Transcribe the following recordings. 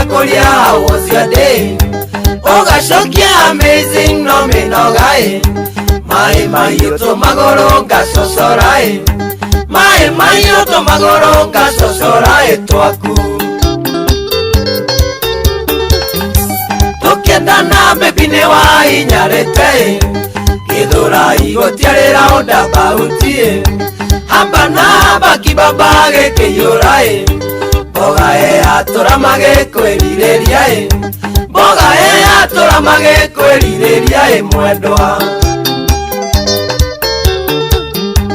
Ngakũria how was your day? Ũgacokia amazing no mĩnoga ĩ. Maĩ mahiũ tũmagũrũ ngacocora ĩ. Maĩ mahiũ tũmagũrũ ngacocora ĩ twaku. Tũkĩendana baby nĩ wahinyarĩte ĩ. Gĩthũrai gũtiarĩ roundabout ĩ. Hamba na hamba kibaba gĩkĩiyũra ĩ. Mboga ĩyatũra magĩkwĩrirĩria ĩ. Mboga ĩyatũra magĩkwĩrirĩria ĩ mwendwa.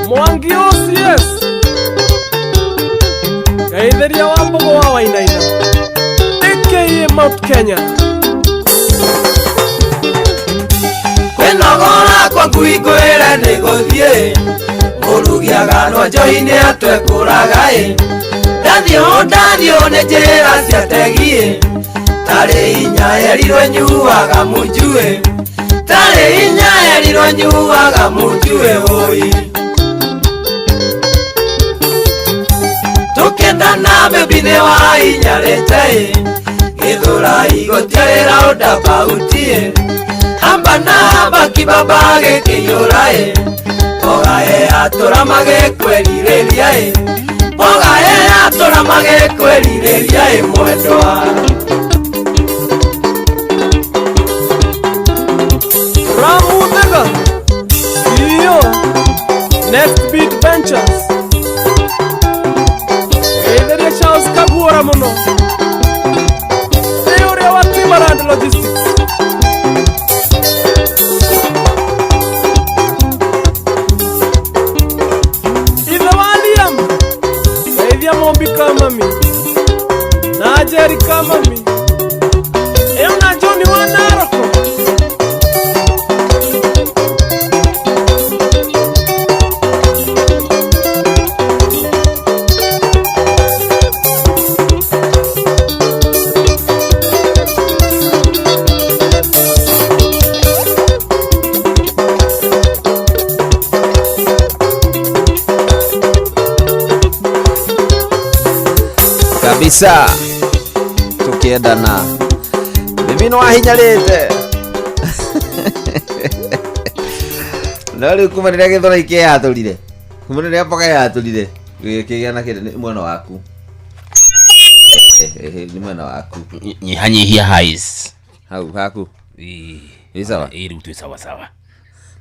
Mwangi OCS Gaitherĩa wa Mbogo wa Wainaina aka Mount Kenya. Kwĩnogora kwa ngui ngwĩre nĩ gũthiĩ. Mũrugi aganwo njohi nĩ atwekũraga ĩ. Ndathiĩ ndathiĩ nĩ njĩra cia tegi ĩ. Tarĩ inya yerirwo nyuaga munju ĩ. Tarĩ inya yerirwo nyuaga munju ĩ ũi. Tũkĩendana baby nĩ wahinyarĩte ĩ. Gĩthũrai gũtiarĩ roundabout ĩ. Hamba na hamba kibaba gĩkĩiyũra ĩ. Mboga ĩyatũra magĩkwĩrirĩria ĩ. Mboga ĩyatũra magĩkwĩrirĩria ĩ mwendwa. Ramu Thega CEO Next Beat Ventures. Gaitherĩa Charles Kaguora mũno ĩ ũrĩa wa Timberland Logistics. Ithe wa Liam Geithia Mombi Kamami na Jerry Kamami ĩyo na John wa Naroko. Kabisa tukiendana mimi no wahinyarĩte no rĩu kuma rĩrĩa gĩthũrai kĩyatũrire, kuma rĩrĩa mboga yatũrire gĩkĩgĩa na kĩndũ nĩ mwena waku. Nĩ mwena waku. Nyihanyihia highs. Hau haku. Ĩĩ. Ĩ sawa? Ĩĩ, rĩu twĩ sawa sawa.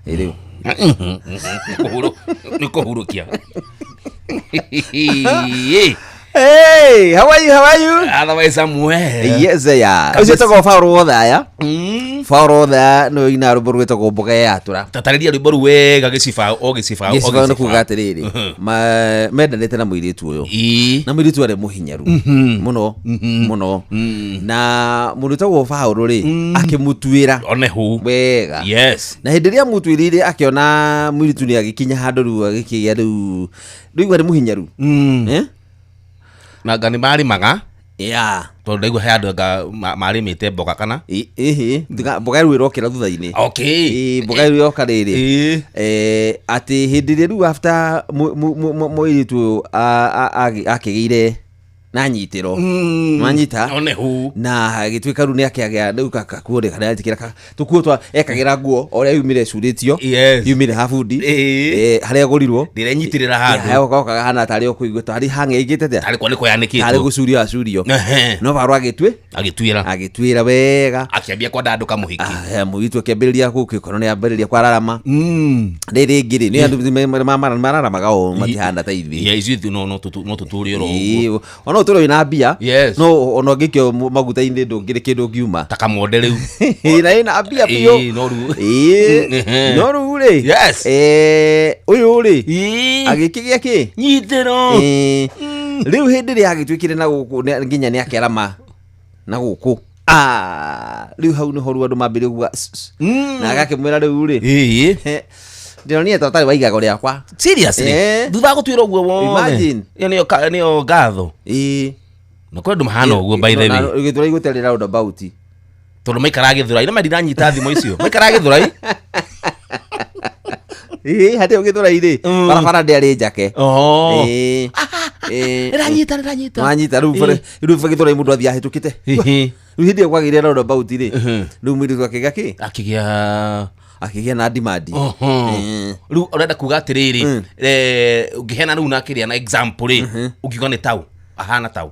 Ĩ rĩu. Nĩ kũhurũkia. Hey, how are you? How are you? Otherwise I'm well. Yes, yeah. Kabisa. Ũcio tagwo Paul Wothaya. Paul Wothaya nĩwe ũinaga rwĩmbo rwĩtagwo Mboga Yatũra. Tatarĩria rwĩmbo rũu wega gĩcibaũ o gĩcibaũ o Gĩcibaũ nĩ kuga gĩcibaũ. atĩrĩrĩ, mendanĩte na mũirĩtu ũyũ. Ĩĩ. Na mũirĩtu arĩ mũhinyaru mũno mũno, na mũndũ wĩtagwo Paul rĩ akĩmũtuĩra One hu. wega. Yes. Na hĩndĩ ĩrĩa amũtuĩrĩire akĩona mũirĩtu nĩ agĩkinya handũ rĩu agĩkĩgĩa rĩu rĩu arĩ mũhinyaru. Eh? Na anga nĩ marĩmaga Yeah. tondũ ndaigua he andũ anga marĩmĩte mboga kana. Ĩhĩ, mboga rĩu ĩrokĩra thutha-inĩ. Okay. Ĩ, mboga rĩu yoka rĩrĩ. Ĩĩ. Atĩ hĩndĩ ĩrĩa rĩu after mũirĩtu ũyũ akĩgĩire na nyitĩro nwanyita One hu. Na agĩtuĩka rĩu nĩ akĩagĩa rĩu kakuo rĩ kana etĩkĩra tũkuo twa ekagĩra nguo o ũrĩa yumire ĩcurĩtio Yes. yumire ha bundi. Ĩĩ. Harĩa ĩgũrirwo. Ndĩrenyitĩrĩra handũ. Okaga hana tarĩ o kũigua tarĩ hang'eingĩte atĩa Tarĩ kwa nĩ tarĩ kũyanĩkĩtwo. gũcurio acurio. Ehe. No barũ agĩtue Agĩtuĩra. agĩtuĩra wega. Akĩambia kwandandũka mũhiki. Ah, mũirĩtu akĩambĩrĩria gũkĩkorwo nĩ ambĩrĩria kwararama. Rĩrĩ rĩngĩ rĩ nĩ andũ mararamaga o matihana ta ithuĩ. Yeah, ithuĩ no tũtũre oro ũguo. Ĩĩ, ona ũtũre wĩna mbia Yes. no ona ũngĩikio maguta-inĩ ndũngĩrĩ kĩndũ ũngiuma. Ta kamonde rĩu. Ĩĩ, na ĩna mbia biũ. Ĩĩ, no rĩu. Ĩĩ, no rĩu rĩ Yes. Ũyũ rĩ Ĩĩ. agĩkĩgĩa kĩ. Nyitĩro. Ĩĩ. Rĩu hĩndĩ ĩrĩa agĩtuĩkire na gũkũ nginya nĩ akĩarama na gũkũ. Ah, rĩu hau nĩho rĩu andũ mambĩrĩria kuga na agakĩmwĩra rĩu rĩ Ĩĩ. Ndĩronire ta ũtarĩ wa igago rĩakwa. Seriously? Eh. Thutha wa gũtuĩra ũguo wothe. Imagine. Ĩyo nĩyo ngatho. Ĩĩ. Na kwĩ andũ mahana ũguo by the way. Gĩthũrai gũtiarĩ roundabout. Tondũ maikaraga Gĩthũrai. Na mandiranyita thimũ icio. Maikaraga Gĩthũrai. Ĩĩ, harĩ o Gĩthũrai rĩ barabara ndĩarĩ njake. Oh. Ĩĩ. Nĩranyita, nĩranyita. Wanyita rĩu rĩu gĩthũrai mũndũ athiĩ ahĩtũkĩte. Ĩhĩ. Rĩu hĩndĩ ĩyo kwagĩire roundabout rĩ, rĩu mũirĩtu akĩgĩa kĩ, Akĩgĩa akĩgĩa na demand. Oho. Rĩu ũrenda kuga atĩrĩrĩ, ũngĩheana rĩu na kĩrĩa na example rĩ, ũngiuga nĩ tau ahana tau?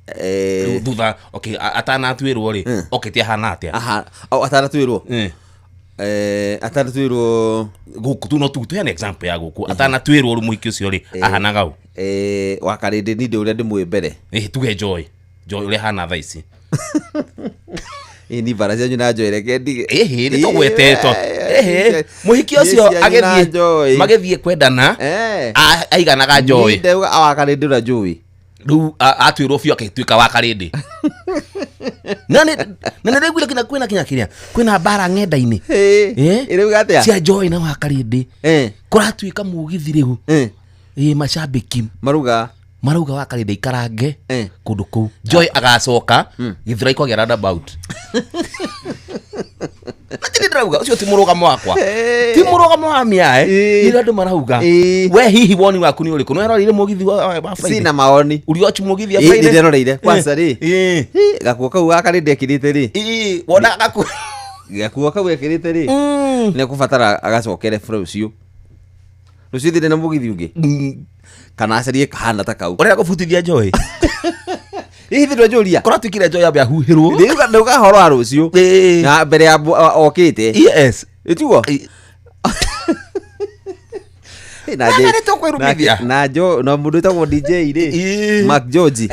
Rĩu thutha, okay, atanatuĩrwo rĩ, okĩte ahana atĩa? Aha, o, atanatuĩrwo. Atanatuĩrwo. Gũkũ tu no tu tuheane example ya gũkũ atanatuĩrwo rĩu mũhiki ũcio rĩ ahanaga ũ? Wakarĩndĩ ni ndĩ ũrĩa ndĩmũĩ mbere. Tuge Joy, Joy ũrĩa ahana thaa ici. Ĩ ni bara cianyu na Joy, reke ndige. Ĩhĩ, nĩ tũgwetetwo. Ĩhĩ, mũhiki ũcio Niĩ cianyu na agĩthiĩ Joy. magĩthiĩ kwendana, aiganaga Joy? Niĩ ndauga wakarĩndĩ ũrĩa njũĩ. Rĩu atuĩrwo biũ agĩtuĩka wa karĩndĩ na nĩ ndĩraiguire kinya kwĩna kinya kĩrĩa kwĩna mbara ng'enda-inĩ. Ĩrauga atĩa? Cia Joy na wa karĩndĩ. Kũratuĩka mũgithi rĩu, ĩ macambĩki Maruga. Marauga wa karĩndĩ ikarange kũndũ kũu, Joy agacoka Gĩthurai kwagĩa roundabout. Na ti ndĩrauga ũcio ti mũrũgamo wakwa, ti mũrũgamo wa mĩae. Nĩ andũ marauga. We hihi woni waku nĩ ũrĩkũ? Nĩ weroreire mũgithi wa Friday? Sina maoni. Ũriochi mũgithi wa Ĩ, Friday? nĩnderoreire kwanza rĩ. Hĩ, gakuo kau gakarĩndĩ ekĩrĩte rĩ. Wona gaku Gakuo kau ekĩrĩte rĩ, nĩ ekũbatara agacokere rũciũ rũciũ thire na mũgithi ũngĩ kana acarie kahana ta kau. Ũrenda kũbutithia Joy? Hihi ndwanjũria. Kũratuĩkire Joy ambe ahuhĩrwo. Ndauga horo wa rũciũ na mbere ya okĩte. Ĩtiguo. Na Na nĩ tũkwĩrumithia. Na jo na mũndũ wĩtagwo DJ rĩ, Mark George,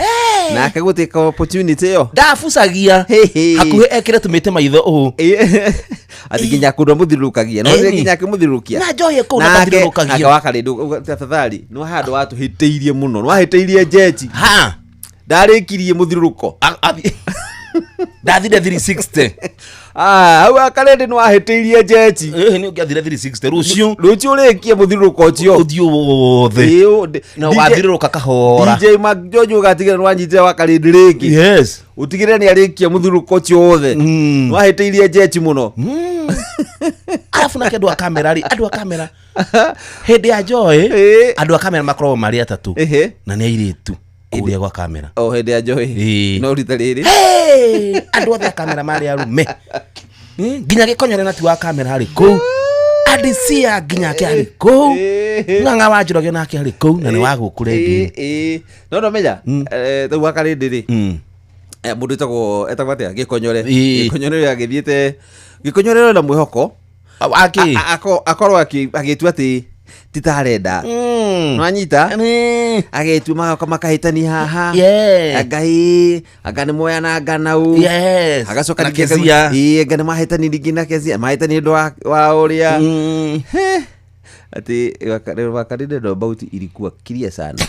nake gũtĩka opportunity ĩyo. Ndabucagia. Hĩ. Hakuhĩ ekĩre tũmĩtĩ maitho ũũ. Atĩ nginya kũndũ amũthiũrũrũkagia no Ĩni. nginya akĩmũthiũrũrũkia. Na Joy kũu na ndathiũrũrũkagia. Nake wakarĩndũ tafadhali nĩ handũ watũhĩtĩirie mũno, nĩ wahĩtĩirie jeji. Ha. Ndarĩkirie mũthiũrũrũko. Ndathire 360. Ah, hau wakarĩndĩ nĩ wahĩtĩirie jeji. Ĩhĩ, nĩ ũngĩathire 360 rũciũ. Rũciũ ũrĩkie mũthiũrũrũko ũcio. Ũthiũ wothe. Ĩĩ, Na ũgathiũrũrũka kahora. DJ Mark George ũgatigĩrĩra nĩ wanyitire wakarĩndĩ rĩngĩ. Ũtigĩrĩre nĩ arĩkia mũthiũrũrũko ũcio wothe. Nĩ wahĩtĩirie jeji mũno. Arabu nake andũ a kamera rĩ, andũ a kamera hĩndĩ ya Joy, andũ a kamera makoragwo marĩ atatũ. Na nĩ airĩtu kũrĩa gwa kamera. O hĩndĩ ya Joy. No rita rĩrĩ. Hey! Andũ othe a kamera marĩ arume. Nginya gĩkonyore na ti wa kamera arĩ kũu, adisia nginya ake arĩ kũu. Ng'ang'a wa Njoroge nake arĩ kũu na nĩ wa gũkũ redio. Ĩĩ, no nomenya rĩu wakarĩndĩ rĩ, mũndũ wĩtagwo etagwo atĩa, gĩkonyore. Gĩkonyore ũrĩa agĩthiĩte, gĩkonyore na mwĩhoko Akĩ akorwo agĩtua atĩ ti ta arenda. Nwanyita agĩtua magoka makahĩtania haha. Anga ĩ anga nĩ moyana anga nau. Agacoka Na ningĩ Kezia. Ĩĩ, anga nĩ mahĩtani ningĩ na Kezia mahĩtani ũndũ wa ũrĩa. Atĩ wakarĩndĩ roundabout ilikuwa clear sana.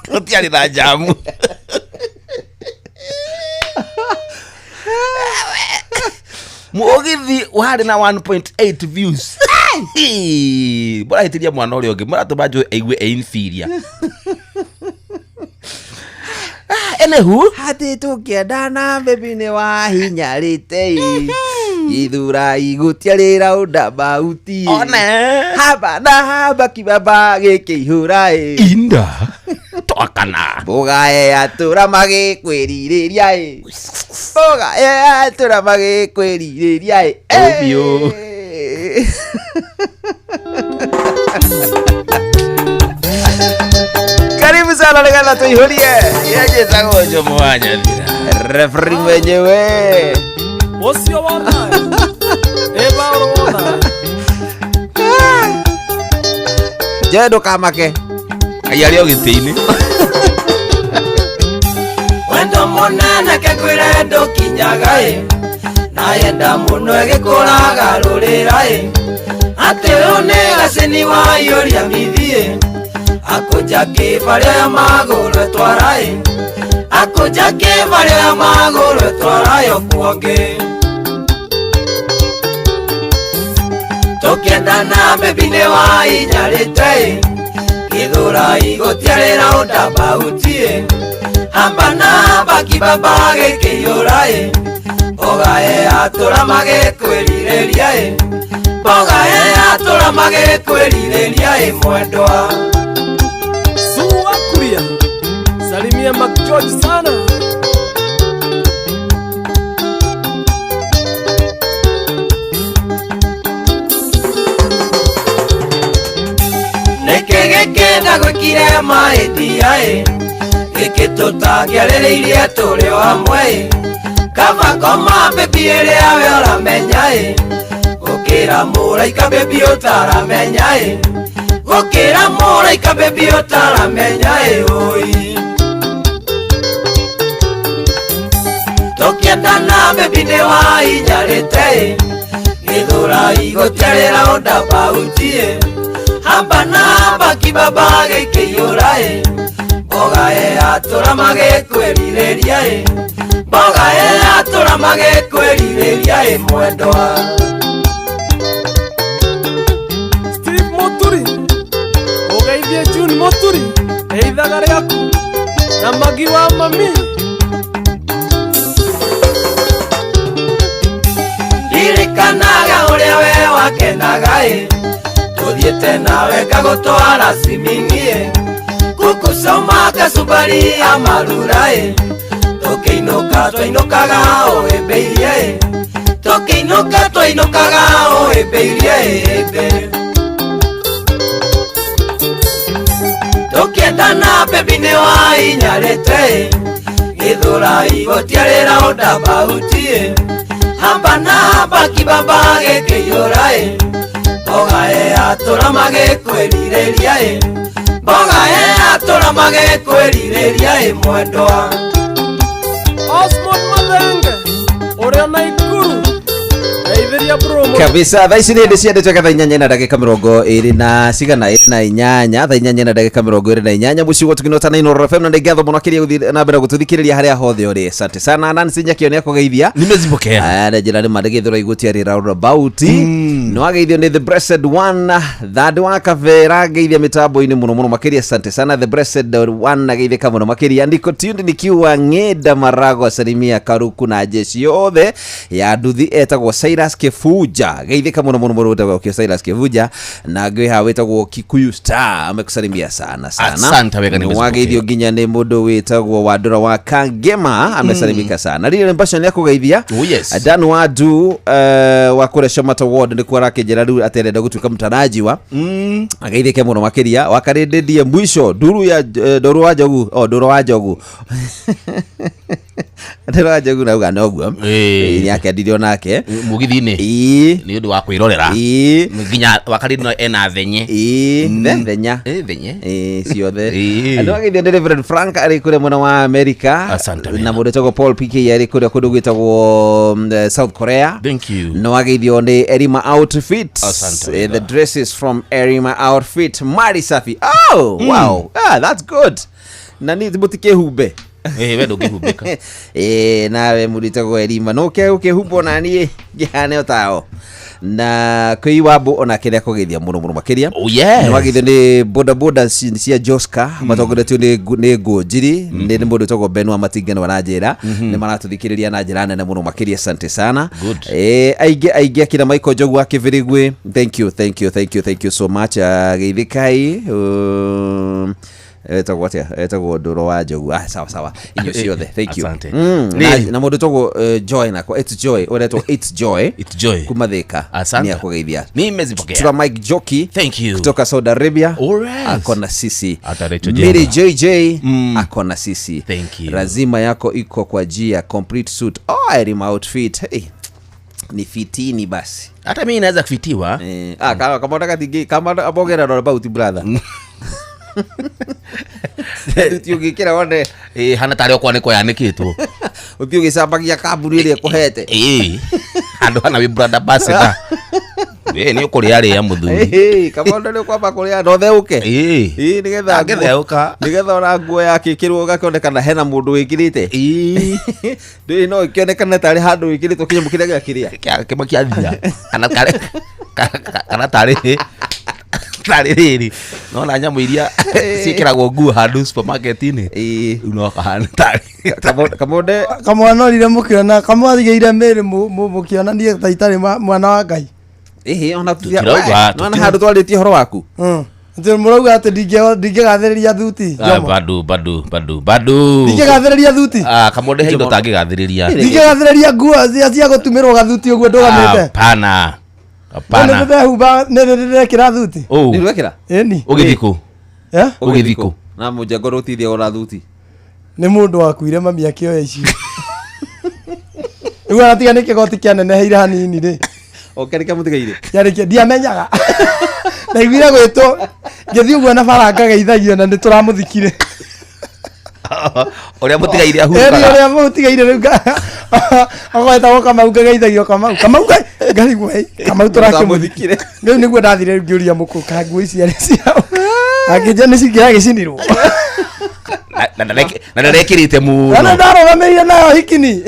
Gũtiarĩ na njamu. Mũgithi warĩ na 1.8 views. Mũrahĩtĩria mwana ũrĩa ũngĩ, mũratũma Joy aigue e inferior. Ah, anywho. Atĩ tũkĩendana baby nĩ wahinyarĩte ithura igũtiarĩ roundabout. One. Haba na haba kibaba gĩkĩihũra ĩ. Inda twakana. Mboga yatũra magĩkwĩrirĩria ĩ, mboga yatũra magĩkwĩrirĩria ĩ. Ũbiũ. Karibu sana nĩgetha tũihũrie. Yenjĩtagwo Njomo wa Nyathira. Referee mwenyewe. Ũcio wona ĩ Paũlũ wona. Je, ndũkamake. Ai arĩ o gĩtĩ-inĩ. Wendo mũnene kekwĩre ndũkinyaga ĩ, na yenda mũno ĩgĩkũraga rũrĩra ĩ, atĩ ũyũ nĩ gacĩni waiyũria mithiĩ, akũnja kĩbarĩa ya magũrũ ĩtwara ĩ, akũnja kĩbarĩa ya magũrũ ĩtwara yo kuongĩ. Tũkĩendana baby nĩ wainyarĩte ĩ, gĩthũra igũtiarĩ roundabout ĩ, hamba na hamba kibaba gĩkĩiyũra ĩ, mboga yatũra magĩkwĩrirĩria ĩ, mboga yatũra magĩkwĩrirĩria ĩ mwendwa. Sua. Muhia, salimia Mac George sana. Nĩkĩ gĩkĩ ndagwĩkire mahĩtia-ĩ, gĩkĩ tũtangĩarĩrĩirie tũrĩ o hamwe-ĩ, kaba koma baby ĩrĩa we ũramenya-ĩ, gũkĩra mũraika baby ũtaramenya-ĩ, gũkĩra mũraika baby ũtaramenya-ĩ ũi. Tũkĩendana baby nĩ wahinyarĩte-ĩ, gĩthũra igũtiarĩ roundabout-ĩ, hamba na hamba kibaba gĩkĩiyũra-ĩ, mboga ĩyatũra magĩkwĩrirĩria-ĩ, mboga ĩyatũra magĩkwĩrirĩria-ĩ mwendwa. Steve Muturi, ũgeithie June Muturi, eithaga rĩaku na magi wa mami. Ririkanaga ũrĩa we wakenaga-ĩ, tũthiĩte nawe ngagũtwara swimming-ĩ, kukusoma kacumbari ya marura-ĩ, tũkĩinũka twainũkaga ũhĩmbĩirie-ĩ, tũkĩinũka twainũkaga ũhĩmbĩirie-ĩ Tũkĩendana baby nĩ wahinyarĩte-ĩ, gĩthũra igũtiarĩ roundabout-ĩ, hamba na hamba kibaba gĩkĩiyũra-ĩ, mboga ĩyatũra magĩkwĩrirĩria-ĩ, mboga ĩyatũra magĩkwĩrirĩria-ĩ mwendwa. Osmond Mathenge, ũrĩa Naikuru, geithĩria bro mũno. Kabisa, thaa ici nĩ hĩndĩ ciendetwo thaa inyanya na ndagĩka mĩrongo ĩrĩ na cigana ĩrĩ na inyanya, thaa inyanya na ndagĩka mĩrongo ĩrĩ na inyanya mũciĩ gũtukinota na Inooro FM, na nĩ ngatho mũno makĩria gũthiĩ na mbere gũtũthikĩrĩria harĩa hothe ũrĩ. Asante sana. Nancy Nyakĩo nĩ akũgeithia. Nimezipokea. Aya, na njĩra nĩ mandĩgĩthũra igũtiarĩ roundabout. Nĩ wageithio nĩ The Blessed One, Thandi wa Kavera ngeithia mĩtambo-inĩ mũno mũno makĩria. Asante sana The Blessed One, ageithĩka mũno makĩria. Niko tuned nikiwa Ng'enda Marago, salimia Karuku na jeshi yothe ya nduthi etagwo Cyrus Kibuja, geithĩka mũno mũno mũno, wĩtagwo Cyrus Kibuja, na ngĩ haha wĩtagwo Kikuyu Star amekusalimia sana sana. Asante wega, nimezipokea. Wageithio nginya nĩ mũndũ wĩtagwo Wandũra wa Kangema amesalimika sana. Rĩrĩ Mbasha nĩ akũgeithia. Oh, yes. Dan Wadu wa kũrĩa Shamata Ward nĩkuo arakĩnjĩra rĩu atĩ arenda gũtuĩka mũtarajiwa, ageithĩke mũno makĩria. Wakarĩndĩndie mwisho nduru ya ndũrũ wa njogu, o ndũrũ wa njogu, ndũrũ wa njogu nauga noguo. Ĩĩ. Nĩ akendirio nake Mũgithi-inĩ ĩĩ nĩ ũndũ wa kwĩrorera ĩĩ nginya wakarĩ no ena thenye. Ĩĩ thenya. Ĩ, thenye. Ĩĩ, ciothe. Ĩĩ. Andũ ageithio nĩ Reverend Frank arĩ kũrĩa mwena wa America. Asante na wega. mũndũ wĩtagwo Paul PK arĩ kũrĩa kũndũ gwĩtagwo South Korea. Thank you. No ageithio nĩ Erima Outfit. Asante The wega. dresses from Erima Outfit. Mari safi. Oh, wow. Ah, that's good. Na nĩ mũtikĩhumbe. Ĩ, we ndũngĩhumbĩka. Ĩĩ, nawe mũndũ wĩtagwo Erima no ke ũkĩhumbwo na niĩ ngĩhane o tao. Na kwĩ Iwambo onake nĩ akũgeithia mũno mũno makĩria. Oh, yes. Nĩ wageithio nĩ bodaboda cia Joska matongoretio nĩ nĩ Ngũnjiri, nĩ mũndũ wĩtagwo Ben wa Matinga nĩ waranjĩra nĩ maratũthikĩrĩria na njĩra nene mũno makĩria. Asante sana. Good. Aingĩ aingĩ akina Michael Njogu wa Kĩbĩrĩgwĩ, thank you, thank you, thank you, thank you so much. Geithĩkai. Etagwo atĩa? Etagwo Ndũrũ wa Njogu. Ah, sawa sawa, inyuĩ ciothe, thank you. Asante. Na mũndũ wĩtagwo Joy nako, It's Joy, ũretwo It's Joy It's Joy. kuma Thika Asante. nĩ akũgeithia. Nimezipokea. Tuna Mike Joki Thank you. kutoka Saudi Arabia. Alright. Ako na sisi. Hata Rachel Mary Jenga. JJ ako na sisi. Thank you. Razima yako iko kwa jia complete suit. Oh, Erima outfit. Hey, ni fitini basi. Hata mimi naweza kufitiwa. Ah, kama unataka tingi kama abogera roundabout brother. Uthi ũgĩkĩra wone. Ĩ, hana tarĩ okwa nĩ kwanĩkĩtwo. Uthi ũgĩcambagia kambuni ĩrĩa ĩkũhete. Ĩ, handũ hana wĩ brand ambassador. Ĩ, nĩ ũkũrĩa rĩa mũthuri. Ĩĩ, kama ũndũ nĩ ũkwamba kũrĩa na ũtheũke. Ĩ. Ĩĩ, nĩgetha Angĩtheũka. nĩgetha ona nguo yake ĩkĩrwo gakĩonekana hena mũndũ wĩkĩrĩte. Ĩ. Ndũĩ no ĩkĩonekane tarĩ handũ wĩkĩrĩtwo kĩnyamũ kĩrĩa gĩa kĩrĩa. Kĩmwe kĩa thia kana kana tarĩ tarĩ rĩrĩ nona nyamũ iria ciĩkĩragwo nguo handũ supermarket-inĩ. Ĩĩ. Rĩu no kahana tarĩ Kamonde Kamwana orire mũkĩona kamwathigĩire mĩrĩ mũkĩona niĩ ta itarĩ mwana wa Ngai. ĩhĩ ona Tũtirauga, nona handũ twarĩtie ũhoro waku. Atĩ mũrauga atĩ ndingĩgathĩrĩria thuti Ah, Jomo. bado bado bado bado Ndingĩgathĩrĩria thuti. Ah, kamonde he indo tangĩgathĩrĩria. Ndingĩgathĩrĩria nguo cia gũtumĩrwo gathuti ũguo ndũgamĩte. Hapana. Nĩ Hapana. ndĩrehumba nĩ ndĩrekĩra thuti. Oh, Nĩwekĩra? Ĩni. ũgĩthiĩ kũ? Eh? Ũgĩthiĩ kũ? Na mũjengo rũtithia ona thuti. Nĩ mũndũ wakuire mami akĩoya icio. Rĩu aratiga nĩ kĩgoti kĩaneneheire hanini rĩ. Oke nĩkĩo mũtigaire. Kĩarĩ kĩa ndiamenyaga. Ndaiguire gwĩtwo ngĩthiĩ ũguo na bara ngageithagio na nĩ tũramũthikire. Ũrĩa mũtigaire Ĩni ahurũkaga. ũrĩa mũtigaire rĩu agoetagwo Kamau ngageithagio Kamau. Kamau ngarigwo ĩ Kamau tũrakĩmũthikire. Rĩu nĩguo ndathire ngĩũria mũkũ ka nguo ici arĩ ciao. Akĩnjia nĩ cingĩragĩcinirwo. Na ndarekĩrĩte Ona mũno. ndarũgamĩrĩire nayo hikini.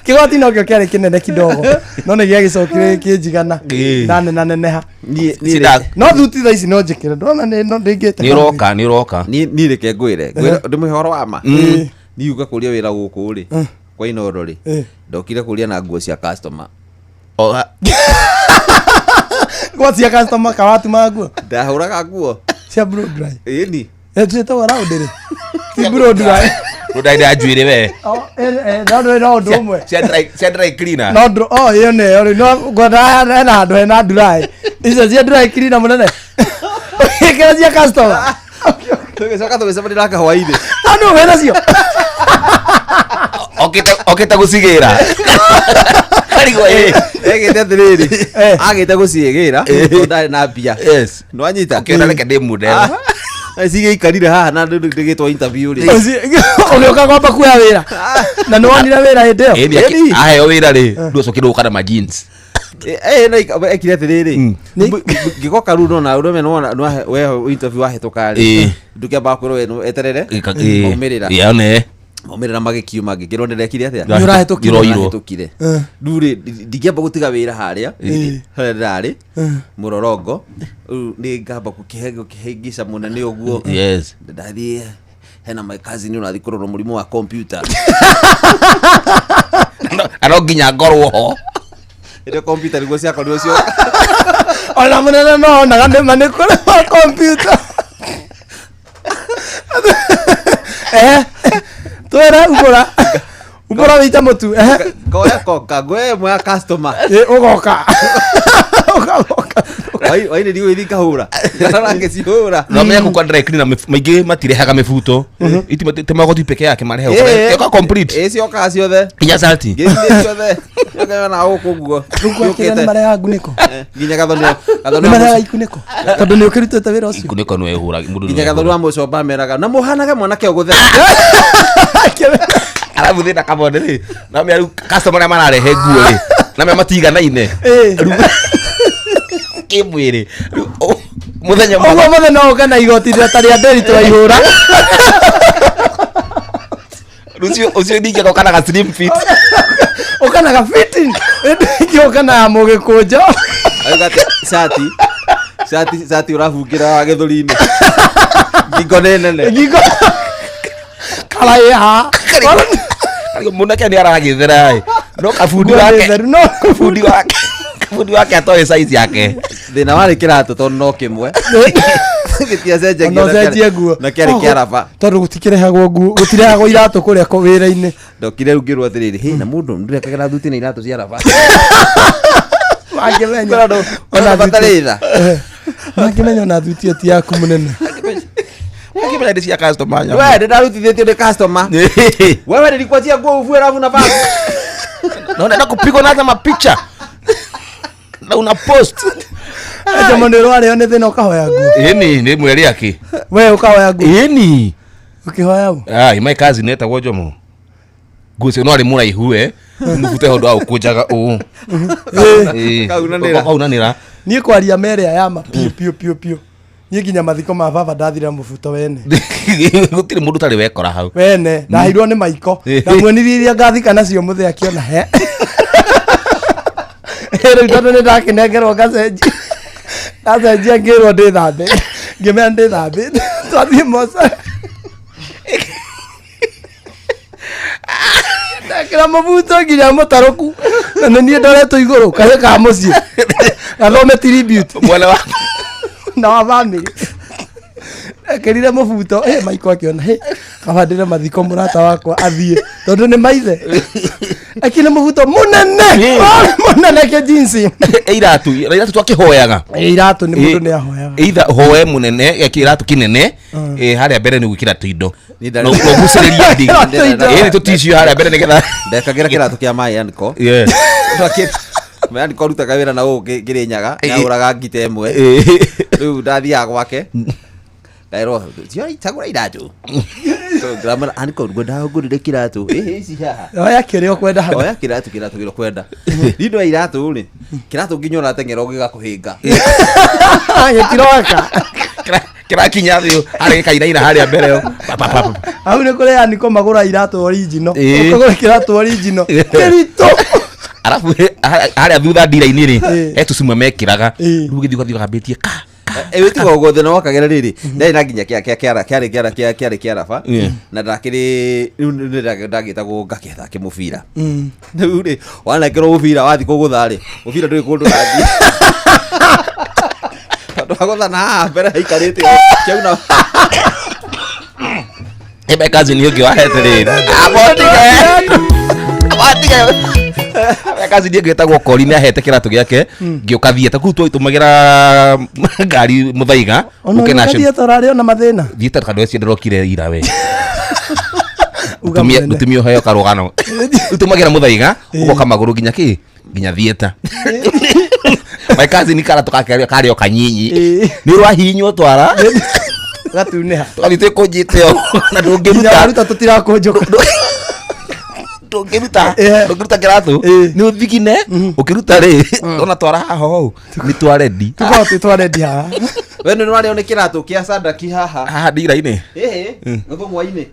Kĩgoti nokĩo kĩarĩ kĩnene kidogo no nĩ gĩagĩcokire kĩnjigana Ĩĩ. ndanenaneneha. Niĩ niĩ Cinda- No thuti thaa ici no njĩkĩre ndona nĩ no ndĩngĩte. Nĩ ũroka, nĩ ũroka. niĩ niĩ reke ngwĩre ngwĩre ndĩmũhe ũhoro wa ma. Ĩĩ. Niĩ uga kũria wĩra gũkũ rĩ kwa Inooro rĩ Ĩĩ. ndokire kũria na nguo cia customer. O, ha- Nguo cia customer kawatuma nguo Ndahũraga nguo. cia blow dry. Ĩni. Eh ciĩtagwo round rĩ. Ti blow dry. Ndũndaire njuĩrĩ we. Oh, no no no ũndũ ũmwe. Cia dry cleaner. No ndũ oh ĩyo nĩyo rĩu no ngwenda hena handũ hena dry. Icio cia dry cleaner mũnene. Ũgĩkĩra cia customer. Tũgĩcoka tũgĩcemania nake hwainĩ. Andũ wĩna cio. Okĩte gũcigĩra. Karigwo ĩ. Egĩte atĩrĩrĩ. Eh. Agĩte gũciĩgĩra tondũ ndarĩ na mbia. Yes. Nĩwanyita? Ũkĩona reke ndĩmunde. Ah, cigĩikarire haha na ndĩgĩtwo interview rĩ. Ũgĩũka kwamba kuoya wĩra. Na nĩ wonire wĩra hĩndĩ ĩyo. Ĩni Ĩni. aheo wĩra rĩ, rĩu acokire gũka na ma jeans. Eh, no ekire atĩrĩrĩ. Mm. Ngĩgoka rĩu nona ũrĩa nona we interview wahĩtũka rĩ. Ĩĩ. Ndũkĩambaga kwĩrwo we eterere. Maumĩrĩra. Ĩĩ, one. Maumĩrĩra magĩkiuma ngĩkĩrwo ndĩrekire atĩa? Nĩ ũrahĩtũkire. Nĩũroirwo. Nĩũrahĩtũkire. Eh. Rĩu rĩ ndingĩamba gũtiga wĩra harĩa Ĩĩ. harĩa ndĩrarĩ Eh. mũrorongo rĩu nĩ ngamba gũkĩhĩngĩca mũnene ũguo Yes. ndathiĩ hena my cousin ũrathiĩ kũrorwo mũrimũ wa computer Na no nginya ngorwo ho. ĩrĩa computer nĩguo ciakorirwo cio Ona mũnene no onaga nĩ ma nĩ kũrĩ wa computer. Eh. Twĩre umbũra. Umbũra wĩite mũtu. Eh. ngoya koka ngoya ĩmwe ya customer Ĩ, ũgoka. Ũgagoka. wainĩ ndigũgĩthiĩ ngahũra ngarora ngĩcihũra No menya kũ kwa dry cleaner maingĩ matirehaga mĩbuto. Iti ti magoti peke yake marehaga. Ĩka complete. ĩ ciokaga ciothe Nginya salti. ngĩcithie ciothe ciokana gũkũ ũguo Rĩu kwa kĩrĩa nĩ marehaga ngunĩko. nginya gathoni Nĩ marehaga ikunĩko. Tondũ nĩ ũkĩrutĩte wĩra ũcio. Ikunĩko nĩ wehũra mũndũ. nginya gathoni wa mũcomba meraga na mũhanage mwanake ũgũthera Arabu thĩna kamone rĩ. Na menya rĩu customer arĩa mararehe nguo rĩ. Na menya matiganaine. Ĩ. Rĩu kĩmwĩrĩ. Rĩu mũthenya Ũguo ũmwe mũthenya no ũke na igoti rĩa ta rĩa nderi tũraihũra. rũciũ ũcio ningĩ agoka na ga slim fit. Ũkanaga fitting. Ĩndĩ ũkana ya mũgĩkũnjo. Auga atĩ cati cati cati ũrabungĩra gĩthũri-inĩ ngingo nĩ nene Ngingo. Kara ĩ haha. Karigwo mũnake nĩ aragĩthera ĩ. No kabundi Nguo nĩ wake theru, no kabundi wake kabundi wake atoĩ size yake. thĩna warĩ kĩratũ tondũ no kĩmwe gĩtiacenjagio Ona ũcenjie nguo. na kĩarĩ kĩaraba Tondũ gũtikĩrehagwo nguo, gũtirehagwo iratũ kũrĩa wĩra-inĩ. ndokire rĩu ngĩrwo atĩrĩrĩ hĩ na mũndũ ndĩrekagĩra thuti na iratũ cia raba Mangĩmenya. Kwĩna andũ- Ona kwĩna andũ thuti- batarĩ tha. Eh, Mangĩmenya ona thuti ĩyo ti yaku mũnene. Akĩmenya nĩ cia customer nyamũ. we ndĩndarutithĩtio nĩ customer wewe nilikuachia nguo ufue alafu na bag Na unaenda kupigwa na hata mapicha na una post. Jomo nĩ ũrwarĩo nĩ thĩna ũkahoya nguo. Ĩni nĩ mweri akĩ. We ũkahoya nguo. Ĩni. Ũkĩhoya ũ? Ah, my cousin etagwo Jomo. Nguo icio no arĩ mũraihu we. Mũbute ũndũ wa gũkũnjaga ũũ. Ĩĩ. Kaunanĩra. Kaunanĩra. Niĩ kwaria merĩa ya ma piũ piũ piũ piũ. Niĩ nginya mathiko ma baba ndathire mũbuto wene. Gũtirĩ mũndũ ũtarĩ wekora hau. Wene ndaheirwo nĩ maiko. Ndamuonirie iria ngathika nacio mũthee akĩona he. Rĩu tondũ nĩ ndakĩnengerwo ngacenjia. Ndacenjia ngĩrwo ndĩthambe. Ngĩmera ndĩthambe. Twathiĩ moca. Ndekĩra mũbuto nginya mũtarũku. Na nĩ niĩ ndoretwo igũrũ kahĩ ka mũciĩ. Gathome tribute. Mwana wa Na wa bamĩrĩ ekĩrire mũbuto maiko akĩona kabandĩre mathiko mũrata wakwa athiĩ tondũ nĩ maithe ekĩrire mũbuto mũnene mũnene kĩ jinsi Iratu iratu twakihoyaga. Iratũ nĩ mũndũ nĩ ahoyaga. Either hoe munene gekira iratu kinene haria mbere ni gwikira tuindo no guciriria ndi nĩ tuticio haria mbere nigetha ndekagira kiratu kia mai aniko. Yeah. Mai aniko rutaga wira na gũkũ Kĩrĩnyaga nĩagũraga ngita ĩmwe rĩu ndathiaga gwake ngaĩrwo cagũra iratũ ngamwĩra aniko ngwendaga ngũrĩre kĩratũ ici haha oya kĩrĩa ũkwenda hau oya kĩratũ kĩratũ kĩrĩa ũkwenda niĩ ndoya iratũ rĩ kĩratũ nginya ũrateng'era ũgĩgakũhĩnga gĩtiroka kĩrakinya thĩ harĩa gĩkainaina harĩa mbere ĩyo. Pa, pa, pa, pa. Hau nĩ kũrĩa aniko magũra iratũ original Ĩĩ. ũkagũra kĩratũ original kĩritũ. Arabu harĩa thutha ndira-inĩ rĩ he tũcuma mekĩraga Ĩĩ. rĩu ũgĩthiĩ ũgathiĩ ũgambĩtie ka Wĩtiga ũguo thĩna wakagera rĩrĩ ndarĩ na nginya kĩarĩ kĩara kĩarĩ kĩaraba Yeah. na ndakĩrĩ rĩu nĩ ndagĩtagwo ngakĩthake mũbira rĩu rĩ wanekĩrwo mũbira wathiĩ kũgũtha rĩ mũbira ndũrĩ kũndũ ũrathiĩ tondũ wagũtha na haha mbere haikarĩte kĩauna. Ebe cousin ũngĩ wahete rĩrĩ abotige abotige cousin ũngĩ wĩtagwo Kori nĩ ahete kĩratũ gĩake ngĩũka thieta kũu twatũmagĩra ngari mũthaiga ona ũke nacio ũgathiĩ tũrarĩ ona mathĩna thieta kandũ eci ndĩrokire ira we. Uga Mũtumia mũnene. mũtumia ũheo karũgano ũtũmagĩra mũthaiga ũgoka magũrũ nginya kĩ nginya thieta my cousin karatũ gake karĩ o kanyinyi Ĩĩ. nĩ ũrahihinywo twara gatunĩha tũgathiĩ twĩkũnjĩte o na nginya ndũngĩruta waruta tũtirakũnjũka ndũngĩruta Ĩĩ. ndũngĩruta kĩratũ Ĩĩ. nĩ ũthigine ũkĩruta rĩ ona twara haha ũũ nĩ twarendi tũkorwo twĩ twarendi haha. We nĩ warĩo nĩ kĩratũ kĩa sandaki haha haha ndira-inĩ ĩhĩ thũng'wa-inĩ.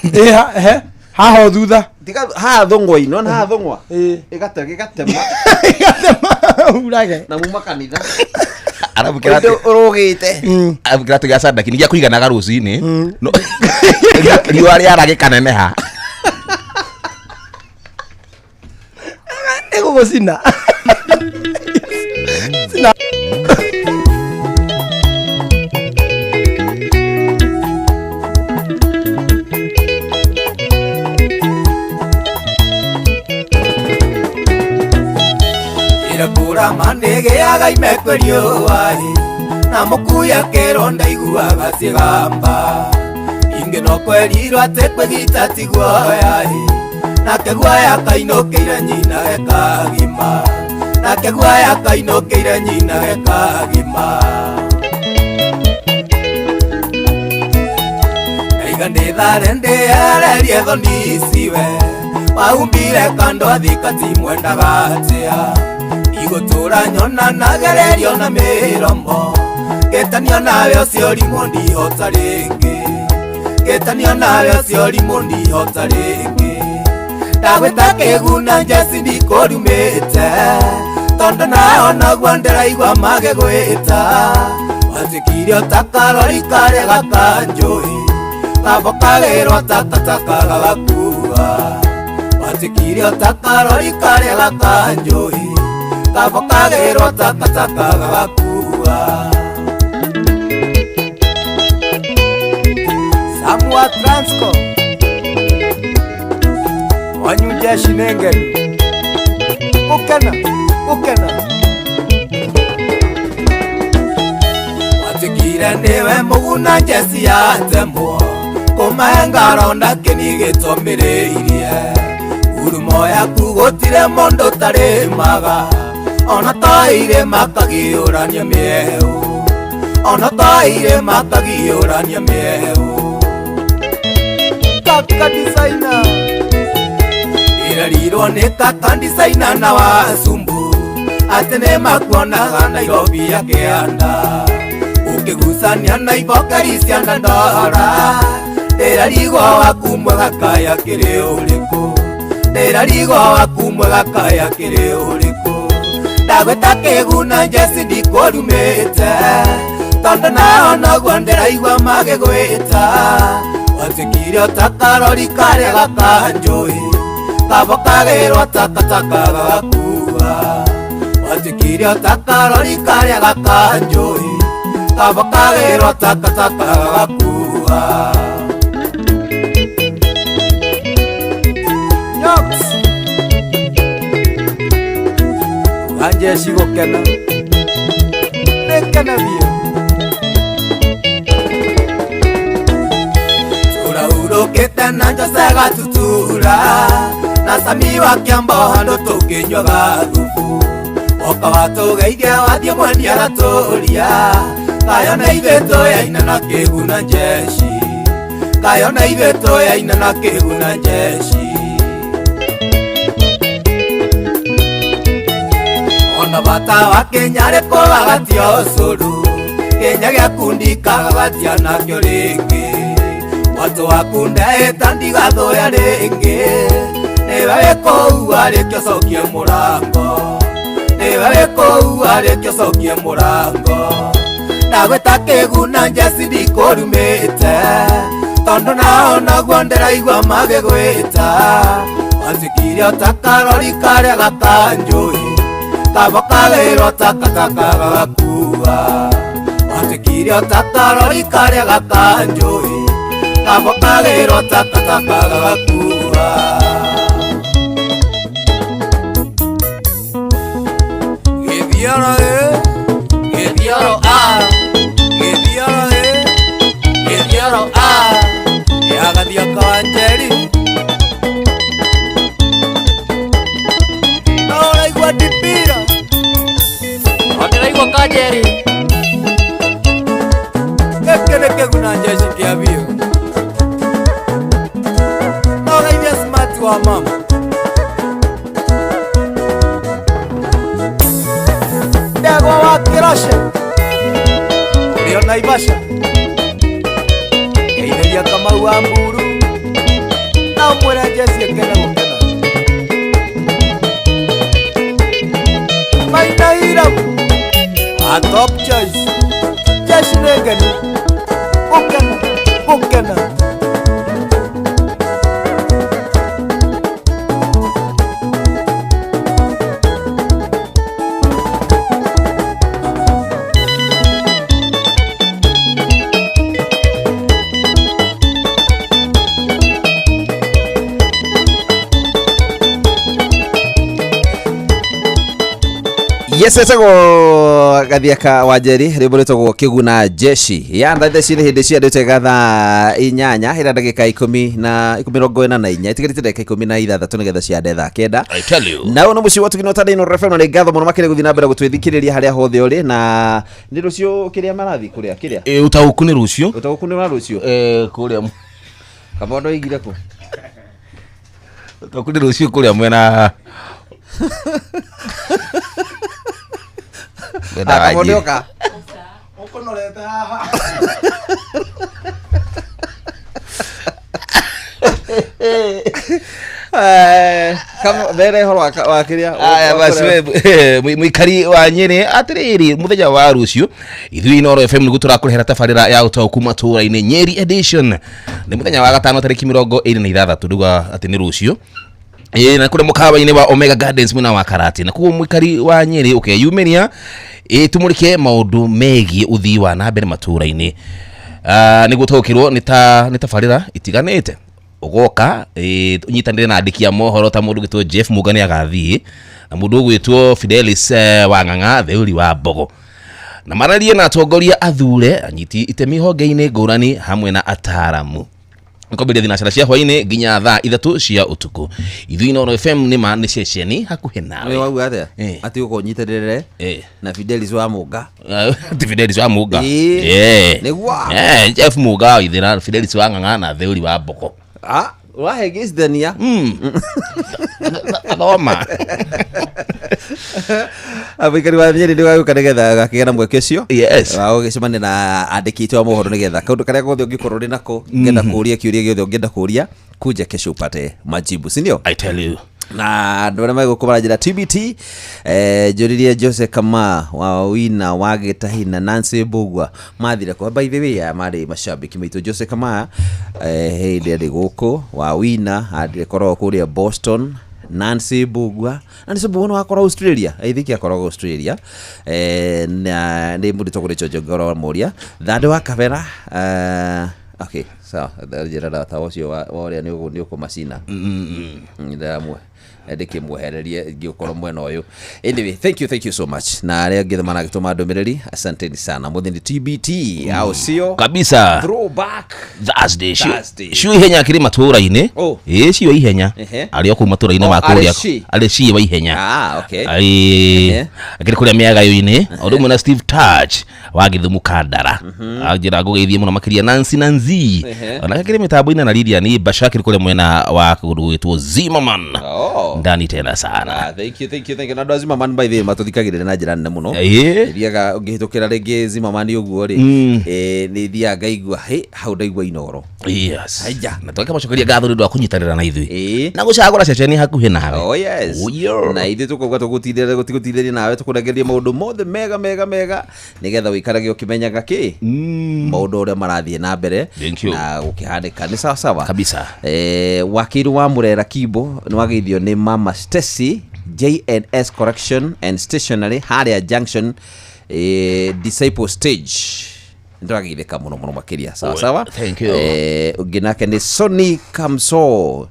Ĩĩ, he haha o thutha. Tiga haha thũng'wa-inĩ ona haha thũng'wa Ĩĩ. ĩgatema Ĩgatema urage. Na muma kanitha arabu ũndũ kĩratũ ũrũgĩte. Arabu kĩratũ gĩa sandaki nĩ gĩa kũiganaga rũcinĩ No- riũa rĩara gĩkaneneha. Ĩgũgũcina cina. Irakura manĩgĩaga imekwe riũa-ĩ na mũkuya kĩro ndaiguaga cigamba ingĩ no kwerirwo atĩ kwĩgita ti guoya-ĩ nake guoya kainũkĩire nyina gekagima nake guoya kainũkĩire nyina gekagima ndaiga ndĩthare ndĩererie thoni iciwe waumbire kando athika timwendaga atĩa igũtũra nyona nagererio na mĩromo gĩtanio nawe ũcio ũrimũ ndihota rĩngĩ gĩtanio nawe ũcio ũrimũ ndihota rĩngĩ ndagwĩta kĩguna njeci ndikũrumĩte tondũ nao noguo ndĩraigua magĩgwĩta watuĩkire ota karori karĩa gakanjũĩ gabokagĩrwo takataka gagakua watuĩkire ota karori karĩa gakanjũĩ gabokagĩrwo takataka gagakua. Samwa Transco wanyu jeshi nengenu ukena ukena watuĩkire nĩwe mũguna njeci yatemwo kũmahe ngaronda kĩni gĩtũmĩrĩirie ngurumo yaku gũtirĩ mũndũ ũtarĩmaga ona to irĩma kagiũrania mĩeũ ona to irĩma kagiũrania mĩeũ Kaka designer. Irerirwo nĩ kaka designer na wacumbu atĩ nĩ makuonaga Nairobi ya kĩanda ũkĩgucania na ibokeri cia Dandora ndĩrarigwo waku mwega kaya kĩrĩ ũrĩkũ ndĩrarigwo waku mwega kaya kĩrĩ ũrĩkũ ndagwĩta kĩguna njeci ndikũrumĩte tondũ nao noguo ndĩraigua magĩgwĩta watuĩkire ota karori karĩa gakanjũĩ gabokagĩrwo takataka gagakua watuĩkire ota karori karĩa gakanjũĩ Kaba kagĩrwo takataka gagakua. Nyox Wanjeshi gũkena nĩkena biũ. Tũrahurũkĩte na Jose Gatutura na Sami wa Kĩambo handũ tũkĩnyuaga thubu. Oka watũgeithia wathiĩ mwendia aratũria kayo na ithuĩ tũyaina na kĩguna jeshi. Kayo na ithuĩ tũyaina na kĩguna jeshi. Ona bata wa Kenya rĩ kũgagatia ũcũrũ Kenya gĩakundi kagagatia nakĩo rĩngĩ. Watu waku ndehĩta ndigathũya rĩngĩ. Nĩwe wĩ kũu arĩkĩo cokie mũrango. Nĩwe wĩ kũu arĩkĩo cokie mũrango. Ndagwĩta kĩguna njeci ndikũrumĩte tondũ nao naguo ndĩraigua magĩgwĩta. Wanjĩkire o ta karori karĩa gakanjũĩ kaba kagĩrwo takataka gagakua. Wanjĩkire o ta karori karĩa gakanjũĩ kaba kagĩrwo takataka gagakua. Gĩthioro ĩ, gĩthioro a, gĩthioro ĩ, gĩthioro a, yagathia Kawanjeri. No ũraigua ndipira Ndĩraigua Kanjeri. Gĩkĩ nĩ kĩguna jeshi kĩa biũ. No ũgeithie smart wa mama. Ndegwa wa Kĩroce ũrĩ o Naivasha. Geithĩria Kamau wa Mburu na ũmwĩre jeshi akene gũkena. Maina Hiramu wa Top Choice jeshi nĩ ngeni gũkena gũkena. Yes, etagwo Gathiaka wa Njeri rwĩmbo rwĩtagwo Kĩguna Jeshi ya ndatheci nĩ hĩndĩ cia ndĩtega thaa 8 ĩra ndagĩka 10:44 itigarĩte ndagĩka 16 nĩgetha ciande thaa 9. I tell you. Na ũyũ nĩ mũciĩ wa Tugino Tandĩ Inooro FM na nĩ ngatho mũno makĩria gũthiĩ na mbere gũtwĩthikĩrĩria harĩa hothe ũrĩ na nĩ rũciũ kĩrĩa marathiĩ kũrĩa kĩrĩa Ũtaũku nĩ rũciũ. Ũtaũku nĩ wa rũciũ. Kũrĩa Kabondo oigire kũ? Ũtaũku nĩ rũciũ kũrĩa mwena Mwena wa Kabondo Nyeri. oka. Ũkũnorete haha. Kama mbere horo wa kĩrĩa Aya basi we mũikari wa Nyeri atĩrĩrĩ mũthenya wa rũciũ ithuĩ Inooro FM nĩguo tũrakũrehera tabarĩra ya ũtaũku matũũra-inĩ Nyeri edition nĩ mũthenya wa gatano tarĩki 26 nduga atĩ nĩ rũciũ. Na kũrĩa mũkawa-inĩ wa Omega Gardens mwena wa Karati na koguo mũikari wa Nyeri ũkeyumĩria tumũrĩke maũndũ megiĩ ũthii wa na mbere matũũra-inĩ nĩguo taũkĩrwo nĩ tabarĩra itiganĩte ũgoka ũnyitanĩre na andĩki a mohoro ta mũndũ ũgwĩtwo Jeff Muga nĩ agathiĩ na mũndũ ũgwĩtwo Fidelis Wang'ang'a Theuri wa Mbogo na mararie na atongoria athure anyiti itemi honge-inĩ ngũrani hamwe na ataaramu nĩkwambĩrĩria thinacara cia hwaĩ-inĩ nginya thaa 3 cia ũtukũ. Ithuĩ Inooro FM nĩ ma nĩ ceceni hakuhĩ nawe. Nĩ wauga atĩa? Atĩ ũka ũnyitanĩre na Fidelis wa Mũnga. Ti Fidelis wa Mũnga. Nĩguo. Jeff Muga wa Ithĩra, Fidelis wa Ng'ang'a na Theuri wa Mbogo. Wahĩngĩcithania. Thoma. Mũikari wa Nyeri nĩwagĩũka nĩgetha gakĩgĩa na mweke ũcio. Yes. Wa gũgĩcemania na andĩki aitũ a mohoro nĩgetha kaũndũ karĩa gothe ũngĩkorwo ũrĩ nako ũngĩenda kũũria kĩũria gĩothe ũngĩenda kũũria kuja kesho upate majibu, si ndio? I tell you. Na andũ arĩa megũkũ maranjĩra TBT njũririe Jose Kama wa Wina wa Gĩtahi na Nancy Mbugua mathire kwa by the way aya marĩ mashabiki maitũ. Jose Kama hĩndĩ arĩ gũkũ wa Wina akoragwo kũrĩa Boston Nancy Mbugua. Nancy Mbugua nĩ wakora Australia, I think akoragwo Australia. Na nĩ mũndũ tũkũrĩ Chonjo wa Mũria Thandĩ wa Kabera. Okay, sawa, njĩra ta ũcio wa ũrĩa nĩ ũkũmacina ndamwe ndĩkĩmwehererie ngĩũkorwo mwena ũyũ. Anyway, thank you, thank you so much. Na arĩa angĩ maragĩtũma ndũmĩrĩri, asanteni sana. Mũthĩ nĩ TBT au sio? Kabisa. Throwback Thursday. Thursday. Cio ihenya akĩrĩ matũũra-inĩ. Oh. Ĩĩ, cio ihenya. Arĩ o kũu matũũra-inĩ Oh, ma kũrĩa. arĩ ci? Arĩ ci wa ihenya. Ah, okay. Arĩ akĩrĩ kũrĩa mĩagayo-inĩ o ũndũ ũmwe na Steve Touch wa Gĩthumu Kandara, anjĩra ngũgeithie mũno makĩria Nancy Nanzi. Onake akĩrĩ mĩtambo-inĩ na Lilian Basha akĩrĩ kũrĩa mwena wa kũndũ gwĩtwo Zimmerman. Oh. Ndani tena sana. Ah, thank you, thank you, thank you. Na andũ a Zimmerman, by the way, matũthikagĩrĩria na njĩra nene mũno. Thiaga ngĩhĩtũkĩra rĩngĩ Zimmerman ũguo rĩ, nĩ thiaga ngaigua hĩ hau ndaigua Inoro. Yes. Aija. Na twakĩmacokeria ngatho nĩ ũndũ wa kũnyitanĩra na ithuĩ Ĩĩ. na gũcagũra ceceni hakuhĩ nawe. Oh yes. Oh, yeah. Na ithuĩ tũkauga tũgũtithĩria nawe, tũkũrengererie maũndũ mothe mega mega mega nĩgetha ũikarage ũkĩmenyaga kĩ maũndũ ũrĩa marathiĩ na mbere Thank you. na gũkĩhanĩka nĩ sawa sawa. Kabisa. Wakiri wa Mũrera Kimbo nĩ wageithio nĩ Mama Stacy, JNS Correction and Stationery harĩa Junction, Disciple Stage. Ndĩrageithĩka mũno mũno makĩria, sawa Oh, sawa. Thank you. Ũngĩ nake nĩ Sony Kamso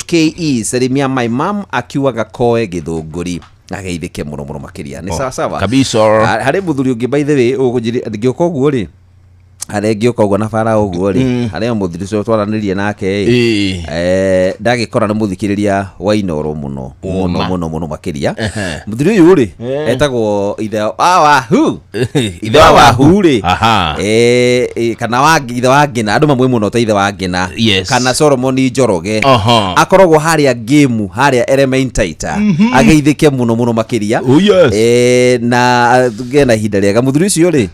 ke, salimia my mom akiwa Gakoe Gĩthũngũri, ageithĩke mũno mũno makĩria, nĩ sawa sawa. Kabisa. Harĩ mũthuri ũngĩ, by the way, ngĩũka ũguo rĩ, harĩa ngĩũka ũguo na bara ũguo rĩ, harĩa mũthuri ũcio twaranĩrie nake ĩ, ndagĩkora nĩ mũthikĩrĩria wa Inoro mũno mũno Ũma. mũno mũno makĩria. Mũthuri ũyũ rĩ, etagwo ithe wa Wahu. Ithe wa Wahu rĩ, Aha. Kana wa ithe wa Ngina, andũ mamwe mũno ta ithe wa Ngina kana Solomon Njoroge. Akoragwo harĩa ngĩmu harĩa Elementaita, ageithĩke mũno mũno makĩria. Oh, yes. Na tũgĩe na ihinda rĩega. Mũthuri ũcio rĩ,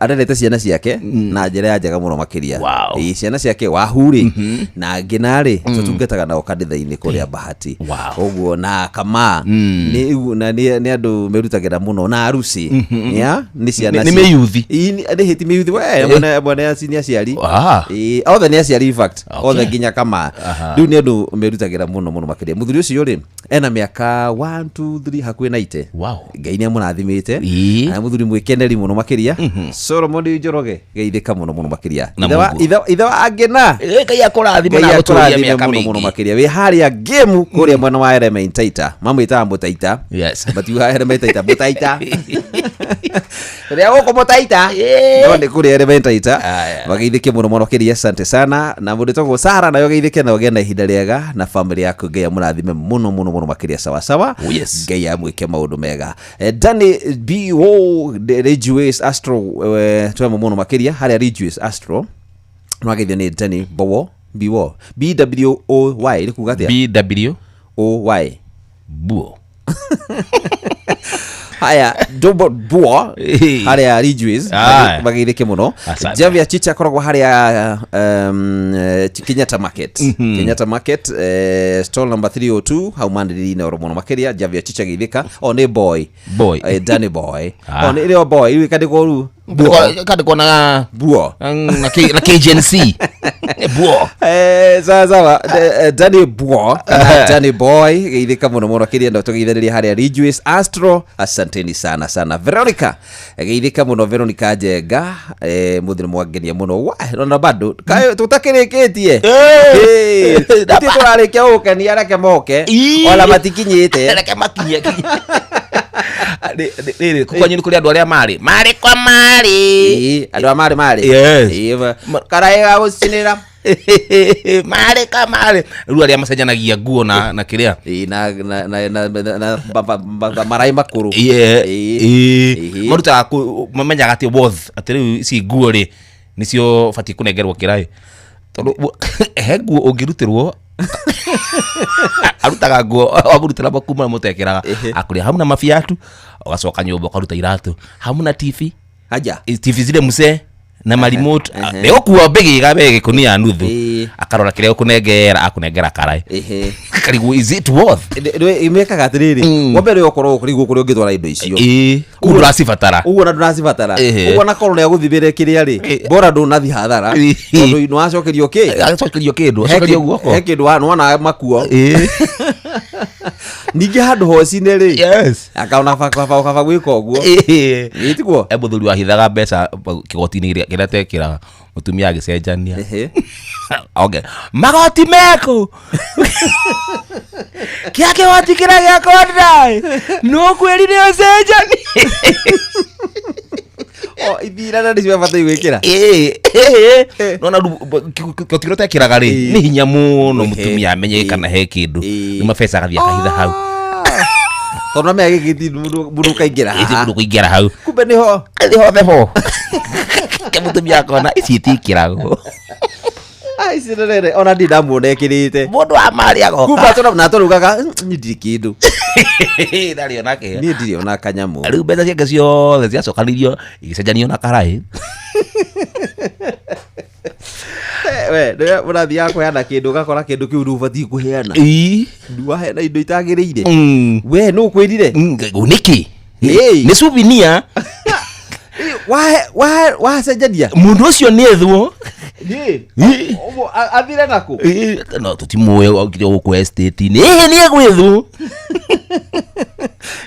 arerete ciana ciake na njĩra ya njega mũno makĩria. Wow. Ciana ciake Wahu rĩ na Ngina rĩ, tũtungataga nao kanitha-inĩ kũrĩa Bahati. Ũguo na Kama nĩ na nĩ andũ merutagĩra mũno na arusi ya nĩ ciana. Nĩ mĩyuthi. Ĩ, nĩ hĩti mĩyuthi we mwene mwene nĩ aciari. Ĩ, othe nĩ aciari in fact. Othe nginya Kama. Rĩu nĩ andũ merutagĩra mũno mũno makĩria. Mũthuri ũcio rĩ, ena mĩaka 1 2 3 hakuhĩ na ite. Ngai nĩ amũrathimĩte. Na mũthuri mwĩkeneri mũno makĩria, Solomon Njoroge, geithĩka mũno mũno makĩria. Na Ithe wa- Mungu. ithe wa Ngina. Ngai akũrathime na Ngai agũtũũrie akũrathime mĩaka mũno mũno mĩingĩ. makĩria. Wĩ harĩa ngĩmu kũrĩa mwena wa Elementaita, mamwĩtaga Mũtaita. Matiugaga Elementaita, Mũtaita rĩrĩa gũkũ Mũtaita, no nĩ kũrĩa Elementaita. Mageithĩke mũno mũno makĩria, asante sana. Na mũndũ togwo Sara nayo, geithĩke na ũgĩe na ihinda rĩega na family yaku. Ngai amũrathime mũno mũno mũno makĩria, sawa sawa. Oh, yes. Ngai amwĩke maũndũ mega. Danny Bo Rejuace Astro, twemo mũno makĩria harĩa Rejuace Astro. Nĩwageithio nĩ Danny Bowo, Bowo, Bwoy, nĩ kuga atĩa? BW Oy. Buo. Haya, Dobo Buo harĩa Ridgeways, mageithĩke mũno. Asante. Javia Chicha akoragwo harĩa Kenyatta Market, Kenyatta Market, stall number 302, hau manĩrĩri-inĩ oro mũno makĩria. Javia Chicha, geithĩka. O nĩ boy. Boy. Danny Boy. Ah. O nĩ rĩo boy rĩu ĩkandĩkwo rĩu Buo. Kandĩkwo na Buo. na KGNC Buo. Sawa sawa. Danny Buo kana Danny Boy, geithĩka mũno mũno kĩria na tũgeithĩrĩria harĩa Ridgeways Astro, asanteni sana sana. Veronica, geithĩka mũno, Veronica Njenga, mũthĩ nĩ mwangenia mũno. Wa, ona bado kaĩ tũtakĩrĩkĩtie? Ithuĩ tũrarĩkia gũkenia, reke moke. Ona matikinyĩte. Reke makinye. Rĩrĩ kwanyu nĩ kũrĩ andũ arĩa marĩ kwa marĩ. Ĩĩ, andũ a marĩ marĩ. Yes. Ĩĩ, karaĩ ga gũcinĩra. Marĩ ka marĩ rĩu arĩa macenjanagia nguo na kĩrĩa. Ĩĩ, na maraĩ makũrũ. Yeah. Ĩĩ. Ĩĩ. Ĩĩ. Marutaga mamenyaga atĩ worth atĩ rĩu ici nguo rĩ nĩcio batiĩ kũnengerwo kĩraĩ, tondũ he nguo ũngĩrutĩrwo, arutaga nguo wamũrutĩra makuma mũtekĩraga akũrĩa hamwe na mabiatu, ũgacoka nyũmba ũkaruta iratũ hamwe na TV. Aja. TV zile msee Na marimoti nĩgũkua mbĩgĩga be gĩkũnia nuthu. Ĩĩ. Akarora kĩrĩa ũkũnengera, akũnengera karaĩ. Akarigwo, is it worth? Imekaga atĩrĩrĩ, wa mbere ũkorwo ũrigwo kũrĩa ũngĩtwara indo icio. Ĩĩ, kũu ndũracibatara. Ũguo na ndũracibatara. Ũguo na korwo nĩ agũthimĩre kĩrĩa rĩ, bora ndũnathi hathara, tondũ nĩwacokerio kĩ. Acokerio kĩndũ, acokerio guoko. He kĩndũ nĩwona makuo. Ningĩ handũ hoci-inĩ rĩ, akaona kaba gwĩka ũguo. Ĩĩ, tiguo? E mũthuri wahithaga mbeca kĩgoti-inĩ kĩrĩa tekĩraga, mũtumia agĩcenjania. Okay. Magoti meku kĩa kĩgoti kĩrĩa gĩakwa ndĩraĩ nũkwĩrire ũcenjanie. O, ithirana nĩcio bataire gwĩkĩra. Nona kĩgoti kĩrĩa ũtekĩraga rĩ, nĩ hinya mũno mũtumia amenye kana he kĩndũ. Nĩ mabeca agathiĩ akahitha hau. Tondũ amenya gĩkĩ ti mũndũ ũkaingĩra Ĩĩ, ti haha. mũndũ kũingĩra hau. Kumbe nĩho. Nĩ hothe ho. Ke mũtumia akona ici itikĩragwo. Ah, ici rĩrĩ ona ndirĩ ndamuona ekĩrĩte. Mũndũ wa marĩ agoka. Kumba tũra na tũrugaga, niĩ ndirĩ kĩndũ. Ndarĩ ona kĩo. Niĩ ndirĩ ona kanyamũ. Rĩu mbeca ciake ciothe ciacokanĩirio igĩcenjanio na karaĩ. We, rĩrĩa ũrathiaga kũheana kĩndũ ũgakora kĩndũ kĩu ndũbatiĩ kũheana. Ĩĩ. Waheana indo itagĩrĩire. We nũ ũkwĩrire? Nĩkĩ? Ĩĩ. Nĩ souvenir. Wacenjania? Mũndũ ũcio nĩ ethwo. Ĩĩ. Ĩĩ. Ũguo, athire nakũ? Ĩĩ, no tũtimũĩ aukire gũkũ estate-inĩ. Ĩĩ, nĩ egwĩthwo.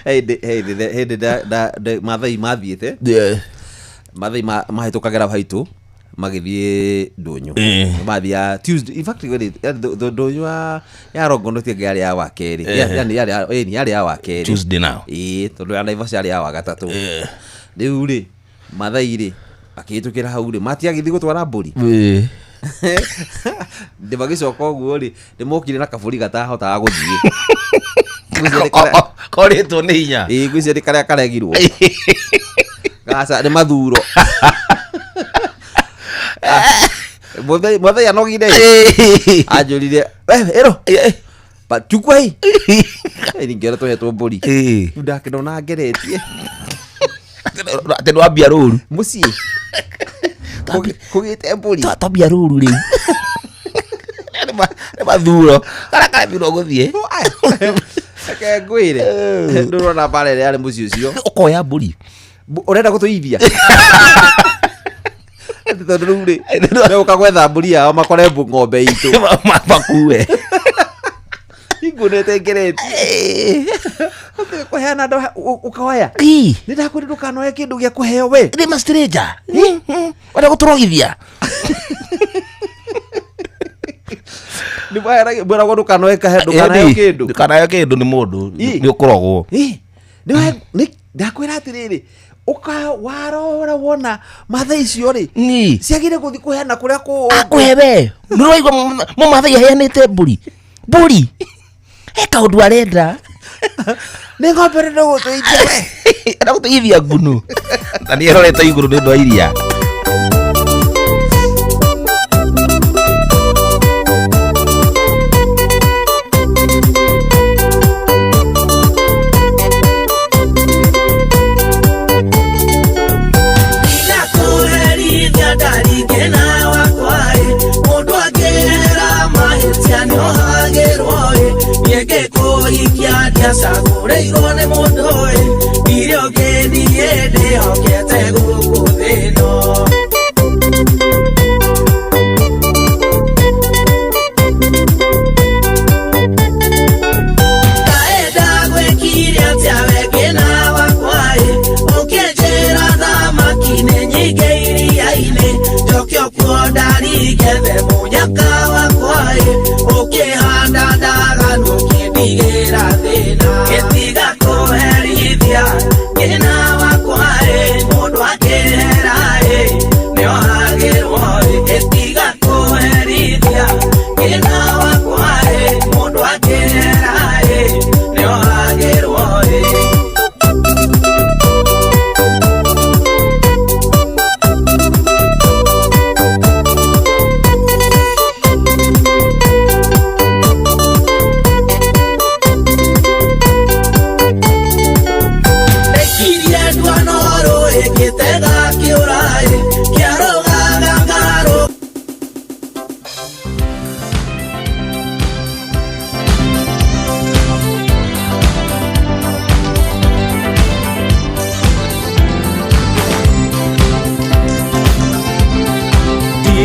Hĩndĩ Maathai mathiĩte. Maathai mahĩtũkagĩra haitũ magĩthiĩ ndũnyũ. Mathiaga Tuesday. In fact, wait, ndũnyũ ya Rongondo ti yarĩ ya wakerĩ. Yani yarĩ ya, ĩni, yarĩ ya wakerĩ. Tuesday now. Ĩĩ, tondũ ya Naivasha yarĩ ya wagatatũ. Rĩu rĩ, Maathai rĩ, akĩhĩtũkĩra hau rĩ, matiagĩthiĩ gũtwara mbũri. Ndĩ magĩcoka ũguo rĩ, nĩ mokire na kabũri gatahotaga gũthiĩ. Korĩtwo nĩ hinya. Ĩĩ, ngwĩciria nĩ karĩa karegirwo. Gaca, nĩ mathuro. Mũthei anogire. Anjũrire, ĩro, chukua hii. Ningĩona tũhetwo mbũri. Rĩu ndakĩnona ngeretie. Atĩ nĩwambia rũru. Mũciĩ. Kũgĩte mbũri. Twambia rũru rĩu. Nĩ mathuro. Karĩa karemirwo gũthiĩ. Reke ngwĩre. Ndũrona mbara ĩrĩa yarĩ mũciĩ ũcio. Ũkoya mbũri. Ũrenda gũtũithia? Atĩ tondũ rĩu rĩ, megũka gwetha mbũri yao makore ng'ombe itũ. Makue. Ingunĩte ngeretie. Kũheana andũ ũkoya. Nĩ ndakwĩra ndũkanoe kĩndũ gĩa kũheo we. Nĩ ma stranger. Wenda gũtũrogithia. Nĩ mwĩragwo ndũkanoe ndũkanaheo kĩndũ. Ndũkanaheo kĩndũ nĩ mũndũ. Nĩ ũkũrogwo. Ndakwĩra atĩrĩrĩ, ũka warora wona Maathai icio rĩ, ciagĩrĩire gũthiĩ kũheana kũrĩa kũngĩ. Akũhe we. Nĩ ũraigua mũmathai aheanĩte mbũri. Mbũri. He kaũndũ arenda. Nĩ ng'ombe ĩrenda gũtũithia we. Ĩrenda gũtũithia ngunu. Na nĩ ĩrorete igũrũ nĩ ũndũ wa iria. Ndacagũrĩirwo nĩ mũndũ ũyũ, irio ngĩthiĩ ndĩhokete gũkũ thĩ ĩno. Ndaenda gwĩkire atĩa we ngĩna wakwa ĩ, ũkĩnjĩra thamaki nĩ nyingĩ iria-inĩ, njoke ũkuo ndaringethe mũnyaka wakwa ĩ, ũkĩhanda ndaganu ũkĩndigĩra thĩna. Gĩtiga kũherithia ngĩna wakwa ĩ, mũndũ akĩhera ĩ, nĩohagĩrwo ĩ. Gĩtiga kũherithia ngĩna wakwa ĩ, mũndũ akĩhera ĩ, nĩohagĩrwo ĩ.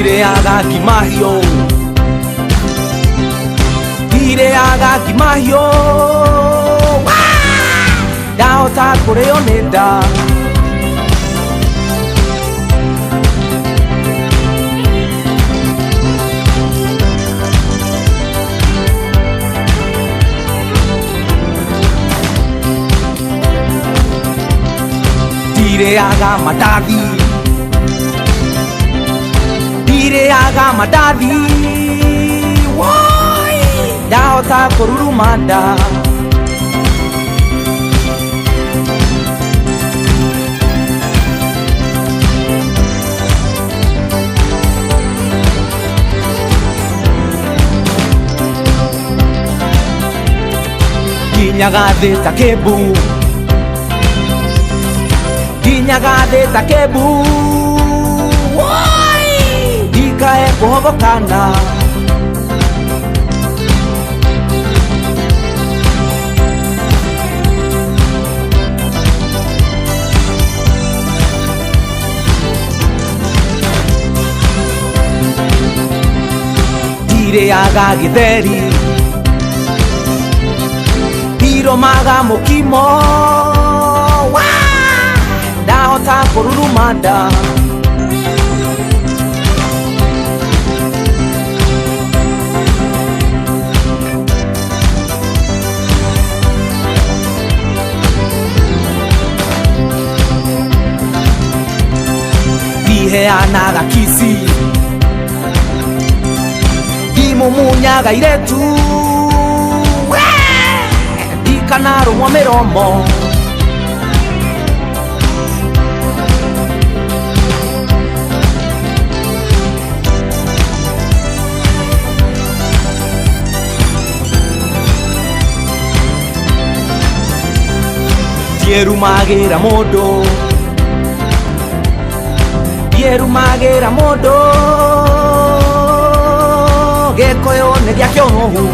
Ndirĩaga ngima hiũ, ndirĩaga ngima hiũ. Ndahota kũrĩo nĩ nda. Ndirĩaga mandathi, ndirĩaga mandathi. Woi, ndahota kũruruma nda. Nginyaga thĩ ta kĩmbu, nginyaga thĩ ta kĩmbu. Woi, ndikae kũhobokana. Ndirĩaga gĩtheri, ndirũmaga mũkimo. Wa! Ndahota kũruruma nda. Ndiheanaga kici, ndimumunyaga iretu. Ndikanarũmwo mĩromo. Ndierumagĩra mũndũ, ndierumagĩra mũndũ. Gĩkũyũ nĩ gĩa kĩũnũhu.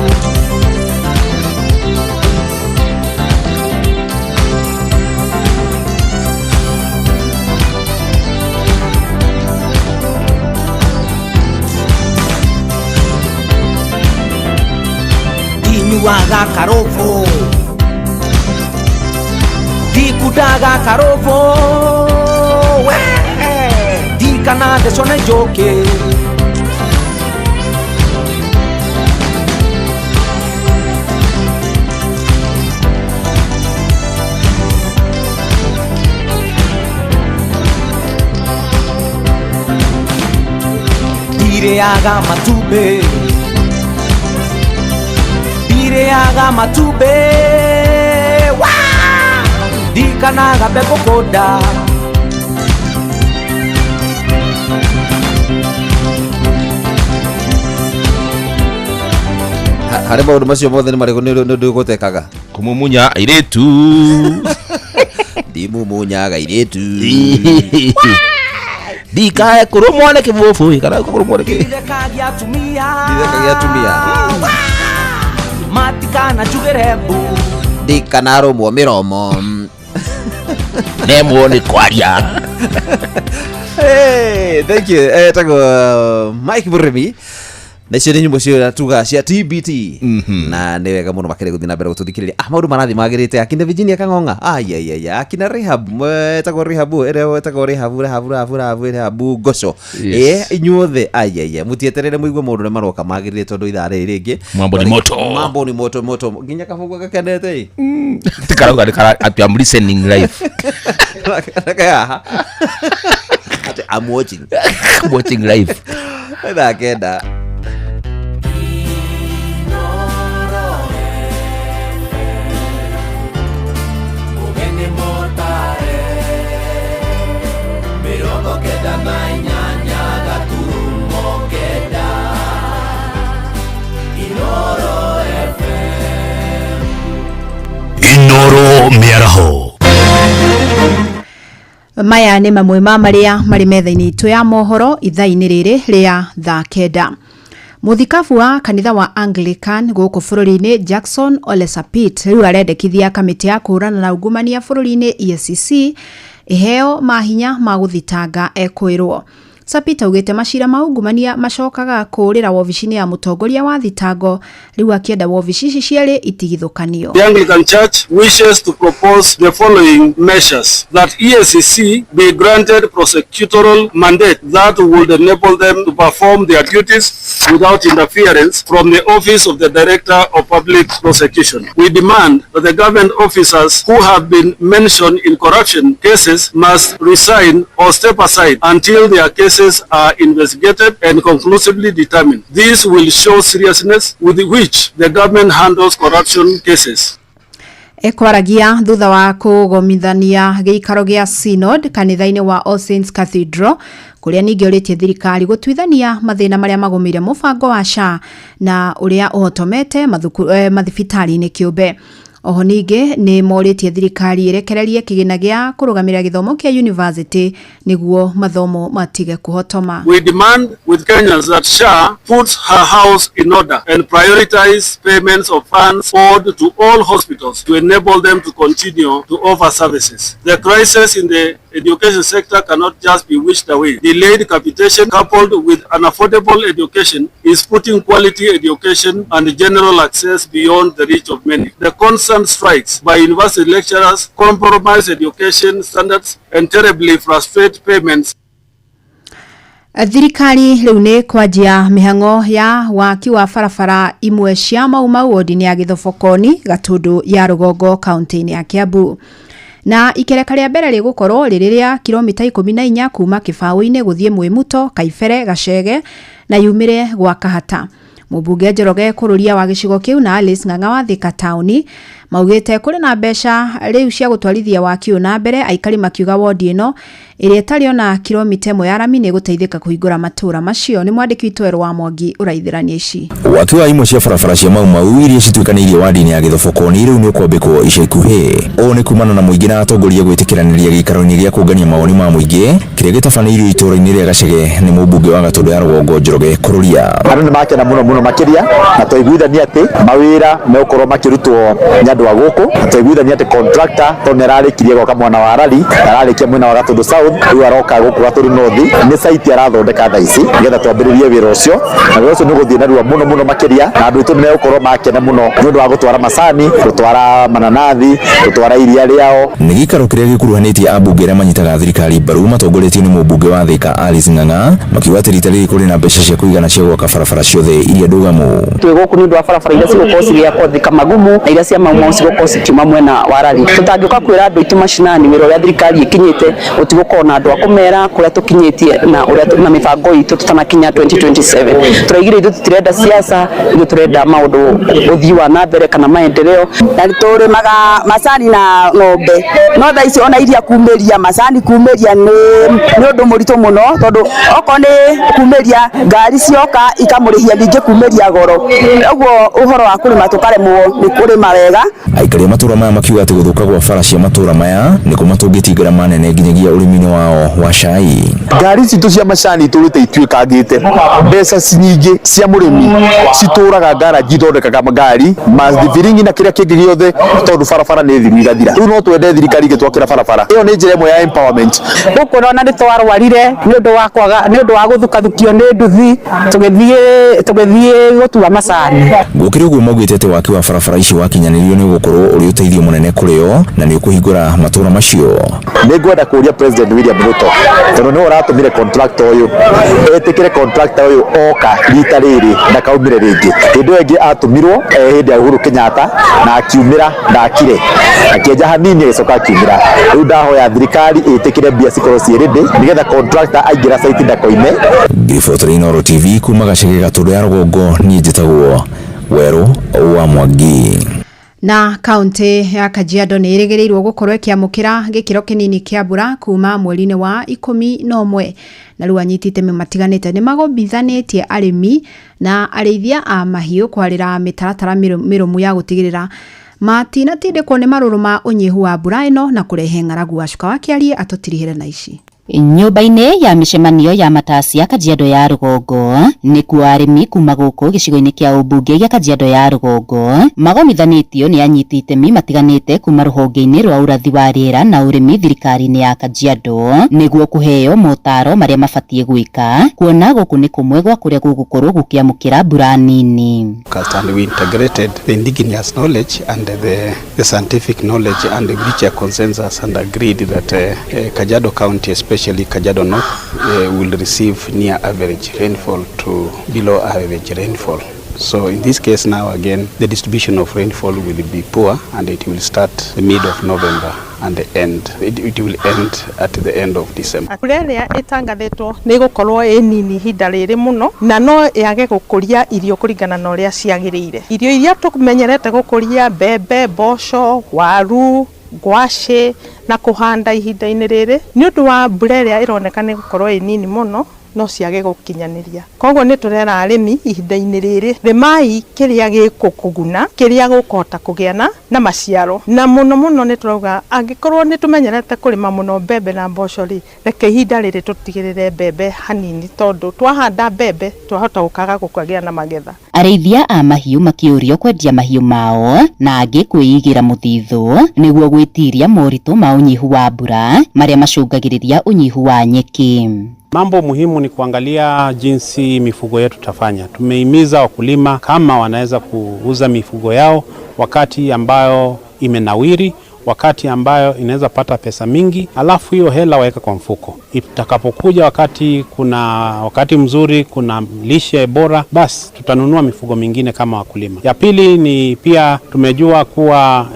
Ndinyuaga karũbũ, ndikundaga karũbũ. We, ndikanathecwo nĩ njũkĩ. Ndirĩaga matumbĩ, ndirĩaga matumbĩ. Wa! Ndikanaga mbegũ kũnda. Harĩ maũndũ macio mothe nĩ marĩkũ nĩ ũndũ ũgũtekaga? Kũmumunya airĩtu. Ndimumunyaga airĩtu. Ndikae kũrũmwo nĩ kĩbũbũ kana kũrũmwo nĩ kĩ. Ndirekagia atumia, Ndirekagia atumia. Matikananjugĩre mbu. Ndikanarũmwo mĩromo. Nemwo nĩ kwaria. Hey, thank you. Tagwo Mike Mũrĩmi. Na icio nĩ nyĩmbo cio tuga cia TBT. Na nĩ wega mũno makĩria gũthiĩ na mbere gũtũthikĩrĩria. Maũndũ marathiĩ magĩrĩte. Akina Virginia Kang'ong'a. Ai. Akina Rehab, etagwo Rehab, ĩrĩa etagwo Rehab, Rehab, Rehab, Rehab, Rehab Ngoco. Yes. Inyuothe. Ai. Mũtieterere mũigue maũndũ ũrĩa maroka magĩrĩire tondũ ithaa rĩrĩ rĩngĩ. Mambo ni moto. Mambo ni moto moto. Nginya kabũgũ gakenete ĩ. Tikarauga nĩ kara atĩ I'm listening live. Haha. Atĩ I'm watching. Watching live. Thaa 9. Inoro mĩaraho. Maya nĩ mamwe ma marĩa marĩ metha-inĩ itũ ya mohoro ithaa-inĩ rĩrĩ rĩa thaa 9. Mũthikabu wa kanitha wa Anglican gũkũ bũrũri-inĩ Jackson Ole Sapit rĩu arendekithia kamĩtĩ ya kũhũrana na ungumania bũrũri-inĩ EACC ĩheo mahinya ma gũthitanga ekwĩrwo. Sapit augĩte macira ma ungumania macokaga kũũrĩra wobici-inĩ ya mũtongoria wa thitango, rĩu akĩenda wobici ici cierĩ itigithũkanio. The Anglican Church wishes to propose the following measures: that EACC be granted prosecutorial mandate that would enable them to perform their duties without interference from the Office of the Director of Public Prosecution. We demand that the government officers who have been mentioned in corruption cases must resign or step aside until their cases are investigated and conclusively determined. This will show seriousness with which the government handles corruption cases. Ekwaragia thutha wa kũgomithania gĩikaro gĩa Synod kanitha-inĩ wa All Saints Cathedral, kũrĩa ningĩ ũrĩtie thirikari gũtuithania mathĩna marĩa magũmĩire mũbango wa SHA na ũrĩa ũhotomete mathibitarĩ-inĩ kĩũmbe. Oho ningĩ nĩ morĩtie thirikari ĩrekererie kĩgĩna gĩa kũrũgamĩrĩra gĩthomo kĩa university nĩguo mathomo matige kũhotoma. We demand with Kenyans that SHA puts her house in order and prioritize payments of funds owed to all hospitals to enable them to continue to offer services. The crisis in the education sector cannot just be wished away. Delayed capitation coupled with unaffordable education is putting quality education and general access beyond the reach of many. The constant strikes by university lecturers compromise education standards and terribly frustrate payments. Thirikari rĩu nĩ kwanjia mĩhang'o ya waki wa barabara imwe cia Mau Mau wodi-inĩ ya Gĩthobokoni, Gatũndũ ya Rũgongo, kaunti-inĩ ya Kiambu. Na ikereka rĩa mbere rĩgũkorwo rĩrĩ rĩa kilomita 14 kuma Kĩbaũ-inĩ gũthiĩ Mwĩmuto, Kaibere, Gacege na yumĩre gwa Kahata. Mũmbunge Njoroge Kũrũria wa gĩcigo kĩu na Alice Ng'ang'a wa Thika taũni maugĩte kũrĩ na mbeca rĩu cia gũtwarithia waki ũyũ na mbere, aikari makiuga wodi ĩno ĩrĩa ĩtarĩ ona kilomita ĩmwe ya rami nĩ ĩgũteithĩka kũhingũra matũũra macio. Nĩ mwandĩki witũ Werũ wa Mwangi ũraithĩrania ici. Waki wa imwe cia barabara cia Mau Mau iria cituĩkanĩirie wadi-inĩ ya Gĩthobokoni rĩu nĩ ũkwambĩkwo ica ikuhĩ. Ũũ nĩ kumana na mũingĩ na atongoria gwĩtĩkĩranĩria gĩikaro-inĩ gĩa kũngania mawoni ma mũingĩ kĩrĩa gĩtabanĩirio itũũra-inĩ rĩa Gacege nĩ mũmbunge wa Gatũndũ ya Rũgongo Njoroge Kũrũria. Andũ nĩ makena mũno mũno makĩria na twaiguithania atĩ mawĩra megũkorwo makĩrutwo nĩ andũ a gũkũ, na twaiguithania atĩ contractor tondũ nĩ ararĩkirie gwaka mwena wa Rari na ararĩkia mwena wa Gatũndũ South, rĩu aroka gũkũ Gatũndũ North, nĩ site arathondeka thaa ici nĩgetha twambĩrĩrie wĩra ũcio, na wĩra ũcio nĩ ũgũthiĩ narua mũno mũno makĩria, na andũ aitũ nĩ megũkorwo makena mũno nĩ ũndũ wa gũtwara macani, gũtwara mananathi, gũtwara iria rĩao. Nĩ gĩikaro kĩrĩa gĩkuruhanĩtie ambunge arĩa manyitaga thirikari mbaru matongoretio nĩ mũmbunge wa Thika Alice Ng'ang'a, makiuga atĩ rita rĩrĩ kũrĩ na mbeca cia kũigana cia gwaka barabara ciothe iria ndũgamu. Twĩ gũkũ nĩ ũndũ wa barabara iria cigũkorwo cigĩakwo Thika Magumu na iria cia Mau Mau cigũkorwo cikiuma mwena wa Rari. Tũtangĩũka kwĩra andũ aitũ macinani wĩra ũrĩa thirikari ĩkinyĩte, gũtigũkorwo na andũ a kũmera kũrĩa tũkinyĩtie na ũrĩa na mĩbango itũ tũtanakinya 2027. Tũraigire ithuĩ tũtirenda siasa, ithuĩ tũrenda maũndũ ũthii wa na mbere kana maendeleo. Na tũrĩmaga macani na ng'ombe, no thaa ici ona iria kumĩria macani kumĩria nĩ ũndũ mũritũ mũno, tondũ okorwo nĩ kumĩria ngari cioka ikamũrĩhia ningĩ kumĩria goro, ũguo ũhoro wa kũrĩma tũkaremwo nĩ kũrĩma wega. Aikari a matũũra maya makiuga atĩ gũthũka gwa bara cia matũũra maya nĩ kũmatũngĩtie ngarama nene nginyagia ũrĩmi-inĩ wao wa cai. Ngari citũ cia macani itũrĩte ituĩkangĩte, mbeca nyingĩ cia mũrĩmi citũraga ngaraji ithondekaga ngari mathibiringi na kĩrĩa kĩngĩ gĩothe, tondũ barabara nĩ thiru igathira. Rĩu no twende thirikari ĩgĩtwakĩra barabara ĩyo, nĩ njĩra ĩmwe ya empowerment. Gũkũ ona nĩ twarwarire nĩ ũndũ wa kwaga, nĩ ũndũ wa gũthukathukio nĩ nduthi tũgĩthiĩ gũtua macani. Gũkĩrĩ ũguo, maugĩte atĩ waki wa barabara ici wakinyanĩrio nĩ ũgũkorwo ũrĩ ũteithio mũnene kũrĩ o na nĩ ũkũhingũra matũũra macio. Nĩ ngwenda kũria President William Ruto, tondũ nĩwe ũratũmire contractor ũyũ, etĩkĩre contractor ũyũ oka rita rĩrĩ ndakaumĩre rĩngĩ. Hĩndĩ ĩyo ĩngĩ atũmirwo hĩndĩ ya Uhuru Kenyatta na akiumĩra, ndakire akĩenja hanini agĩcoka akiumĩra. Rĩu ndahoya thirikari ĩtĩkĩre mbia cikorwo ciĩ ready nĩgetha contractor aingĩra site ndakoime. Ngĩribotera Inooro TV kuma Gacege, Gatũndũ ya Rũgongo, niĩ njĩtagwo Werũ wa Mwangi. Na kaunti ya Kajiado nĩ ĩrĩgĩrĩirwo gũkorwo ĩkĩamũkĩra gĩkĩro kĩnini kĩa mbura kuma mweri-inĩ wa 11, na rĩu anyiti itemi matiganĩte nĩ magombithanĩtie arĩmi na arĩithia a mahiũ kwarĩra mĩtaratara mĩrũmu ya gũtigĩrĩra matinatindĩkwo nĩ marũrũ ma ũnyihu wa mbura ĩno na kũrehe ng'aragu. Wacuka wa Kĩarie atũtirihĩre na ici. Nyũmba-inĩ ya mĩcemanio ya Matacia Kajiado ya Rũgongo nĩkuo arĩmi kuma gũkũ gĩcigo-inĩ kĩa ũmbunge gĩa Kajiado ya Rũgongo magomithanĩtio nĩ anyiti itemi matiganĩte kuma rũhonge-inĩ rwa ũrathi wa rĩera na ũrĩmi thirikari-inĩ ya Kajiado nĩguo kũheo motaro marĩa mabatiĩ gwĩka kuona gũkũ nĩ kũmwe gwa kũrĩa gũgũkorwo gũkĩamũkĩra mbura nini. And we integrated the indigenous knowledge and the scientific knowledge and reached a consensus and agreed that Kajiado County, especially Kajiado North, will receive near average rainfall to below average rainfall. So in this case now again, the distribution of rainfall will be poor and it will start the mid of November and the end. It will end at the end of December. Mbura ĩrĩa ĩtangathĩtwo nĩ ĩgũkorwo ĩ nini ihinda rĩrĩ mũno na no yage gũkũria irio kũringana na ũrĩa ciagĩrĩire. Irio iria tũmenyerete gũkũria mbembe, mboco, waru, ngwacĩ na kũhanda ihinda-inĩ rĩrĩ nĩ ũndũ wa mbura ĩrĩa ĩroneka nĩ gũkorwo ĩ nini mũno no ciage gũkinyanĩria. Koguo nĩ tũrera arĩmi ihinda-inĩ rĩrĩ rĩmai kĩrĩa gĩgũkũguna kĩrĩa gũkũhota kũgĩa na maciaro, na mũno mũno nĩ tũrauga angĩkorwo nĩ tũmenyerete kũrĩma mũno mbembe na mboco rĩ, reke ihinda rĩrĩ tũtigĩrĩre mbembe hanini tondũ twahanda mbembe twahota gũkaga gũkagĩa na magetha. Arĩithia a mahiũ makĩũrio kwendia mahiũ mao na angĩ kwĩigĩra mũthithũ nĩguo gwĩtiria moritũ ma ũnyihu wa mbura marĩa macũngagĩrĩria ũnyihu wa nyeki. Mambo muhimu ni kuangalia jinsi mifugo yetu tafanya. Tumehimiza wakulima kama wanaweza kuuza mifugo yao wakati ambayo imenawiri, wakati ambayo inaweza pata pesa mingi, alafu hiyo hela waweka kwa mfuko. Itakapokuja wakati kuna wakati mzuri, kuna lishe bora, basi tutanunua mifugo mingine kama wakulima. Ya pili ni pia tumejua kuwa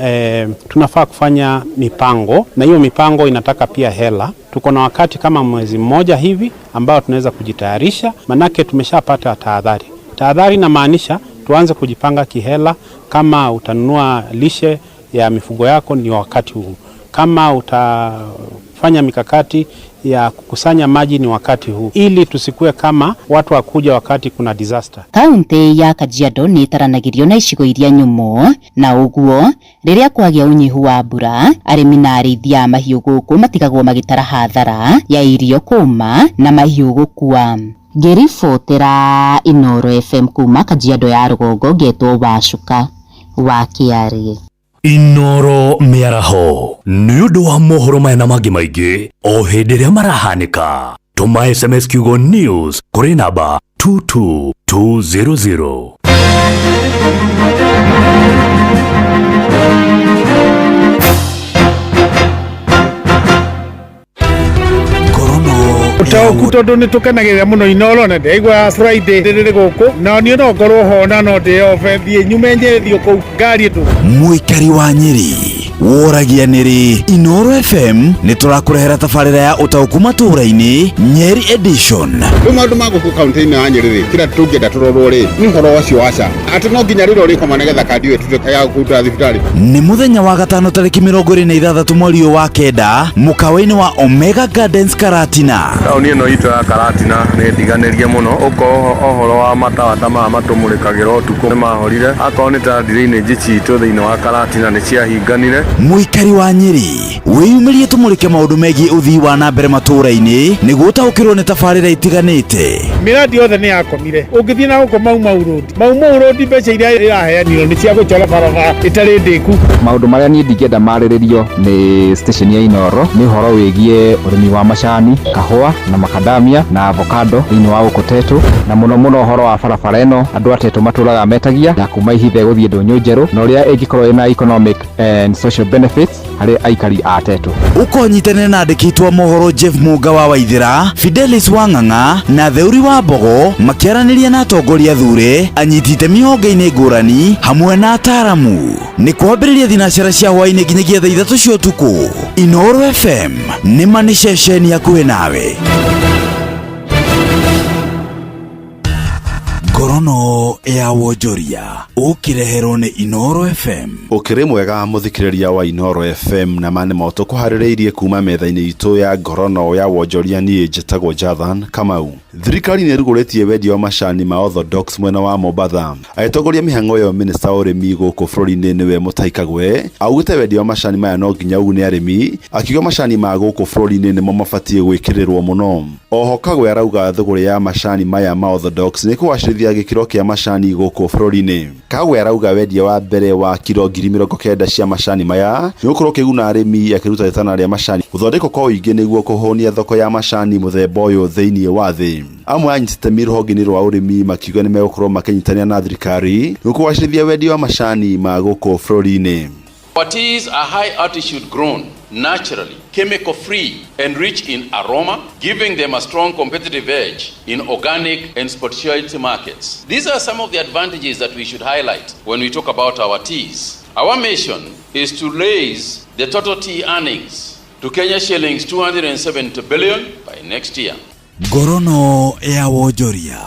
tunafaa kufanya mipango, na hiyo mipango inataka pia hela. Tuko na wakati kama mwezi mmoja hivi ambao tunaweza kujitayarisha, manake tumeshapata tahadhari. Tahadhari inamaanisha tuanze kujipanga kihela. Kama utanunua lishe ya mifugo yako ni wakati huu. Kama utafanya mikakati ya kukusanya maji ni wakati huu, ili tusikue kama watu wakuja wakati kuna disaster. Kaunti ya Kajiado ni ĩtaranagĩrio na icigo iria nyũmũ na ũguo rĩrĩa kwagĩa ũnyihu wa mbura arĩmi na arĩithia a mahiũ gũkũ matigagwo magĩtara hathara ya irio kũma na mahiũ gũkua. Ngĩribotera Inooro FM kuma Kajiado ya Rũgongo ngetwo Wacuka wa Kĩarĩ. Inooro mĩaraho nĩ ũndũ wa mohoro maya na mangĩ maingĩ o hĩndĩ ĩrĩa marahanĩka. Tũma SMS kiugo news kũrĩ namba 22200. Ũtaũku tondũ nĩ tũkenagĩrĩra mũno Inooro na ndĩraigua Friday rĩrĩ gũkũ na niĩ no ngorwo ho na no ndĩyobe thiĩ nyume Nyĩrĩ thiĩ kũu ngari ĩtũ. Mũikari wa Nyĩrĩ woragia nĩrĩ Inooro FM nĩ tũrakũrehera tabarĩra ya ũtaũku matũũra-inĩ Nyeri edition. Rĩu maũndũ ma gũkũ kaunti-inĩ ya Nyĩrĩ rĩ, kĩrĩa tũngĩenda tũrorwo rĩ nĩ ũhoro ũcio wa SHA, atĩ no nginya rĩrĩa ũrĩkoma nĩgetha kandi ĩyo ĩtuĩke ya kũruta thibitarĩ. Nĩ mũthenya wa gatano tarĩki 26 mweri ũyũ wa kenda mũkawa-inĩ wa Omega Gardens Karatina. Taũni ĩno itũ ya Karatina nĩ ndiganĩrie mũno, ũkorwo ũhoro wa matawa ta maya matũmũrĩkagĩra ũtukũ nĩ mahorire, akorwo nĩ ta drainage citũ thĩinĩ wa Karatina nĩ ciahinganire. Mũikari wa Nyĩrĩ wĩyumĩrie tũmũrĩke maũndũ megiĩ ũthii wa na mbere matũũra-inĩ nĩguo ũtaũkĩrwo nĩ tabarĩra itiganĩte. Mĩradi yothe nĩ yakomire. Ũngĩthiĩ na gũkũ Mau Mau Road, Mau Mau Road mbeca iria iraheanirwo nĩ cia gũchora barabara ĩtarĩ ndĩku. Maũndũ marĩa niĩ ndingĩenda marĩrĩrio nĩ station ya Inooro nĩ ũhoro wĩgiĩ ũrĩmi wa macani, kahũa na makadamia na avocado thĩinĩ wa gũkũ Tetũ, na mũno mũno ũhoro wa barabara ĩno andũ a Tetũ matũraga metagia ya kuma Ihithe gũthiĩ Ndũnyũ Njerũ, na ũrĩa ĩngĩkorwo ĩna economic and social benefits harĩ aikari a Tetũ. Ũkonyitanĩra na andĩki a mohoro Jeff Munga wa Waithĩra, Fidelis Wang'ang'a na Theuri wa Mbogo makĩaranĩria na atongoria thure, anyiti itemi honge-inĩ ngũrani hamwe na ataaramu. Nĩ kwambĩrĩria thinacara cia hwaĩ-inĩ nginyagia thaa 3 cia ũtukũ. Inooro FM nĩ ma nĩ ceceni hakuhĩ nawe. Ngorono Ngorono ya wonjoria ũkĩreherwo nĩ Inoro FM. Ũkĩrĩ mwega mũthikĩrĩria wa Inoro FM na ma nĩmo tũkũharĩrĩirie kuma metha-inĩ itũ ya ngorono ya wonjoria. Niĩ njĩtagwo Jathan Kamau. Thirikari nĩ ĩrugũrĩtie wendia wa macani ma Orthodox mwena wa Mombatha. Agĩtongoria mĩhang'o ĩyo, minista wa ũrĩmi gũkũ bũrũri-inĩ nĩwe Mutahi Kagwe augĩte wendia wa macani maya no nginya ũgune arĩmi, akiuga macani ma gũkũ bũrũri-inĩ nĩmo mabatiĩ gwĩkĩrĩrwo mũno. Oho Kagwe arauga thũgũrĩ ya macani maya ma Orthodox nĩ kũgacĩrithia gĩkĩro kĩa macani gũkũ bũrũri-inĩ. Kagwe arauga wendia wa mbere wa kiro 90,000 cia macani maya nĩ ũgũkorwo ũkĩguna arĩmi, akĩruta rĩtana rĩa macani gũthondekwo kwa ũingĩ nĩguo kũhũnia thoko ya macani mũthemba ũyũ thĩinĩ wa thĩ. Amwe a anyiti itemi rũhonge-inĩ rwa ũrĩmi makiuga nĩ megũkorwo makĩnyitanĩra na thirikari nĩguo kũgacĩrithia wendia wa macani ma gũkũ bũrũri-inĩ. Our teas are high altitude grown, naturally, chemical free, and rich in aroma, giving them a strong competitive edge in organic and specialty markets. These are some of the advantages that we should highlight when we talk about our teas. Our mission is to raise the total tea earnings to Kenya shillings 270 billion by next year. Ngorono ya wonjoria.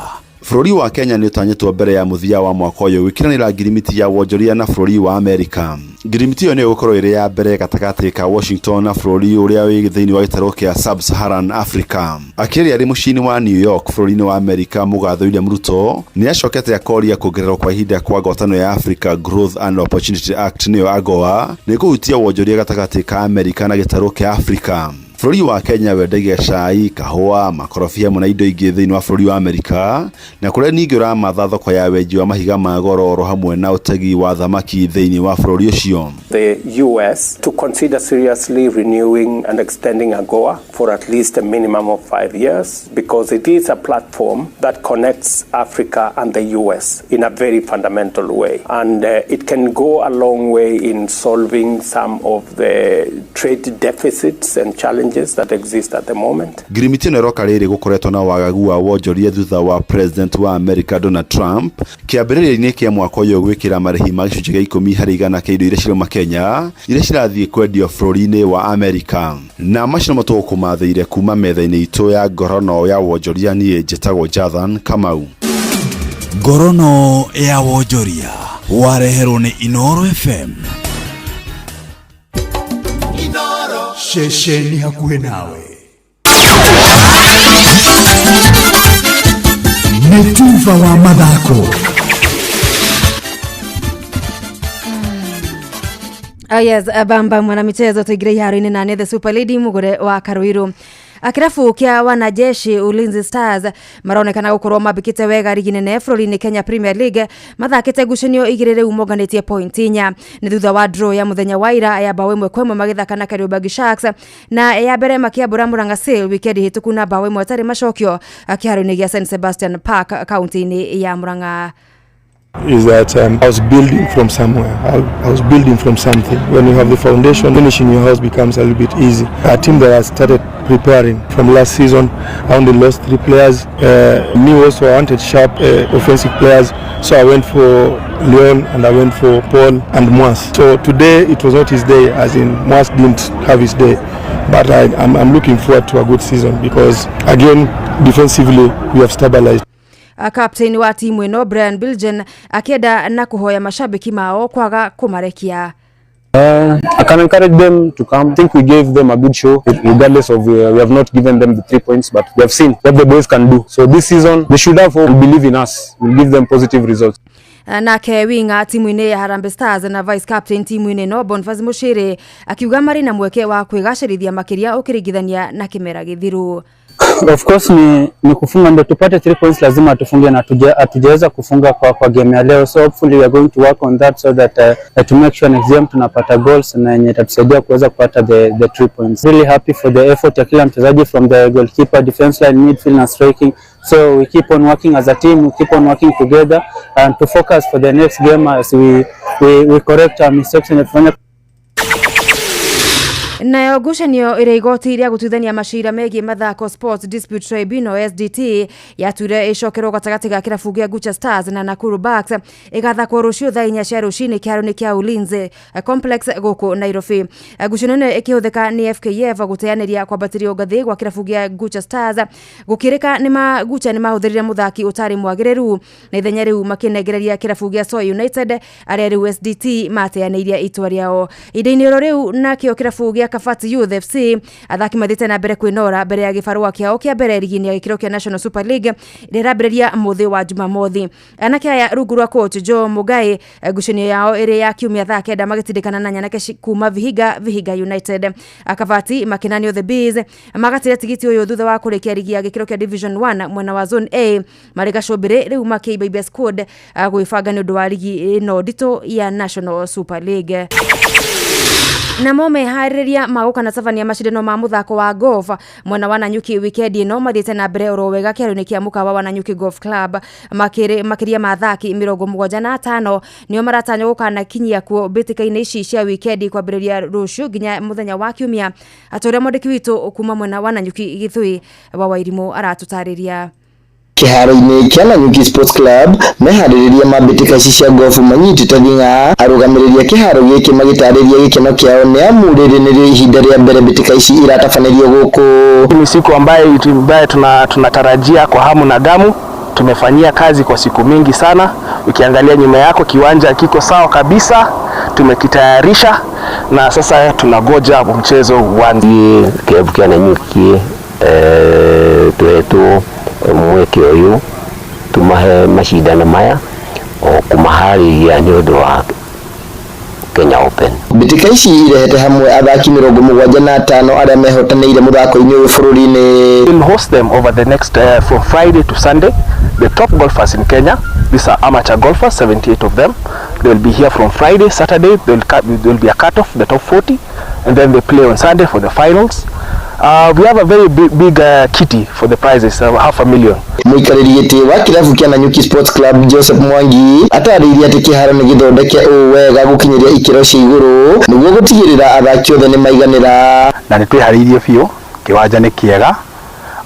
Bũrũri wa Kenya nĩ ũtanyĩtwo mbere ya mũthia wa mwaka ũyũ gwĩkĩranĩra ngirimiti ya wonjoria na bũrũri wa Amerika. Ngirimiti ĩyo nĩyo ĩgũkorwo ĩrĩ ya mbere gatagatĩ ka Washington na bũrũri ũrĩa wĩ thĩinĩ wa gĩtarũ kĩa Sub-Saharan Africa. Akĩaria arĩ mũciĩ-inĩ wa New York bũrũri-inĩ wa Amerika, mũgathe William Ruto nĩ acokete akoria kuongererwo kwa ihinda kwa ngwatanĩro ya Africa Growth and Opportunity Act nĩyo AGOA nĩ kũhutia wonjoria gatagatĩ ka Amerika na gĩtarũ kĩa Africa. Bũrũri wa Kenya wendagia cai, kahũa, makorobia hamwe na indo ingĩ thĩinĩ wa bũrũri wa Amerika, na kũrĩa ningĩ ũramatha thoko ya wenji wa mahiga ma goro oro hamwe na ũtegi wa thamaki thĩinĩ wa bũrũri ũcio. The US to consider seriously renewing and extending AGOA for at least a minimum of 5 years because it is a platform that connects Africa and the US in a very fundamental way. And it can go a long way in solving some of the trade deficits and challenges that exist at the moment. Ngirimiti ĩno ĩroka rĩrĩ gũkoretwo na wagagu wa wonjoria thutha wa president wa America Donald Trump kĩambĩrĩria-inĩ kĩa mwaka ũyũ gwĩkĩra marĩhi ma 10% kĩa indo iria cirauma Kenya iria cirathiĩ kwendio bũrũri-inĩ wa Amerika. Na macio nĩmo tũgũkũmathĩire kuma metha-inĩ itũ ya ngorono ya wonjoria. Niĩ njĩtagwo Jathan Kamau. Ngorono ya wonjoria wareherwo nĩ Inoro FM. Ceceni hakuhĩ nawe nĩ tuba wa mathako. Oh yes, bamba mwanamichezo, tuingire iharo-inĩ na nĩ the super lady mugure wa Karuiru. Kirabu kia wanajeshi Ulinzi Stars maronekana gukorwo mambikite wega rigi nene bũrũri-inĩ Kenya Premier League, mathakĩte ngucanio igĩrĩ rĩu monganĩtie point inya nĩ thutha wa draw ya mũthenya wa ira ya bao 1-1 magĩthaka na Kariobangi Sharks, na ya mbere makĩambũra Murang'a Seal wikendi hĩtũku na bao ĩmwe ĩtarĩ macokio kĩharo-inĩ gĩa St Sebastian Park kaunti-inĩ ya Murang'a. Is that I was building from somewhere. I was building from something. When you have the foundation, finishing your house becomes a little bit easy. A team that has started preparing from last season, I only lost three players. Me also, I wanted sharp offensive players, so I went for Leon and I went for Paul and Moas. So today it was not his day, as in Moas didn't have his day. But I'm looking forward to a good season because, again, defensively we have stabilized. Captain wa timu ĩno Brian Bilgen akĩenda na kũhoya mashabiki mao kwaga kũmarekia. I can encourage them to come. I think we gave them a good show, regardless of we have not given them the 3 points, but we have seen what the boys can do. So this season, they should have hope and believe in us. We'll give them positive results. Nake winga timu-inĩ ya Harambee Stars na vice captain timu-inĩ ĩno Boniface Muchiri akiuga marĩ na mweke wa kwĩgacĩrithia makĩria ũkĩringithania na kĩmera gĩthiru. Of course ni kufunga ndio tupate 3 points, lazima tufunge na hatujaweza kufunga kwa game ya leo, so hopefully we are going to work on that so that to make sure next game tunapata goals na yenye itatusaidia kuweza kupata the 3 points. Really happy for the effort ya kila mchezaji from the goalkeeper, defense line, midfield na striking. So we keep on working as a team, we keep on working together and to focus for the next game as we correct our mistakes and tufanye. Nayo ngucanio ĩrĩa igoti rĩa gũtuithania macira megiĩ mathako Sports Dispute Tribunal SDT yatuire ĩcokerwo gatagatĩ ga kĩrabu kĩa Gucha Stars na Nakuru Bucks ĩgathakwo rũciũ thaa 4 cia rũcinĩ kĩharo-inĩ kĩa Ulinzi Complex gũkũ Nairobi. Ngucanio ĩno ĩkĩhũthĩka nĩ FKF gũteanĩria kwambatĩrio ngathĩ gwa kĩrabu kĩa Gucha Stars gũkĩrĩka nĩ ma Gucha nĩ mahũthĩrire mũthaki ũtarĩ mwagĩrĩru na ithenya rĩu makĩnengereria kĩrabu gĩa Soy United arĩa rĩu SDT mateanĩirie itua rĩao. Ihinda-inĩ oro rĩu nakĩo kĩrabu gĩa Kabati Youth FC athaki mathiĩte na mbere kwĩnora mbere ya gĩbarũa kĩao kĩa mbere rigi-inĩ ya gĩkĩro kĩa National Super League ĩrĩa ĩrambĩrĩria mũthĩ wa Jumamothi. Anake aya rungu rwa coach Joe Mugai, ngucanio yao ĩrĩ ya kiumia thaa 9 magĩtindĩkana na nyanake kuma Vihiga Vihiga United. Akabati makinanio the Bees magatire tigiti ũyũ thutha wa kũrĩkia rigi ya gĩkĩro kĩa Division 1 mwena wa Zone A marĩ gacũmbĩrĩ rĩu makĩimba squad gwĩbanga nĩ ũndũ wa rigi ĩno nditũ ya National Super League. Namo meharĩrĩria ma gũkanatabania macindano ma mũthako wa golf mwena wa Nanyuki wikendi ĩno mathiĩte na mbere oro wega kĩharo-inĩ kĩa mũkawa wa Nanyuki Golf Club. Makĩria ma athaki 75 nĩo maratanywo gũkanakinyia kuo mbĩtĩka-inĩ ici cia wikendi kwambĩrĩria rũciũ nginya mũthenya wa kiumia, ata ũrĩa mwandĩki witũ kuma mwena wa Nanyuki Gĩthũi wa Wairimũ aratũtarĩria. Kĩharo-inĩ kĩa Nanyuki Sports Club meharĩrĩria ma mbĩtĩka ici cia gofu manyitĩte thing'a. Arũgamĩrĩri a kĩharo gĩkĩ magĩtarĩria gĩkeno kĩao nĩ amu rĩrĩ nĩrĩo ihinda rĩa mbere mbĩtĩka ici iratabanĩrio gũkũ. Ni siku ambayo tunatarajia kwa hamu na gamu. Tumefanyia kazi kwa siku mingi sana. Ukiangalia nyuma yako kiwanja kiko sawa kabisa, tumekitayarisha na sasa tunagoja mchezo uanze. Kĩrabu kĩa Nanyuki twetu mweke ũyũ tumahe macindano maya o kũmaharĩria nĩ ũndũ wa Kenya Open. Mbĩtĩka ici irehete hamwe athaki 75 arĩa mehotanĩire mũthako-inĩ ũyũ bũrũri-inĩ. We'll host them over the next from Friday to Sunday. The top golfers in Kenya, these are amateur golfers, 78 of them. They will be here from Friday, Saturday, there will be a cut-off, the top 40, and then they play on Sunday for the finals. We have a very big kitty for the prizes, 500,000. Mũikarĩri gĩtĩ wa kĩrabu kĩa Nanyuki Sports Club Joseph Mwangi atarĩirie atĩ kĩharo nĩ gĩthondeke ũũ wega gũkinyĩria ikĩro cia igũrũ nĩguo gũtigĩrĩra athaki othe nĩ maiganĩra. Na nĩ twĩharĩirie biũ, kĩwanja nĩ kĩega,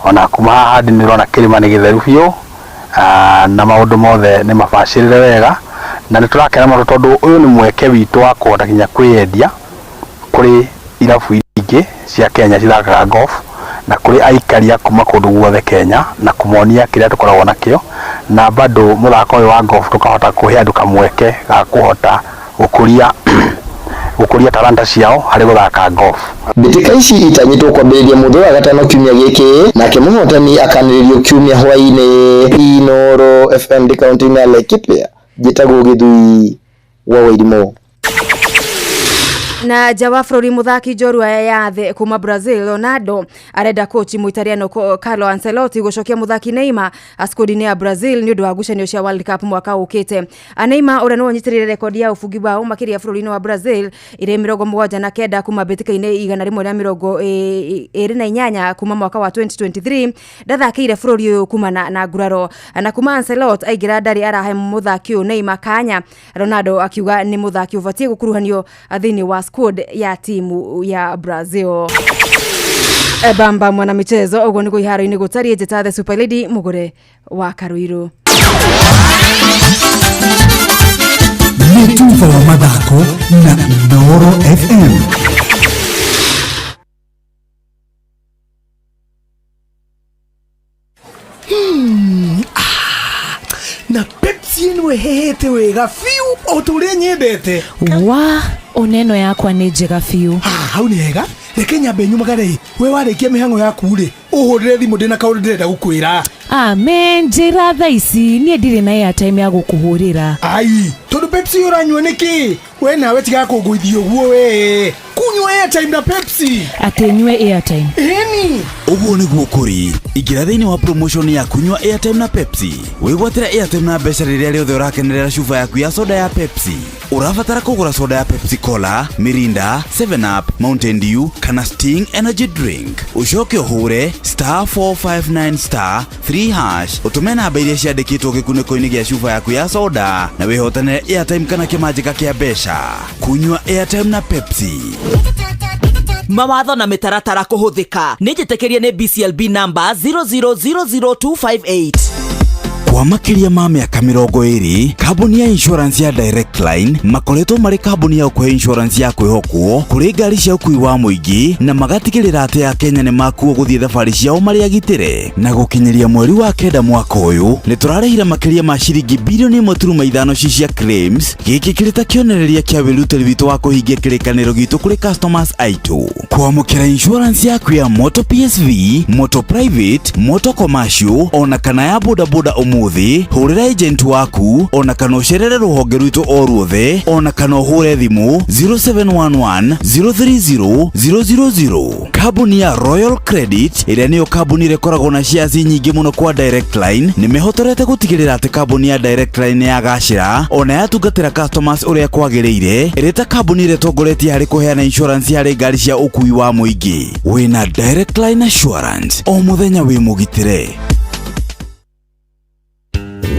ona kuma haha ndĩ nĩũrona kĩrĩma nĩ gĩtheru biũ, na maũndũ mothe nĩ mabacĩrĩre wega, na nĩ tũrakena mũno tondũ ũyũ nĩ mweke witũ wa kũhota nginya kwĩyendia kũrĩ irabu ingĩ cia Kenya cithakaga golf na kũrĩ aikari a kuma kũndũ guothe Kenya na kũmonia kĩrĩa tũkoragwo nakĩo, na bado mũthako ũyũ wa golf tũkahota kũhe andũ kamweke ga kũhota gũkũria talanta ciao harĩ gũthaka golf. Mbĩtĩka ici itanyĩtwo kwambĩrĩria mũthĩ wa gatano kiumia gĩkĩ, nake mũhotani akanĩrĩrio kiumia hwaĩ-inĩ. Inooro FM ndĩ kaũntĩ-inĩ ya Laikipia, njĩtagwo Gĩthui wa Wairimũ. Na nja wa bũrũri mũthaki njorua ya thĩ kuma Brazil Ronaldo arenda coach Mũitaliano Carlo Ancelotti gũcokia mũthaki Neymar squad-inĩ ya Brazil nĩ ũndũ wa ngucanio cia World Cup mwaka ũkĩte. Neymar ũrĩa nĩwe ũnyitĩrĩire rekondi ya ũbungi bao makĩria bũrũri-inĩ wa Brazil ĩrĩ 79 kuma mbĩtĩka-inĩ 128 kuma mwaka wa 2023 ndathakĩire bũrũri ũyũ kumana na nguraro, na kuma Ancelotti aingĩra ndarĩ arahe mũthaki ũyũ Neymar kanya. Ronaldo akiuga nĩ mũthaki ũbatiĩ gũkuruhanio thĩinĩ wa squad ya timu ya Brazil. Bamba mwana michezo ũguo nĩguo iharo-inĩ gũtariĩ. Njĩta the Super Lady mũgũre wa Karuiru. Nĩ tuba wa mathako na Inooro FM. Na Pepsi ĩno ĩhehete wega biũ o ta ũrĩa nyendete. Wa oneno yakwa nĩ njega biũ. Hau nĩ hega, reke nyambe nyumagare. We warĩkia mĩhang'o yaku rĩ, ũhũrĩre thimũ ndĩna kaũndũ ndĩrenda gũkwĩra. Amen, njĩra thaa ici niĩ ndirĩ na airtime ya gũkũhũrĩra. Ai, tondũ Pepsi ũranyua nĩkĩ? We nawe tiga kũngũithia ũguo we. Kunyua airtime na Pepsi. Atĩ nyue airtime. Ĩni. Ũguo nĩguo kũrĩ. Ingĩra thĩinĩ wa promotion ya kunyua airtime na Pepsi. Wĩgwatĩre airtime na mbeca rĩrĩa rĩothe ũrakenerera cuba yaku ya soda ya Pepsi. Ũrabatara kũgũra soda ya Pepsi Cola, Mirinda, 7 Up, Mountain Dew kana Sting Energy Drink. Ũcoke ũhũre *459 *3# ũtũme namba iria ciandĩkĩtwo gĩkunĩko-inĩ gĩa cuba yaku ya soda na wĩhotanĩre airtime kana kĩmanjĩka kĩa mbeca. Kunyua airtime na Pepsi. Mawatho na mĩtaratara kũhũthĩka. Nĩ njĩtĩkĩrie nĩ BCLB number 0000258. Kwa makĩria ma mĩaka 20, kambuni ya insurance ya Direct Line makoretwo marĩ kambuni ya ũkũhe insurance ya kwĩhokwo kũrĩ ngari cia ũkui wa mũingĩ, na magatigĩrĩra atĩ Akenya nĩ makuo gũthiĩ thabarĩ ciao marĩ agitĩre. Na gũkinyĩria mweri wa 9 mwaka ũyũ, nĩ tũrarĩhire makĩria ma ciringi bilioni 1.5 ci cia claims. Gĩkĩ kĩrĩ ta kĩonereria kĩa wĩrutĩri witũ wa kũhingia kĩrĩkanĩro gitũ kũrĩ customers aitũ. Kwamũkĩra insurance yaku ya moto PSV, moto private, moto commercial ona kana ya bodaboda ũmũthĩ, hũrĩra agent waku ona kana ũcerere rũhonge rwitũ o ruothe, ona kana ũhũre thimũ 0711 030 000. Kambuni ya Royal Credit, ĩrĩa nĩyo kambuni ĩrĩa ĩkoragwo na shares nyingĩ mũno kwa Direct Line, nĩ mehotorete gũtigĩrĩra atĩ kambuni ya Direct Line nĩ yagacĩra ona yatungatĩra customers ũrĩa kwagĩrĩire, ĩrĩ ta kambuni ĩrĩa ĩtongoretie harĩ kũheana insurance harĩ ngari cia ũkui wa mũingĩ. Wĩna Direct Line Assurance, o mũthenya wĩ mũgitĩre.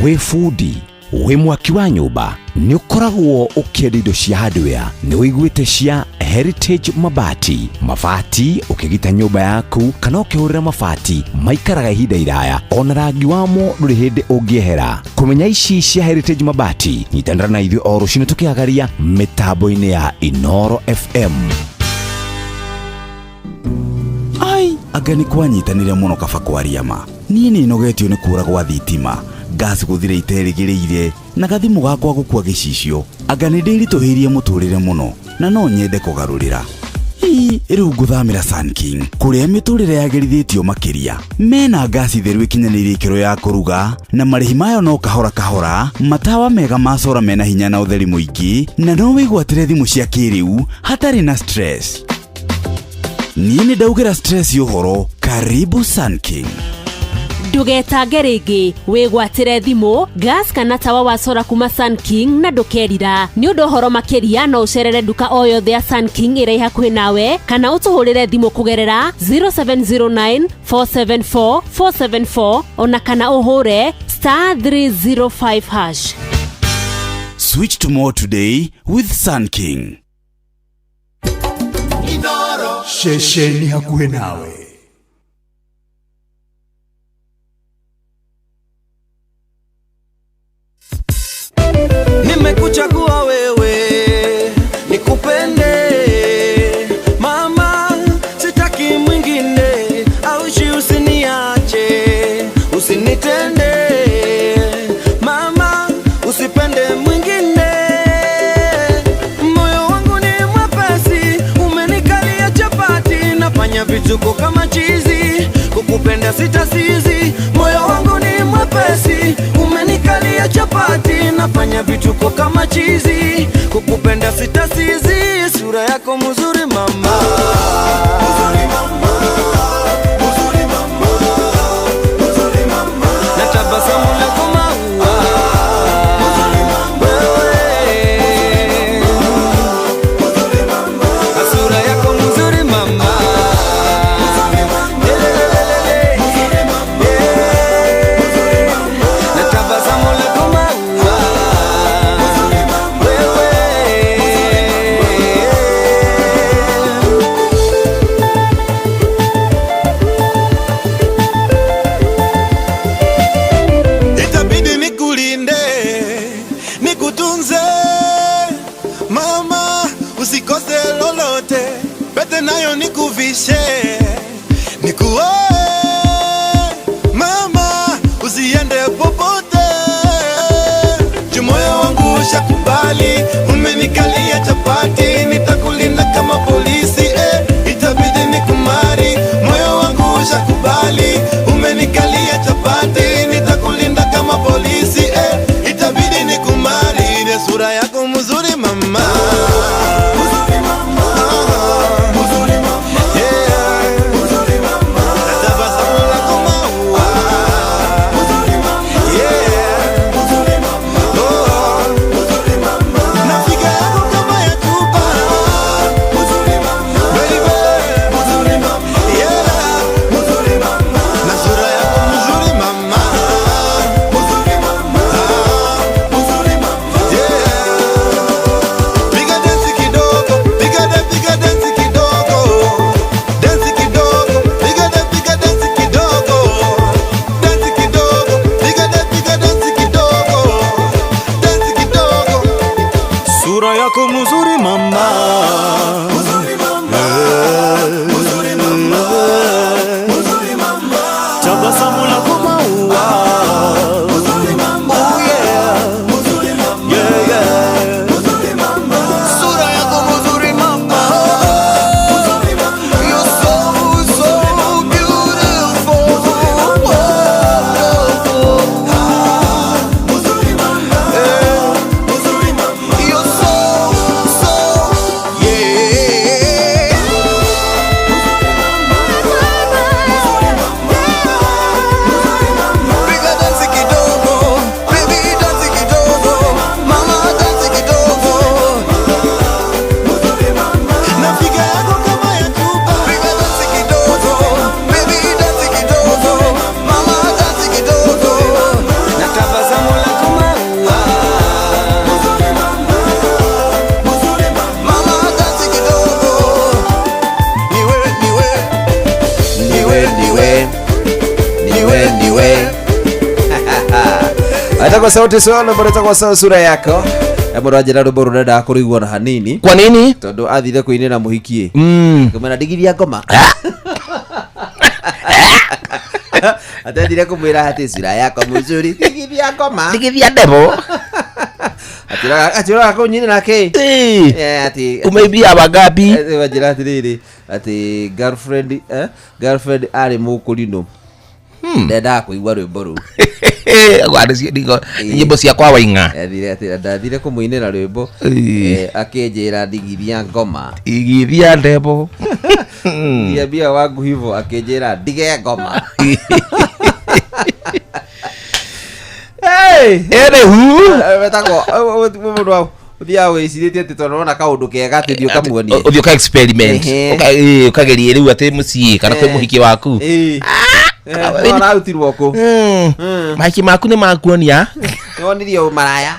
Wĩ bundi, wĩ mwaki wa nyũmba, nĩ ũkoragwo ũkĩenda indo cia hardware, nĩ ũiguĩte cia Heritage Mabati. Mabati ũkĩgita nyũmba yaku kana ũkĩhũrĩra mabati maikaraga ihinda iraya, ona rangi wamo ndũrĩ hĩndĩ ũngĩehera. Kũmenya ici cia Heritage Mabati, nyitanĩra na ithuĩ o rũcinĩ tũkĩagaria mĩtambo-inĩ ya Inoro FM. Ai, anga nĩ kwanyitanĩre mũno kaba kwaria ma. Niĩ nĩ nogetio nĩ kũra gwa thitima, gas gũthira iterĩgĩrĩire, na gathimũ gakwa gũkua gĩcicio. Anga nĩ ndĩritũhĩirie mũtũrĩre mũno na no nyende kũgarũrĩra. Ii, rĩu ngũthamĩra Sun King, kũrĩa mĩtũrĩre yagĩrithĩtio makĩria. Mena ngasi theru ĩkinyanĩirie ikĩro ya kũruga, na marĩhi mayo no kahora kahora, matawa mega ma sora mena hinya na ũtheri mũingĩ, na no wĩgwatĩre thimũ cia kĩrĩu hatarĩ na stress. Niĩ nĩ ndaugĩra stress ũhoro. Karibu Sun King. Ndũgetange rĩngĩ, wĩgwatĩre thimũ, gas kana tawa wa sora kuma Sun King na ndũkerira. Nĩ ũndũ ũhoro makĩria no ũcerere nduka o yothe ya Sun King ĩrĩa ĩ hakuhĩ nawe, kana ũtũhũrĩre thimũ kũgerera 0709 474 474 ona kana ũhũre star 305 hash. Switch to more today with Sun King. Ceceni hakuhĩ nawe. Nimekuchagua wewe, nikupende mama, sitaki mwingine, aushi usiniache, usinitende mama, usipende mwingine. Moyo wangu ni mwepesi, umenikalia chapati, nafanya vituko kama chizi, kukupenda sitasizi. Moyo wangu ni mwepesi, umenikalia chapati, nafanya vituko kama chizi, kukupenda sitasizi. Sura yako mzuri mama, mzuri mama, mzuri mama, mzuri mama, na tabasamu lako maua, mzuri mama, mzuri mama, sura yako mzuri mama, mzuri mama, mzuri mama, na tabasamu lako maua, mzuri mama. Itabidi nikulinde, nikutunze mama, usikose lolote, pete nayo nikuvishe, nikuoe mama, usiende popote. Juu moyo wangu ushakubali, umenikalia chapati, nitakulinda kama polisi, itabidi nikumari. Moyo wangu ushakubali, umenikalia chapati, nitakulinda kama polisi, itabidi nikumari. Ile sura yako mzuri mama, mzuri mama, mzuri mama, yeah, mzuri mama, na tabasamu lako maua, mzuri mama, yeah, mzuri mama, oh, mzuri mama. Metagwo Sauti Sol, rwĩmbo rwĩtagwo Sol sura yako. Mũndũ anjĩra rwĩmbo rũrenda kũrũigua na hanini. Kwa nini? Tondũ athire kũinĩra mũhiki. Ngĩmwĩra ndigithia ngoma. Atethire kũmwĩra atĩ sura yako mzuri ndigithia ngoma. Ndigithia ndebo. Atĩraga kũnyinĩra kĩ? Eh, atĩ Umeibia wangapi? Wanjĩra atĩrĩrĩ atĩ girlfriend girlfriend arĩ mũkũrinũ. Ndendaga kũigua rwĩmbo rũu. Nyĩmbo cia kwa Waing'a. Athire atĩ ndathire kũmũinĩra rwĩmbo akĩnjĩra ndigithia ngoma. Igithia ndebo. Niambia wangu hivyo akĩnjĩra ndige ngoma. Hey! Anywho. Wetagwo mũndũ wa ũthiaga wĩcirĩtie atĩ tondũ wona kaũndũ kega atĩ thiĩ ũkamuonie. Ũthiĩ ũka experiment. Ehe. Ũkagerie rĩu atĩ mũciĩ kana kwĩ mũhiki waku. Ũrarutirwo kũ? Mahiki maku nĩ makuonia. Nĩwonirie ũmaraya.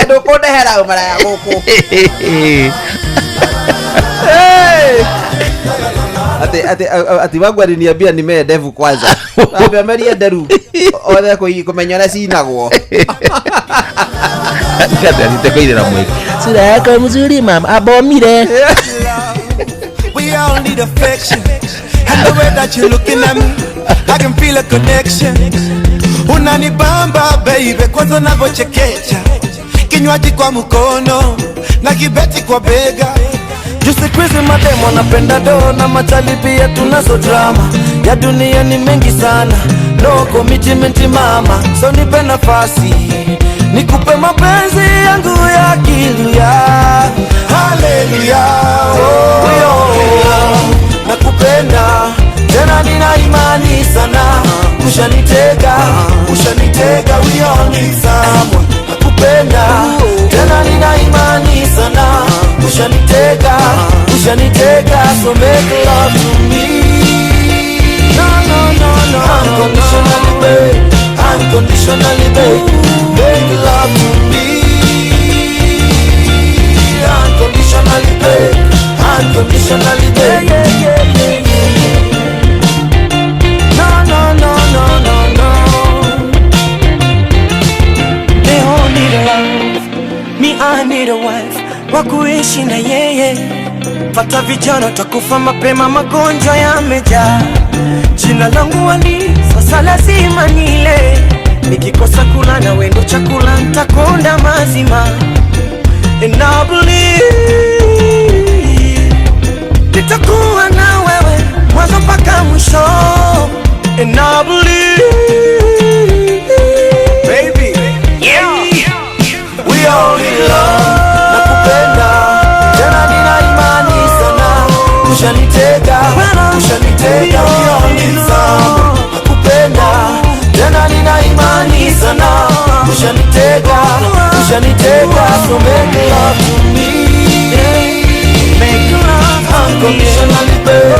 Ndũkũndehera ũmaraya gũkũ. Hey! Ati ati ati wangu aliniambia nimee ndevu kwanza. Ambia merie nderu. Othe kũmenya ũrĩa cinagwo. Athiĩte kũinĩra mwĩki. Sura yako mzuri mama abomire. We all need affection. And the way that you're looking at me, I can feel a connection. Unanibamba baby, kwanza unavyochekecha. Kinywaji kwa mkono na kibeti kwa bega. Juu siku hizi mademo wanapenda do na machali pia tunazo drama. Ya dunia ni mengi sana, no commitment mama. So nipe nafasi, nikupe mapenzi yangu ya kiluya. Hallelujah, oh, oh, nakupenda tena nina imani sana. Ushanitega, ushanitega, we all need someone. Nakupenda tena nina imani sana. Ushanitega, ushanitega, so make love to me. No, no, no, no, unconditionally babe, unconditionally babe, make love to me. Unconditionally babe, unconditionally babe. No, no, no, no, no, no. They all need a love, me I need a wife. Wakuishi na yeye. Fata vijana takufa mapema, magonjwa yamejaa. Jina langu wali, sasa lazima nile. Nikikosa kula na wendo chakula nitakonda mazima. And I believe nitakuwa na wewe mwanzo mpaka mwisho. And I believe baby, yeah, we all in love. Nakupenda tena nina imani sana. Ushanitega, ushanitega, we all in love. Nakupenda tena nina imani sana. Ushanitega, ushanitega, so make love to me. Make love unconditionally babe,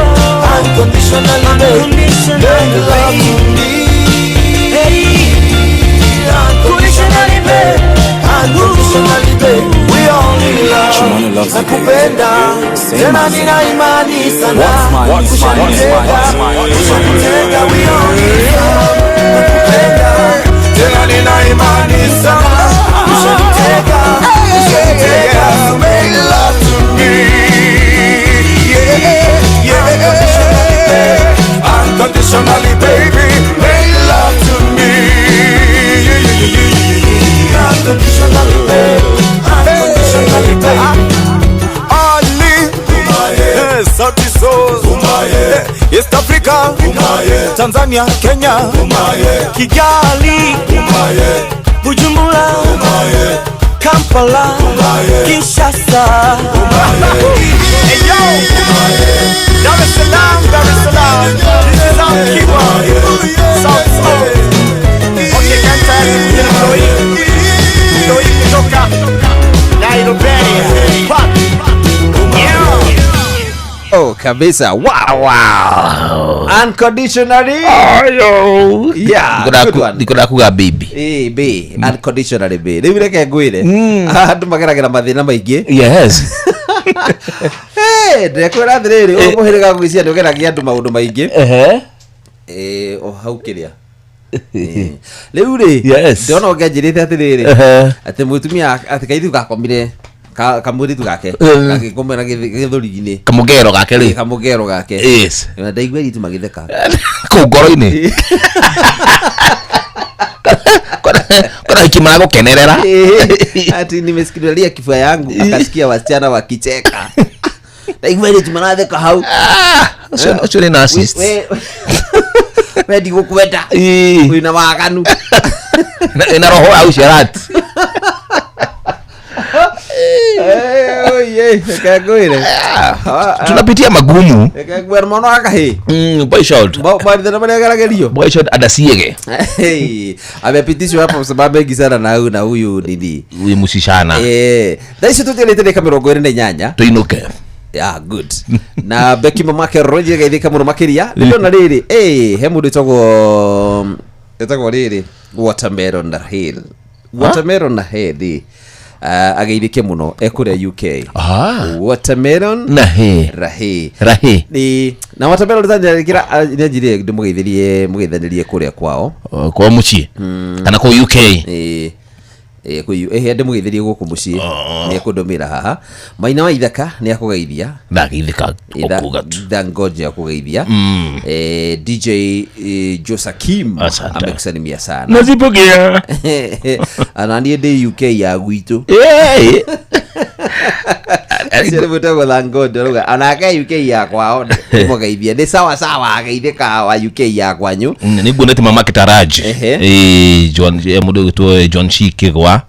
unconditionally babe, make love to me. Unconditionally babe, unconditionally babe, we all need love. Nakupenda tena nina imani sana. Ushanitega, ushanitega, we all need love. Nakupenda tena nina imani sana. Ushanitega, ushanitega, so make love to me. Yeah, yeah, unconditionally baby, make love to me. Yeah, yeah, yeah, yeah. Unconditionally baby, unconditionally baby. Ali, Sauti Sol, East Africa, Tanzania, Kenya, Kigali, Bujumbura, Kampala, Kinshasa. Hey yo, Dar es Salaam, Dar es Salaam. This is Akiwa, South Soul. Okay, kanta ndio hii kutoka Nairobi. Pop. Yeah. Oh, kabisa. Wow, wow. Unconditionally. Ayo. Yeah. Niko nakuga baby. Eh, B, unconditionally B. Rĩu reke ngwĩre. Andũ mageragĩra mathĩna maingĩ. Yes. Hey, ndĩrekwĩra atĩrĩrĩ, ũyũ mũhĩrĩga ngwĩciria nĩ ũgeragia andũ maũndũ maingĩ. Ehe. O hau kĩrĩa. Rĩu rĩ, Yes. ndĩrona ũngĩanjĩrĩte atĩrĩrĩ, Ehe. atĩ mũtumia atĩ kairĩtu gakomire kamũirĩtu gake gagĩkomera gĩthũri-inĩ. Kamũgero gake rĩ. Kamũgero gake. Yes. Na ndaigua airĩtu magĩtheka. Kũu ngoro-inĩ. Kona hiki maragũkenerera. Ati nimesikilia kifua yangu akasikia wasichana wakicheka. Ndaigua airĩtu maratheka hau. Ũcio nĩ narcissist. We ndigũkwenda. Wĩna waganu. Na roho ya ucerati. Oye, reke ngwĩre. Tunapitia magumu. Reke ngwĩre mwana wa kahĩĩ. Boy child. Mathĩna marĩa ageragĩrio. Boy child adasiege. Hey, amepitishwa hapo sababu mengi sana na huyu na huyu nini. Huyu musishana. Eh, thaa ici tũtiarĩte ndagĩka 28. Tuinuke. Yeah, good. Na Becky mamake Roger geithĩka mũno makĩria. Nĩ ndona rĩrĩ, eh, he mũndũ ĩtagwo rĩrĩ Watermelon Hill. Watermelon Hill. Ageithĩke mũno ekũrĩa UK. Watermelon Na he. Rahi. Rahi. Ni na watermelon tanjĩra nĩanjirie ndĩmũgeithĩrie mũgeithanĩrie kũrĩa kwao. Kwa mũciĩ. Kana kũu UK. Eh. Kũu ndĩmũgeithĩrie gũkũ mũciĩ. Nĩ ekũndũmĩra haha. Maina wa ithaka nĩ akũgeithia. Ndageithĩka okuga tu. Thangoja akũgeithia. DJ Josakim amekusalimia sana. Nazipokea. Ana niĩ ndĩ UK ya gwitũ. Eh. Ũcio nĩ mũtego Thangoja arauga anake UK ya kwao ndĩmũgeithie. Nĩ sawa sawa ageithĩka wa UK ya kwanyu. Nĩ nguonete mama Kitaraji. Eh, John mũndũ ũgwĩtwo John Chikigwa.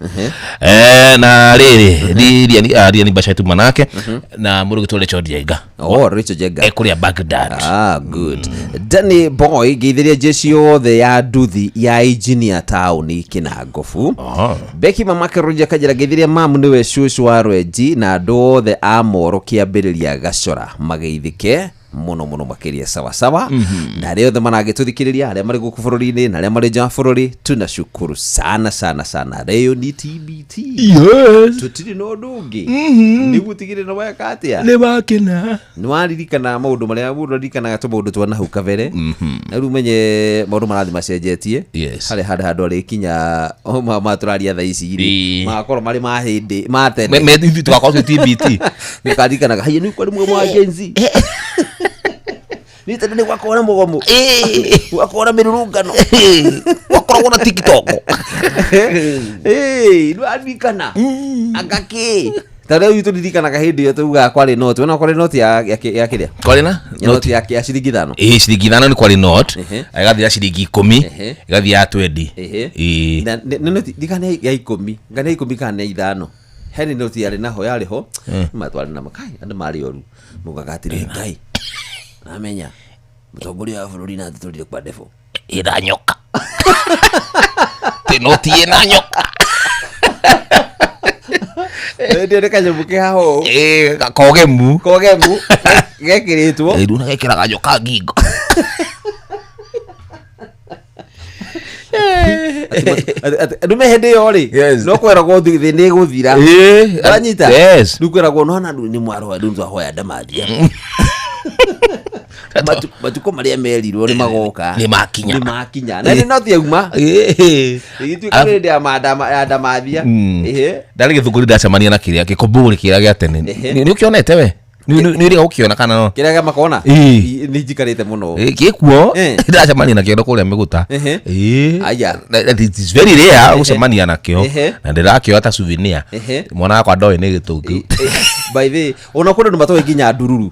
Na rĩrĩ Riani Basha tuma nake na mũndũ ũgwĩtwo Richard Jenga. Oh, Richard Jenga. Ekũrĩa Baghdad. Ah, good. Danny Boy geithĩria jeshi yothe ya nduthi ya engineer taũni Kĩnangobu. Becky mamake Roger Kajira geithĩria mamu nĩwe cũcũ wa Rwenji na andũ othe a Moro kĩambĩrĩria Gacora mageithĩke mũno mũno makĩria sawa sawa. Na arĩa othe maragĩtũthikĩrĩria arĩa marĩ gũkũ bũrũri-inĩ na arĩa marĩ nja wa bũrũri tunashukuru sana sana sana. Rĩu ni TBT. Yes. Tũtirĩ na ũndũ ũngĩ. Nĩguo tigĩrĩra weka atĩa? Nĩ wakena. Nĩ waririkana maũndũ marĩa mũndũ aririkanaga tũmaũndũ twa nahau kabere. Na rĩu ũmenye maũndũ marathiĩ macenjetie. Yes. Harĩ handũ handũ arĩkinya matũraria thaa ici rĩ magakorwo marĩ ma hĩndĩ ma tene. Ithuĩ tũgakorwo twĩ TBT. Nĩũkaririkanaga haiya nĩ kwarĩ mũgomo wa Gen Z. Nĩ tene nĩ gwakorwo na mũgomo. Gwakorwo na mĩrũrũngano. Gwakoragwo na TikTok. Nĩ waririkana. Anga kĩ? Ta rĩu tũririkanaga hĩndĩ ĩyo tugaga kwarĩ noti. Wona kwarĩ noti ya kĩrĩa? Kwarĩ na? Noti ya ciringi 5. Ĩĩ ciringi 5 nĩ kwarĩ not. Ĩgathiĩ ya ciringi 10, ĩgathiĩ ya 20. Ĩĩ. Na nĩ noti ndikana ya 10, ngana ya 10 kana ya 5. Hena noti yarĩ naho yarĩ ho. Matwarĩ na makai andũ marĩ oru. Mugaga atĩrĩ Ngai. Namenya mũtongoria wa bũrũri na atũtũrire kwa ndebo. Ĩna nyoka. Tĩ noti ĩna nyoka. Ndio nĩ kanyamũ ke haha ũũ. Kogemu. Kogemu gekĩrĩtwo. Rĩu na gekĩraga nyoka ngingo. Andũ me hĩndĩ ĩyo rĩ no kweragwo thĩ nĩ ĩgũthira. Wanyita? Yes. Rĩu kweragwo nona rĩu nĩ mwaroya rĩu twahoya ndamathia. Matukũ marĩa merirwo nĩ magoka. Nĩ makinya. Nĩ makinya. Na nĩ noti yauma. Ĩgĩtuĩka nĩ hĩndĩ ya ndamathia. Ndarĩ gĩthũngũri ndacemania na kĩrĩa gĩkũmbũri kĩrĩa gĩa tene. Nĩ ũkĩonete we? Nĩ ũrĩga gũkĩona kana no? Kĩrĩa gĩa makona? Ĩĩ. Nĩ njikarĩte mũno. Gĩkuo ndacemania nakĩo ndo kũrĩa mĩgũta. Aya. It is very rare gũcemania nakĩo na ndĩrakĩoya ta souvenir. Mwana wakwa ndoĩ nĩ gĩtũngũ. By the way, ona kũrĩ andũ matoĩ nginya ndururu.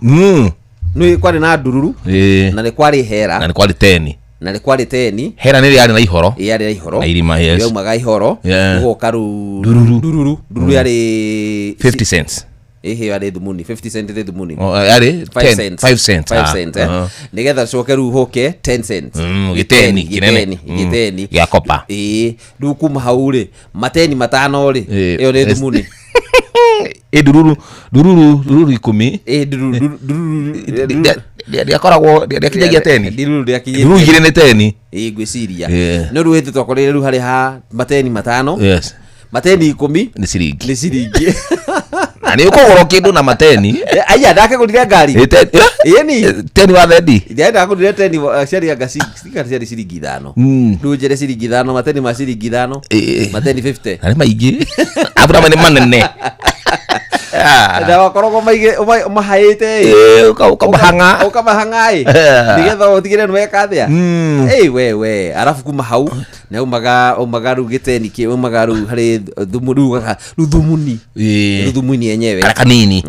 Nĩ kwarĩ na ndururu na nĩ kwarĩ hera na nĩ kwarĩ teni na nĩ kwarĩ teni. Hera nĩ yarĩ na ihoro. Yarĩ na ihoro. Na irima, yes. Yaumaga ihoro. Gũgoka rĩu Ndururu. Ndururu. Ndururu yarĩ 50 cents. Ĩhĩ yarĩ thumuni 50 cent ĩrĩ thumuni. Yarĩ 5 cents. 5 cents. 5 cents, Nĩgetha coke rĩu hũke 10 cents. Gĩteni kĩnene. Gĩteni. Gĩa kopa. Ĩĩ. Rĩu kuma hau rĩ mateni 5 rĩ ĩyo nĩ thumuni. Ndururu ndururu ndururu 10. Ndururu Ndĩakoragwo ndĩakinyagia teni. Ndururu ndĩakinyĩtie. Ndururu 2 nĩ teni. Ĩĩ ngwĩciria. No rĩu hĩndĩ twakorire rĩu harĩ ha mateni 5. Yes. Mateni 10 nĩ ciringi. Nĩ ciringi. Na nĩ ũkũgũra kĩndũ na mateni. Aya ndakĩgũrire ngari. Ĩni. Teni wa thendi. Ndakũrire teni ciarĩ anga ciarĩ ciringi 5. Rĩu njĩre ciringi 5 mateni ma ciringi 5. Mateni 50. Na nĩ maingĩ. Abura nĩ manene. Na wakoragwo maige ũmahaĩte ĩ. Ũkamahang'a. Ũkamahang'a ĩ. Nĩgetha ũtigĩre nĩ weka atĩa. Ĩ we we arabu kuma hau na umaga rĩu gĩteni kĩ umaga rĩu harĩ thumu rĩu rĩu thumuni. Rĩu thumuni yenyewe. Kara kanini.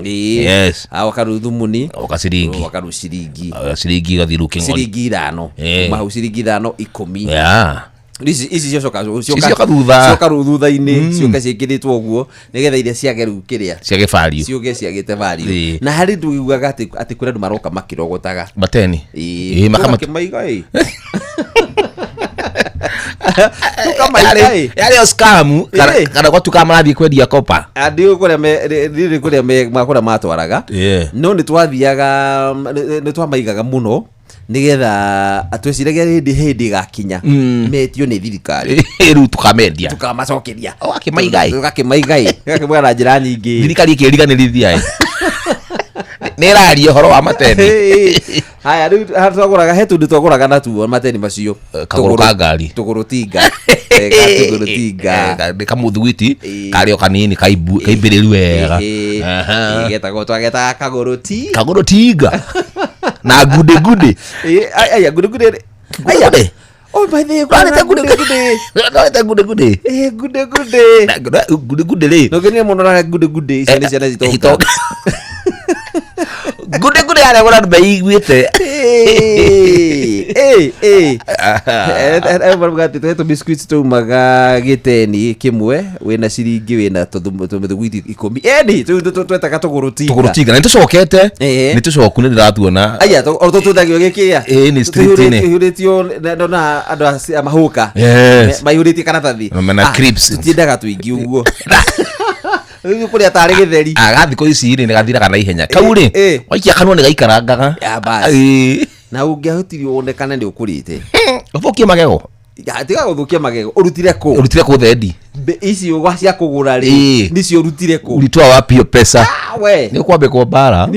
Yes. Waka rĩu thumuni. Waka ciringi. Waka rĩu ciringi. Ciringi gathiĩ rĩu kĩng'ori. Ciringi 5. Kuma hau ciringi 5 10. Yeah. Ici ciocoka Cioka thutha. Cioka rĩu thutha-inĩ cioka ciĩkĩrĩtwo ũguo nĩgetha iria ciage rĩu kĩrĩa Ciage value. ciũke ciagĩte value. Na harĩ nduiguaga atĩ kũrĩ andũ maroka makĩrogotaga mateni. Ĩĩ makĩmaiga ĩ. Tũkamaiga ĩ. Yarĩ o scam kana gwatuĩkaga marathiĩ kwendia kopa. Ndiũĩ kũrĩa kũrĩa matwaraga. No nĩ twathiaga nĩ twamaigaga mũno nigetha atweciragia hĩndĩ ĩgakinya metio nĩ thirikari rĩu tukamendia tukamacokeria ũgakĩmaiga ĩ ũgakĩmaiga ĩ ũgakĩmaiga na njĩra nyingĩ thirikari ĩkĩriganĩrithia ĩ nĩ ĩraria ũhoro wa mateni. Haya rĩu twagũraga he tũndũ twagũraga natuo mateni macio kagũrũ ka ngari tũgũrũ tinga tũgũrũ tinga nĩ kamũthugwiti karĩ o kanini kaimbĩrĩru wega getagwo twagetaga kagũrũ ti kagũrũ tinga na gude gude. Aya gude gude. Aya. Oh by the way, gude gude. Ndorete gude gude. Gude gude. Gude gude rĩ. No kene mũno na gude gude icio nĩ ciana citonga. Gude gude arĩa gũra meiguĩte. Baruga atĩ biscuits tumaga gĩteni kĩmwe wĩna ciringi wĩna tũmĩthugwiti 10. Eni twetaga tũgũrũ tinga. Tũgũrũ tinga. Na nĩtũcokete. Nĩ tũcoku nĩ ndĩratuona. Aya o tũtwendagio gĩkĩĩa. Nĩ street-inĩ. Tũihũrĩtio ndona andũ a mahũka. Maihũrĩtie karatathi. Mena crisps. Tũtiendaga tũingĩ ũguo. Rĩu kũrĩa tarĩ gĩtheri. Agathikũ ici rĩ nĩ gathiraga na ihenya. Kau rĩ waikia kanua nĩ gaikarangaga. Na ũngĩahotire wonekane nĩ ũkũrĩte. Ũthũkie magego. Tiga gũthũkia magego. Ũrutire kũ? Ũrutire kũ thendi? Ici cia kũgũra rĩ nicio ũrutire kũ? Ulitoa wapi hiyo pesa? We. Nĩ ũkwambĩkwo mbara.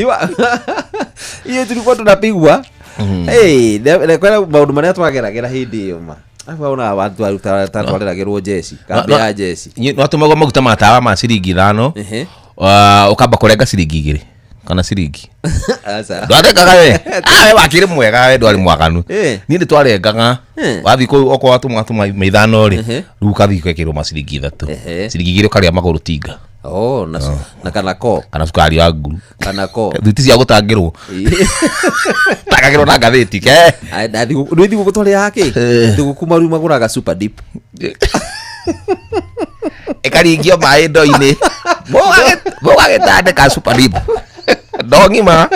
Iyo tulikuwa tunapigwa. Kwĩna maũndũ marĩa twageragĩra hĩndĩ ĩyo ma. Afu ona watu tatwarĩragĩrwo jeshi kambi ya jeshi. Nwatũmagwo maguta ma tawa ma ciringi 5. Ũkamba kũrenga ciringi 2 kana ciringi. Ndwarengaga we. We wakĩrĩ mwega we ndwarĩ mwaganu. Niĩ nĩ twarengaga. Wathiĩ kũu okorwo watũma tũma 5 rĩ rĩu ũkathiĩ ũgekĩrwo ma ciringi 3. Ciringi 2 ũkarĩa magũrũ tinga. Oh, na kana ko. Kana cukari wa nguru. Kana ko. Thuiti cia gũtangĩrwo. Tangagĩrwo na ngathĩti ke. Rĩu thigũkũ twarĩaga kĩ? Thigũkũ maru magũraga super dip. Ĩkaringio maĩ ndoo-inĩ. Mũgagĩtandĩka super dip. Ndoo ng'ima.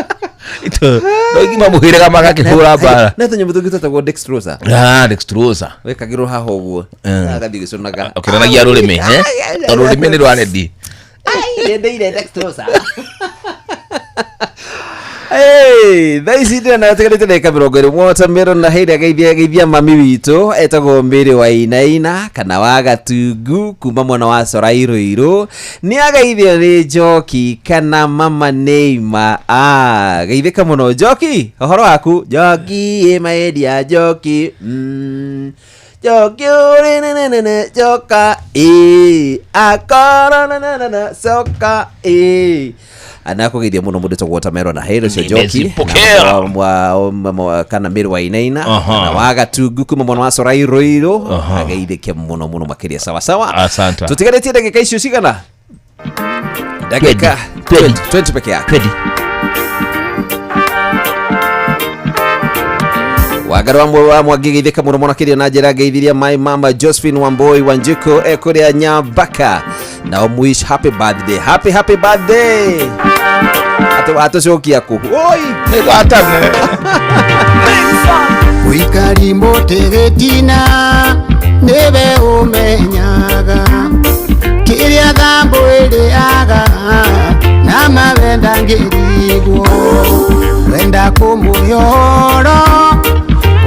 Ndoo ng'ima mũhĩrĩga magakĩhũra mbara. Na tũnyamũ tũngĩ twetagwo dextrosa. Dextrosa. Wekagĩrwo haha ũguo. Agathiĩ gĩcũnaga. Ũkĩroragia rũrĩmĩ, tondũ rũrĩmĩ nĩ rwa rendi. Ndendeire dextrosa. Thaa ici ndĩrona tigarĩte ndagĩka 20 watermelon na hĩndĩ ageithia mami witũ etagwo Mary Wainaina kana wa Gatungu kuma mwena wa Corai Ruiru nĩ ageithio nĩ Njoki kana mama Neima. Geithĩka mũno Njoki, ũhoro waku Njoki ĩ maendia Njoki. Njoki ũrĩ nenene njoka ĩ akoro nenene coka ĩ anakugeithia muno mundu etagwo Watermelon na hero cio Njoki kana Mary Wainaina na wa Gatungu kuma mwena wa Corai Ruiru ageithĩke muno muno makĩria sawa sawa. Asante. Tutigarĩtie ndagĩka icio cigana? Ndagĩka 20 peke yake. Wagaru wa Mwangi geithĩka mũno mũno makĩria na njĩra ngeithiria my mama Josephine Wamboi Wanjiko ekũrĩa Nyambaka na ũmwish happy birthday. Happy happy birthday. Atũcokia kũ? Oi, nĩ twatane. Wikari mũtĩgĩtina nĩwe ũmenyaga kĩrĩa thambo ĩrĩaga na mawenda ngĩrigwo wenda kũmũyoro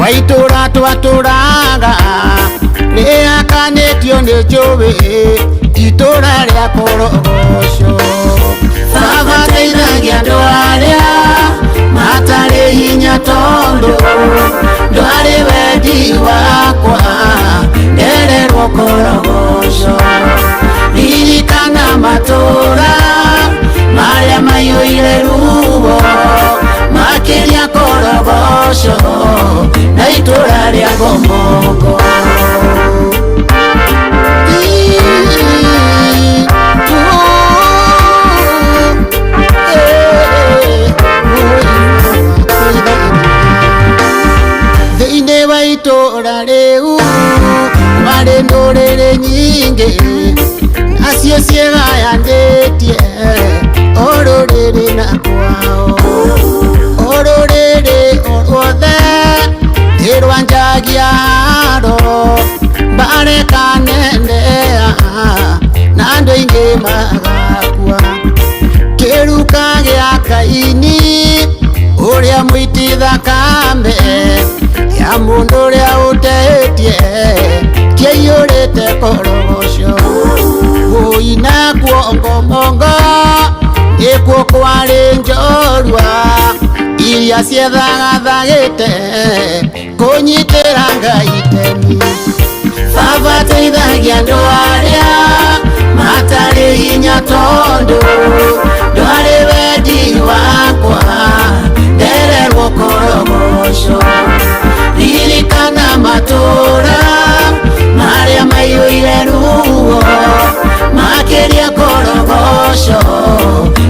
waitũra twatũraga rĩakanĩtio nĩ njũĩ itũra rĩa korogoco Baba teithagia andũ arĩa matarĩ hinya tondũ ndwarĩ wendi wakwa ndererwo korogoco. Ririkana matũra marĩa maiyũire ruo makĩria korogoco na itũra rĩa Ngomongo. Thĩinĩ wa itũra rĩu warĩ ndũrĩrĩ nyingĩ nacio ciĩgayanĩtie o rũrĩrĩ na kwao. O rũrĩrĩ o ruothe nĩ rwanjagia haro mbarekanendea na andũ aingĩ magakua. Kĩruka gĩa Kaini ũrĩa mũiti thakame ya mũndũ ũrĩa ũteĩtie kĩiyũrĩte korogoco. Wũi nakuo Ngomongo nĩkuo kwarĩ njorua iria ciethagathagĩte kũnyitĩra Ngai itemi. Baba teithagia andũ arĩa matarĩ hinya tondũ ndwarĩ wendi wakwa ndererwo korogoco. Ririkana matũra marĩa maiyũire ruo makĩria korogoco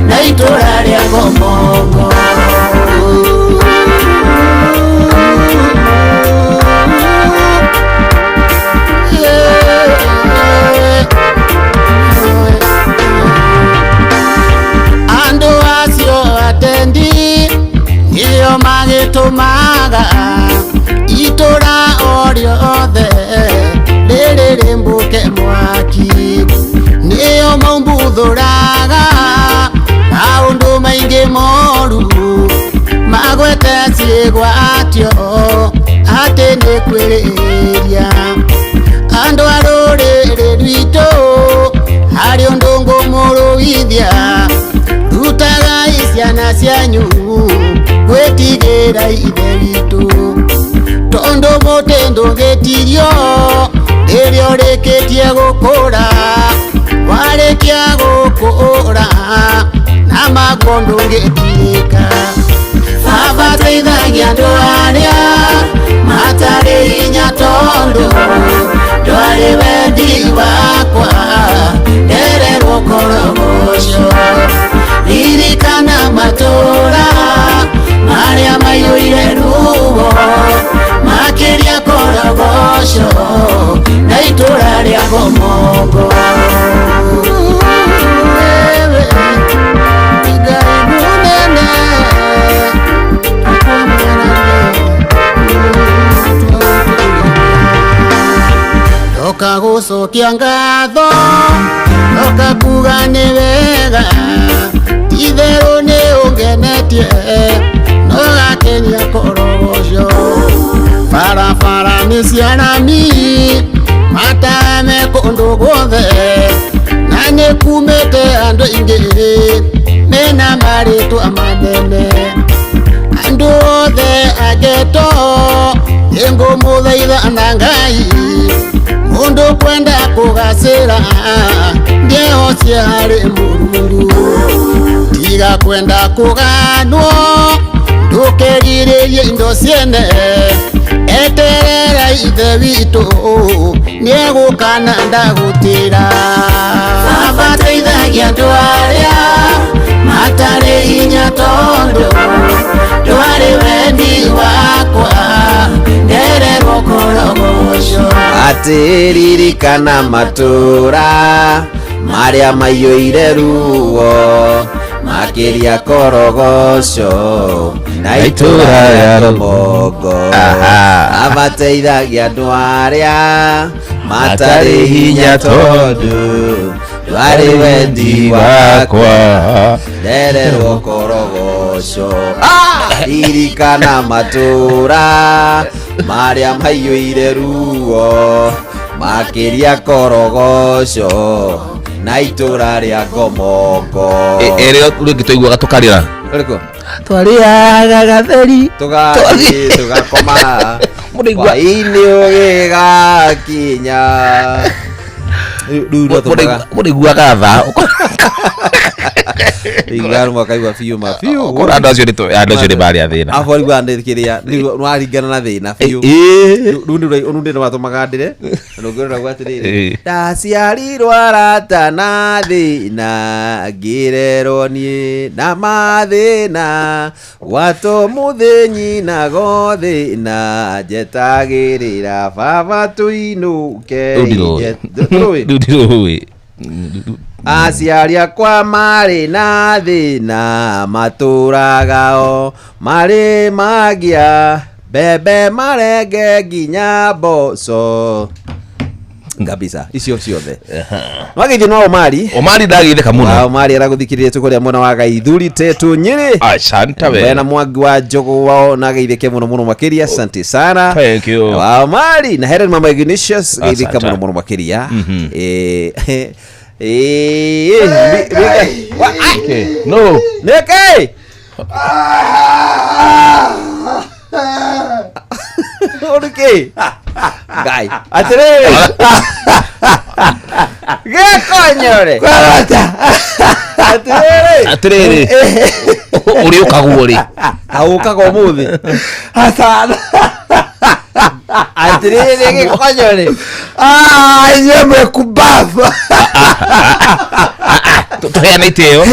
na itũra rĩa Ngomongo. Andũ acio atendi nĩo magĩtũmaga itũra o rĩothe rĩrĩ rĩmbũke mwaki. Nĩo maumbuthũraga maũndũ maingĩ moru magwete ciĩgwatio atĩ nĩ kwĩrĩria. Andũ a rũrĩrĩ rwitũ harĩ ũndũ ngũmũrũithia, rutagai ciana cianyu gwĩtigĩra Ithe witũ. Tondũ mũtĩ ndũngĩtirio rĩrĩa ũrĩkĩtie gũkũra, warĩkia gũkũra na maguo ndũngĩtirĩka. Baba teithagia andũ arĩa matarĩ hinya tondũ ndwarĩ wendi wakwa ndererwo korogoco. Ririkana matũra marĩa maiyũire ruo makĩria korogoco na itũra rĩa Ngomongo. Ndoka gũcokia ngatho ndoka kuga nĩ wega itherũ nĩ ũngenetie no gakenia korogoco. Barabara nĩ cia rami matawa me kũndũ guothe na nĩ kumĩte andũ aingĩ mena marĩtwa manene. Andũ othe ageto nĩngũmũthaitha na Ngai mũndũ kwenda kũgacĩra ndiehocie harĩ Mũrungu. Tiga kwenda kũganwo ndũkerirĩrie indo ciene, eterera Ithe witũ nĩegũka na ndagũtĩra. Baba teithagia andũ arĩa matarĩ hinya tondũ ndwarĩ wendi wakwa ndererwo korogoco. Atĩririkana matũra marĩa maiyũire ruo makĩria korogoco na itũra rĩa Ngomongo. Abateithagia andũ arĩa matarĩ hinya tondũ ndwarĩ wendi wakwa ndererwo korogoco. Ririkana matũra marĩa maiyũire ruo makĩria korogoco Na itũra rĩa Ngomoko. Ĩrĩa rĩngĩ twaiguaga tũkarĩra. Ũrĩkũ? Twarĩaga gatheri. Tũgathiĩ tũgakoma. Hwaĩ-inĩ ũgĩgakinya. Rĩu no tũmaga. Mũndũ aiguaga tha. Iguaga rũmwe akaigua biũ ma biũ. Ũkona andũ acio nĩ andũ acio nĩ marĩ a thĩna. Abu ariguaga nĩ kĩrĩa rĩu nĩwaringana na thĩna biũ. Rĩu rĩu nĩ watũmaga ndĩre na ndũngĩrora gwa atĩrĩrĩ ndaciarirwo arata na thĩna ngĩrerwo niĩ na mathĩna gwatwo mũthĩnyi nago thĩna njetagĩrĩra baba tũinũke. Rĩu ndirũĩ. Ndũĩ? Rĩu ndirũĩ. Aciari akwa marĩ na thĩna matũraga o marĩ magia mbembe marenge nginya mboco kabisa icio ciothe wageithio no Omari. Omari ndageithĩka mũno. Wa Omari aragũthikĩrĩria tũkũrĩa mwena wa Gaithuri Tetu Nyĩrĩ. Asante we. Wena Mwangi wa Njogu wao na geithĩke mũno mũno makĩria, asante sana. Thank you. Wa Omari na Helen Mama Ignatius geithĩka Asante. mũno mũno makĩria. Okay. No. Nĩkĩ? Ũrĩkĩ? Ngai. Atĩrĩrĩ. Gĩkonyore. Atĩrĩrĩ. Atĩrĩrĩ. Ũrĩ ũkagwo rĩ? Kaũkaga ũmũthĩ. Hasana. Atĩrĩrĩ gĩkonyore. Ah, inyuĩ mwĩ kumbafu. Tũheane itĩo.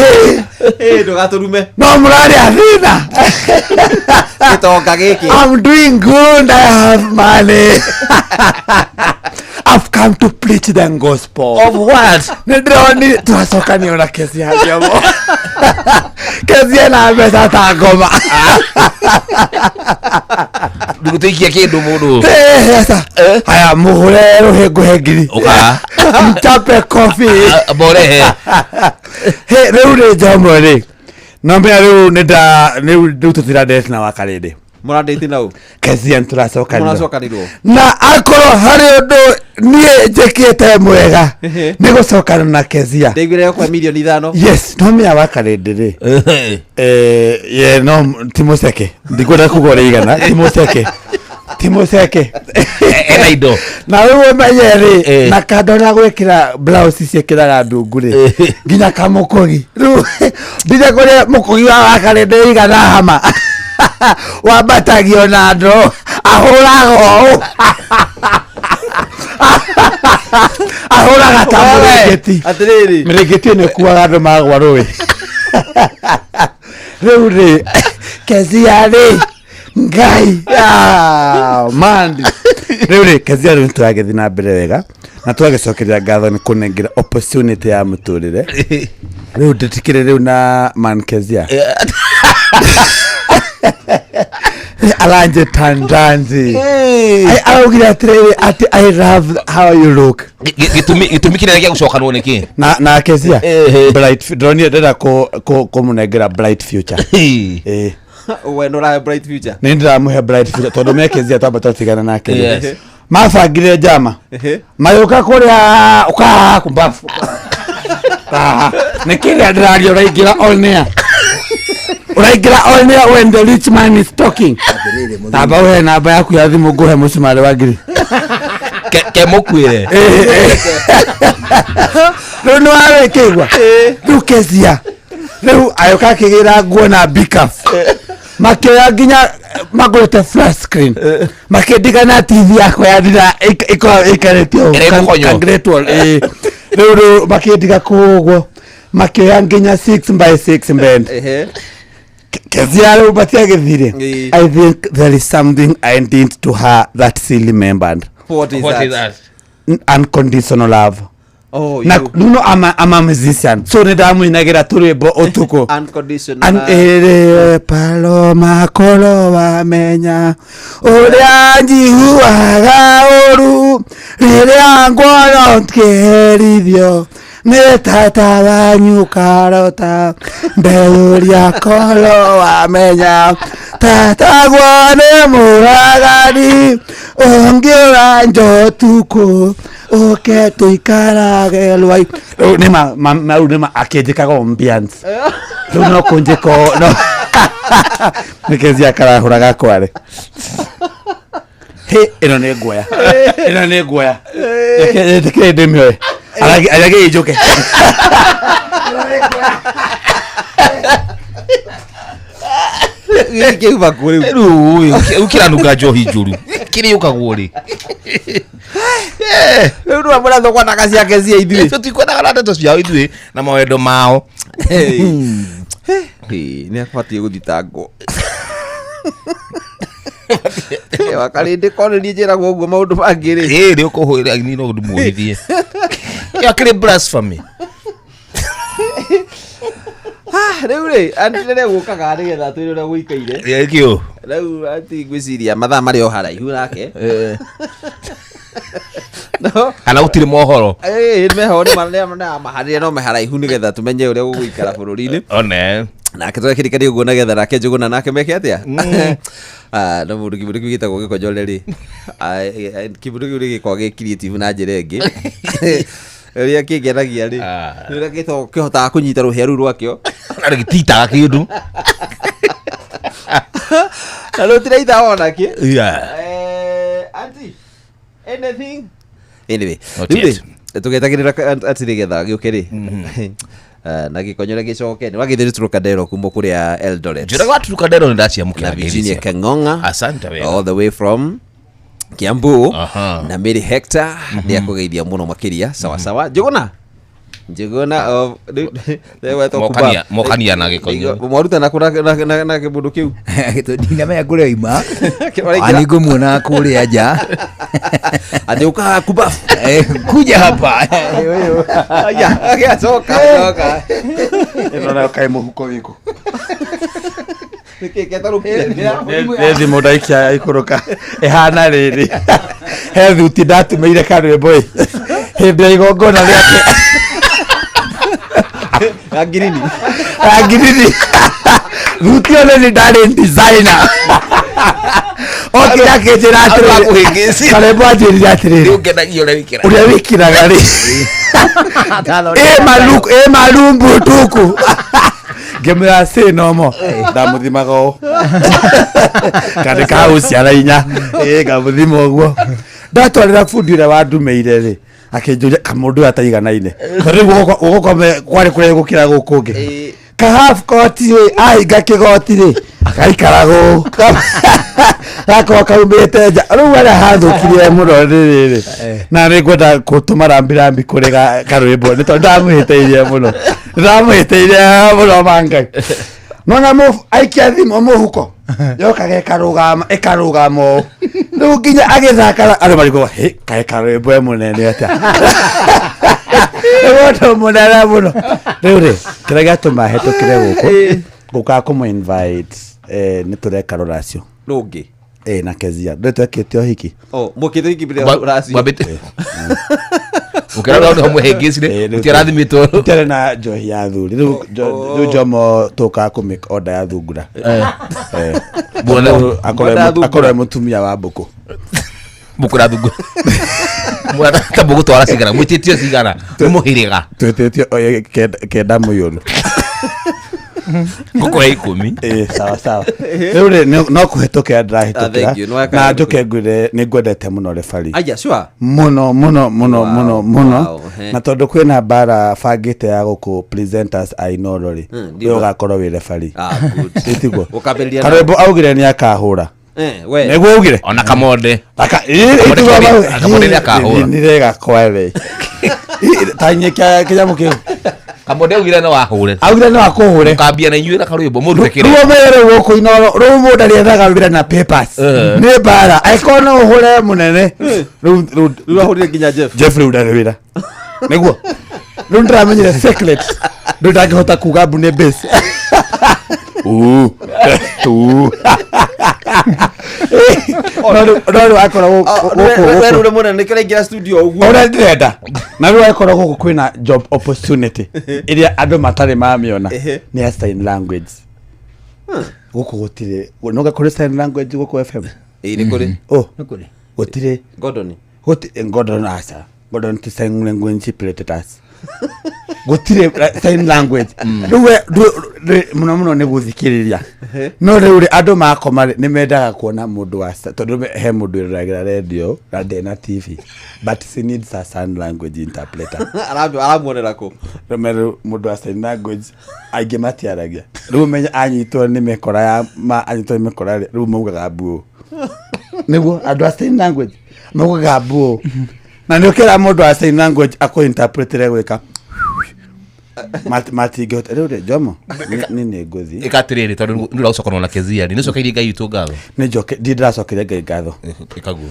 Ndũgatũrume. No mũrarĩa thĩna. Gĩtonga gĩkĩ. I'm doing good. I have money. I've come to preach the gospel. Of what? Nĩ ndĩroni tũracokanio na kesi ya Njomo. Kesi ena mbeca ta ngoma. Ndũgũtũikia kĩndũ mũndũ. Haya mũhũre rũhĩ ngũhe ngiri. Ũka. Mchape kofi. Mborehe. He rĩu rĩ Njomo rĩ. No mbere rĩu nĩ nda rĩu rĩu tũtiradate na wakarĩndĩ. Mũradate na ũ? Kezia nĩtũracokanirwo. Mũracokanirwo. Na akorwo harĩ ũndũ niĩ njĩkĩte mwega nĩ gũcokana na Kezia. Ndaiguire kwa milioni 5. Yes, no mĩa wakarĩndĩ rĩ. Ye no ti mũceke. Ndikwenda kuga ũrĩa igana, ti mũceke. Ti mũceke. Ena indo. Na rĩu ũmenye rĩ, na kando na gwĩkĩra blouse ciĩkĩraga ndungu rĩ, nginya kamũkũgi. Rĩu nginya kũrĩa mũkũgi wa wakarĩndĩ igana hama. Wambatagio na ndoo, ahũraga ũũ. Ahũraga ta mũrĩngĩti. Atĩrĩrĩ. Mĩrĩngĩti ĩno ĩkuaga andũ magwa rũĩ. Rĩu rĩ, Kezia rĩ, Ngai, ah, man. Rĩu rĩ, Kezia rĩu nĩtũragĩthiĩ na mbere wega na tũgagĩcokeria ngatho nĩ kũnengera opportunity ya mũtũrĩre. Rĩu ndĩtikĩrĩ rĩu na man Kezia. Aranjĩta ndanzi. Araugire atĩrĩrĩ atĩ I love how you look. Gĩtũmi kĩnene gĩa gũcokanwo nĩ kĩ? Na Kezia bright ndĩronire ndĩrenda kũmũnengera bright future. We nũrahe bright future. Nĩ ndĩramũhe bright future tondũ me Kezia twamba twatigana nake. Yes. Mabangire njama. Magĩũka kũrĩa ũkahaha kumbafu. Nĩ kĩrĩa ndĩraria ũraingĩra on air. Ũraingĩra on air when the rich man is talking. Tamba ũhe namba yaku ya thimũ ngũhe mũcumarĩ wa ngiri. Kemũkuĩre. Rĩu nĩ warĩkĩigua. Rĩu Kezia. Rĩu agĩũka akĩgĩra nguo na bikaf. Makĩoya nginya magũrĩte flat screen. Makĩndiga na TV yakwa ya ndira ĩkoragwo ĩikarĩtio Ĩrĩa ĩgũkonywo. ka Great Wall, ĩĩ. Rĩu rĩu makĩndiga kũu ũguo. Makĩoya nginya 6 by 6 bed. Kezia rĩu matiagĩthire. I think there is something I did to her that she remembered. What is What that? is that? Unconditional love. Oh, Na you. you know I'm a musician. So nĩ ndamũinagĩra tũrwĩmbo ũtukũ. Unconditional An love. ĩrĩ paloma koro wamenya ũrĩa njiguaga ũru rĩrĩa nguona ngĩherithio nĩ tata wanyu karota ndeyũria koro wamenya Tatagwo nĩ mũragani ũngĩũra njotukũ ũke tũikarage rwai. Rĩu nĩ ma ma rĩu nĩ ma akĩnjĩkaga ambiance. Rĩu no kũnjĩka no nĩkezia karahũra gakwarĩ. Hĩ, ĩno nĩ nguoya. Ĩno nĩ nguoya. Reke reke ndĩmĩoe. Arage njũke. Gĩkĩ kĩuma kũ rĩu? Rĩu ũkĩranunga njohi njũru kĩrĩ ũkagwo rĩ rĩu nĩwe mũrathogwanaga ciake cia ithuĩ tũtikwendaga na ndeto ciao ithuĩ na mawendo mao nĩ abatiĩ gũthitangwo wakarĩndĩ korwo niĩ njĩragwo ũguo maũndũ mangĩ rĩ ĩ nĩ ũkũhũrĩra ni no ndĩmuohithie ĩyo akĩrĩ blasphemy. Ah, rĩu rĩ anti rĩrĩa gũkaga nĩgetha twĩre ũrĩa gũikaire. Kĩo rĩu anti ngwĩciria mathaa marĩ o haraihu nake. No. Kana gũtirĩ mohoro. Ĩĩ, meho nĩ maharĩria no me haraihu nĩgetha tũmenye ũrĩa gũgũikara bũrũri-inĩ. One. Nake twakĩrikania ũguo nĩgetha nake Njũgũna nake meke atĩa. Ah, no mũndũ kĩmũndũ kĩu gĩtagwo gĩkonyore rĩ. Ah, kĩmũndũ kĩu nĩ gĩkoragwo gĩ creative na njĩra ĩngĩ. Ũrĩa kĩngenagia rĩ, nĩ ũrĩa kĩhotaga kũnyita rũhĩa rũu rwakĩo. Na gĩtitaga kĩndũ. Na rũtiraita ona kĩ. Yeah. Auntie, anything? Anyway, Not rĩu rĩ, yet. tũgetagĩrĩra atĩ nĩgetha gĩũke rĩ. Na gĩkonyore gĩcoke nĩ wagĩthĩrĩ Trocadero kuma kũrĩa Eldoret. Njũraga wa Trocadero nĩ ndaciamũkĩra Na ngeithi Virginia ciaku. Kang'ong'a. Asante wega. All the way from Kiambu. Na Mary Hector nĩ akũgeithia mũno makĩria. Sawa sawa. Njũgũna. Njũgũna of Mokania- mokania na gĩkonyo. Mwarutana kũ na kĩmũndũ kĩu? Ndinamenya kũrĩa oima. Kĩraingĩra. Nĩ ngũmuona kũrĩa nja. Atĩ ũkaga kuba. Kuja hapa. Aya, agĩacoka, acoka. Ĩno nayo kaĩ mũhuko wĩkũ? Nĩkĩ gĩatarũkire? Nĩ thimũ ndaikia yaikũrũka ĩhana rĩrĩ. He thuti ndatumĩire karwĩmbo ĩ hĩndĩ ya igongona rĩake. Ya ngirini. Ya ngirini. Thuti ĩyo nĩ ndarĩ designer. Okire akĩnjĩra Andũ a atĩrĩrĩ. kũhĩngĩcia. Karembo anjĩrire atĩrĩrĩ. Nĩ ũngenagia ũrĩa wĩkĩraga. Ũrĩa wĩkĩraga rĩ. Ĩ maluku ĩ marumbu tuku. Ngĩmwĩra sĩ nomo ndamũthimaga ũũ kandĩ ka ũciara inya ĩ ngamũthima ũguo ndatwarĩra bundi ũrĩa wandumĩire rĩ akĩnjũria kamũndũ ũyũ ataiganaine tondũ rĩu guoko kwarĩ kũraihu gũkĩra gũkũ ũngĩ ka half coat rĩ ahinga kĩgoti rĩ gaikara gũkũ gakorwo kaumĩte nja rĩu harĩa hathũkirie mũno nĩ rĩrĩ na nĩ ngwenda gũtũma rambi rambi kũrĩ karwĩmbo nĩ tondũ ndamũhĩtĩirie mũno ndamũhĩtĩirie mũno mangai nona aikia thimũ mũhuko yokaga ĩkarũgama ĩkarũgama ũũ rĩu nginya agĩthaka andũ marigwo hĩ kaĩ karwĩmbo e mũnene atĩa nĩ mũndũ mũnene mũno rĩu rĩ kĩrĩa gĩatũma hetũkĩre gũkũ gũkaga kũmũ invite nĩ tũreka rũracio rũngĩ na Kezia ndũĩ twekĩte ũhiki. Oh, mũkĩte ũhiki mbere ya rũracio. Ũkĩra rũracio nĩho mwĩhĩngĩcire, mũtiarathimĩtwo. Tũtiarĩ na njohi ya athuri rĩu rĩu njomo tũkaga kũ make order ya thungura. Akorwo e mũtumia wa mbũkũ. Mbũkũ na thungura. Ta mũgũtwara cigana, mwĩtĩtio cigana, nĩ mũhĩrĩga. Twĩtĩtio kenda mũiyũru. Ngũkũ ya 10. Sawa sawa. Rĩu rĩ no kũhĩtũkĩra ndĩrahĩtũkĩra Thank you. Nĩ weka na wega. njũke ngwĩre nĩ ngwendete mũno referee. Aya, sure. Mũno mũno mũno mũno mũno. Wow, he. Na tondũ kwĩna mbara bangĩte ya gũkũ presenters a Inooro rĩ, we ũgakorwo wĩ referee. Ah, good. Ĩtiguo. Ũkambĩrĩria na- Karwĩmbo augire nĩ akahũra. We. Nĩguo augire. Ona Kamonde. Kamode nĩ akahũra. Nĩ kware. Ta nyikia kĩnyamũ kĩu. Kamonde augire no ahũre. Augire no akũhũre. Ũkambia na inyuĩ na karwĩmbo mũrute kĩrĩa. Rĩu ũmenyere gũkũ Inooro rĩu mũndũ arĩethaga wĩra na papers. Nĩ mbara. Angĩkorwo no ũhũre mũnene. Rĩu rĩu rĩu ahũrire nginya Jeff. Jeff rĩu ndarĩ wĩra. Nĩguo. Rĩu ndĩramenyire secret. Rĩu ndangĩhota kuga mbu nĩ base. Uu. Uu. No rĩu akorwo gũkũ We rũre mũnene nĩkĩo ũraingĩra studio ũguo. Ũrĩa ndĩrenda na rĩu akorwo gũkũ kwĩna job opportunity ĩrĩa andũ matarĩ mamĩona nĩ ya sign language. Gũkũ gũtirĩ noga kũrĩ sign language gũkũ FM. Ĩĩ, nĩ kũrĩ. Oh, Nĩ kũrĩ. Gũtirĩ. Gordon. Gũtirĩ Gordon aca. Gordon ti sign language interpreters. Gũtirĩ sign language. Rĩu we mũno mũno nĩ gũthikĩrĩria. No rĩu rĩ andũ makoma rĩ nĩ mendaga kuona mũndũ wa tondũ he mũndũ wĩroragĩra radio na ndena TV but she needs a sign language interpreter. Aramuonera kũ? Rĩu mũndũ wa sign language aingĩ matiaragia. Rĩu ũmenye anyitwo nĩ mĩkora ya ma anyitwo nĩ mĩkora rĩ rĩu maugaga mbuũ. Nĩguo andũ a sign language maugaga mbuũ. Na nĩ ũkĩra mũndũ wa sign language akũ-interpretĩre gwĩka matingĩhota. Rĩu rĩ Jomo nĩ nĩ ngũthiĩ. Ĩka atĩrĩrĩ tondũ nĩ ũracokanwo na Kezia nĩ ũcokeirie Ngai witũ ngatho. Nĩ njoke ndirĩ ndĩracokeria Ngai ngatho. Ĩka guo.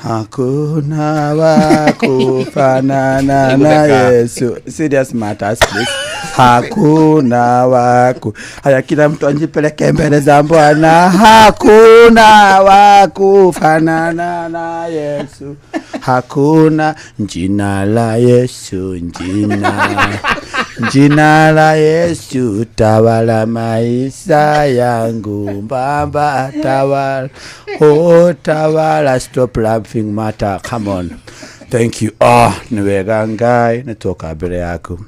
Hakuna wa kufanana na Yesu. Serious matters please. Hakuna waku. Haya, kila mtu anjipeleke mbele za Bwana. Hakuna wa kufanana na Yesu. Hakuna jina la Yesu, jina. Jina la Yesu tawala maisha yangu. Baba tawala. Oh tawala, stop laughing matter. Come on. Thank you. Oh, nĩ wega Ngai, nĩ tuoka mbere yaku.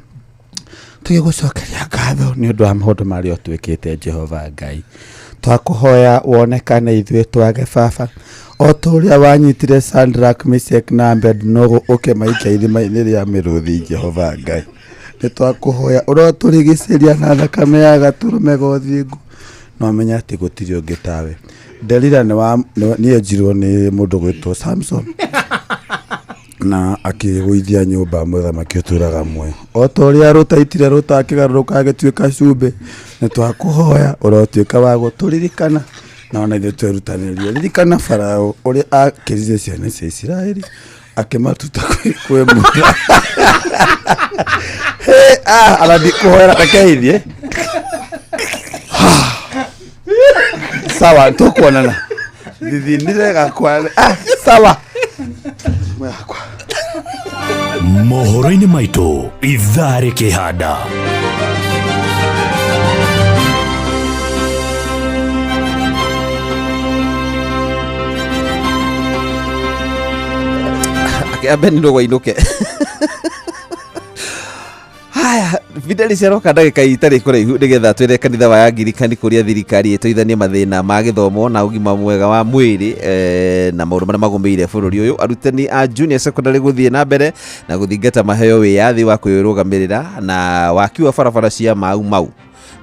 Tũgĩgũcokeria ngatho nĩ ũndũ wa maũndũ marĩa ũtwĩkĩte Jehova Ngai. Twakũhoya wonekane ithuĩ twage baba. O ta ũrĩa wanyitire Shadrach, Meshach na Abednego ũkĩmaikia irima-inĩ rĩa mĩrũthi Jehova Ngai. Nĩ twakũhoya ũrotũrigicĩria na thakame ya gatũrũme ga ũthingu. No menya atĩ gũtirĩ ũngĩ tawe. Delila nĩ enjirwo nĩ mũndũ gwĩtwo Samson na akĩgũithia nyũmba mũthamaki ũtũraga muoyo. O ta ũrĩa rũtaitire rũtakĩgarũrũka agĩtuĩka cumbĩ, nĩ twakũhoya ũrotuĩka wa gũtũririkana na ona ithuĩ twerutanĩrie. Ririkana Farao ũrĩa akĩrire ciana cia Isiraeli akĩmatuta kwĩ Musa. Ara ndikũhoera reke ithiĩ. Sawa, tũkuonana. Thithinire gakwa. Sawa. Mohoro-inĩ maitũ ithaa rĩkĩhanda. Akĩambe nĩ rũgwainũke. Haya, Fidelis aroka ndagĩka itarĩ kũraihu nĩgetha twĩre kanitha wa Angirikani kũrĩa thirikari ĩteithanie mathĩna ma gĩthomo na ũgima mwega wa mwĩrĩ na maũndũ marĩa magũmĩire bũrũri ũyũ. Arutani a junior secondary gũthiĩ na mbere na gũthingata maheo wĩyathi wa kwĩrũgamĩrĩra na waki wa barabara cia Mau Mau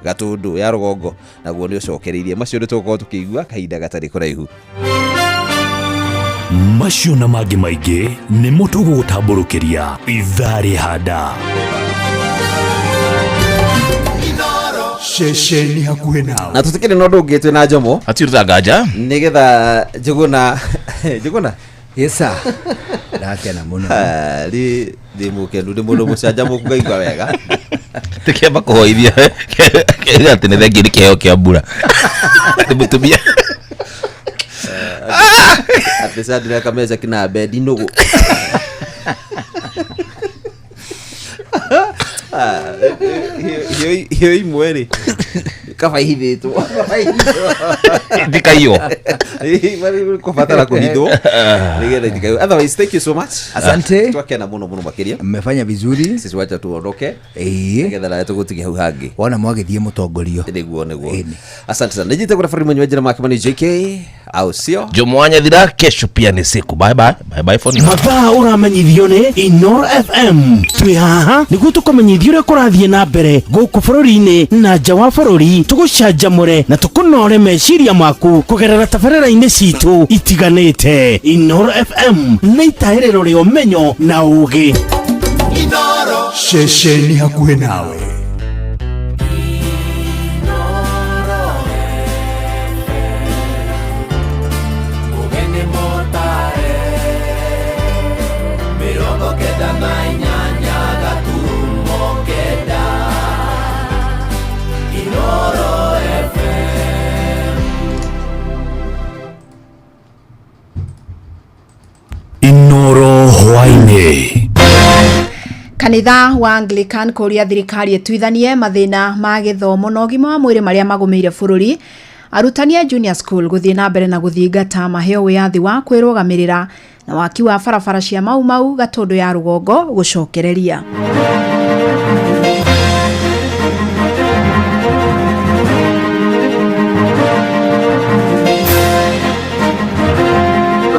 Gatũndũ ya rũgongo naguo nĩ ũcokereirie. Macio nĩ tũgũkorwo tũkĩigua kahinda gatarĩ kũraihu. Macio na mangĩ maingĩ nĩmo tũgũgũtambũrũkĩria ithaa rĩhanda. Ceceni hakuhĩ nawe. Na tũtikĩrĩ na ũndũ ũngĩ twĩ na Jomo. Hatirĩ nganja. Nĩgetha Njũgũna Njũgũna. Yes sir. Ndakena mũno. Ndĩ mũkenu, ndĩ mũndũ mũcanjamũku ngaigua wega. Tũkĩamba kũhoithia atĩ nĩ thengiũ nĩ kĩheo kĩa mbura. Nĩ mũtumia. Atĩ Sandra kameza kina bendi nũgũ. Hiyo imwe rĩ kaba ihithĩtwo. Ndikaiywo. Kũbatara kũhithwo nĩgetha itikaiywo. Otherwise, thank you so much. Asante. Twakena mũno mũno makĩria. Mmefanya vizuri. Sisi wacha tuondoke. Nĩgetha nawe tũgũtige hau hangĩ. Wona mwagĩthiĩ mũtongorio. Nĩguo nĩguo. Asante sana. Nĩnjĩte kũrĩa bũrũri mwenye njĩra make mani JK au sio? Jomwanya thira kesho pia ni siku. Bye bye. Bye bye for now. Mathaa ũramenyithio nĩ Inoro FM. Twĩ haha nĩguo tũkũmenyithie ũrĩa kũrathiĩ na mbere gũkũ bũrũri-inĩ na nja wa bũrũri, tũgũcanjamũre na tũkũnore meciria maku kũgerera tabarĩra-inĩ citũ itiganĩte. Inoro FM nĩ itahĩrĩro rĩa ũmenyo na ũũgĩ. Inoro ceceni hakuhĩ nawe. Inoro hwaini. Kanitha wa Anglican kũria thirikari ĩtuithanie mathĩna ma gĩthomo na ũgima wa mwĩrĩ marĩa magũmĩire bũrũri. Arutani a junior school gũthiĩ na mbere na gũthingata maheo wĩyathi wa kwĩrũgamĩrĩra na waki wa barabara cia Mau Mau Gatũndũ ya rũgongo gũcokereria.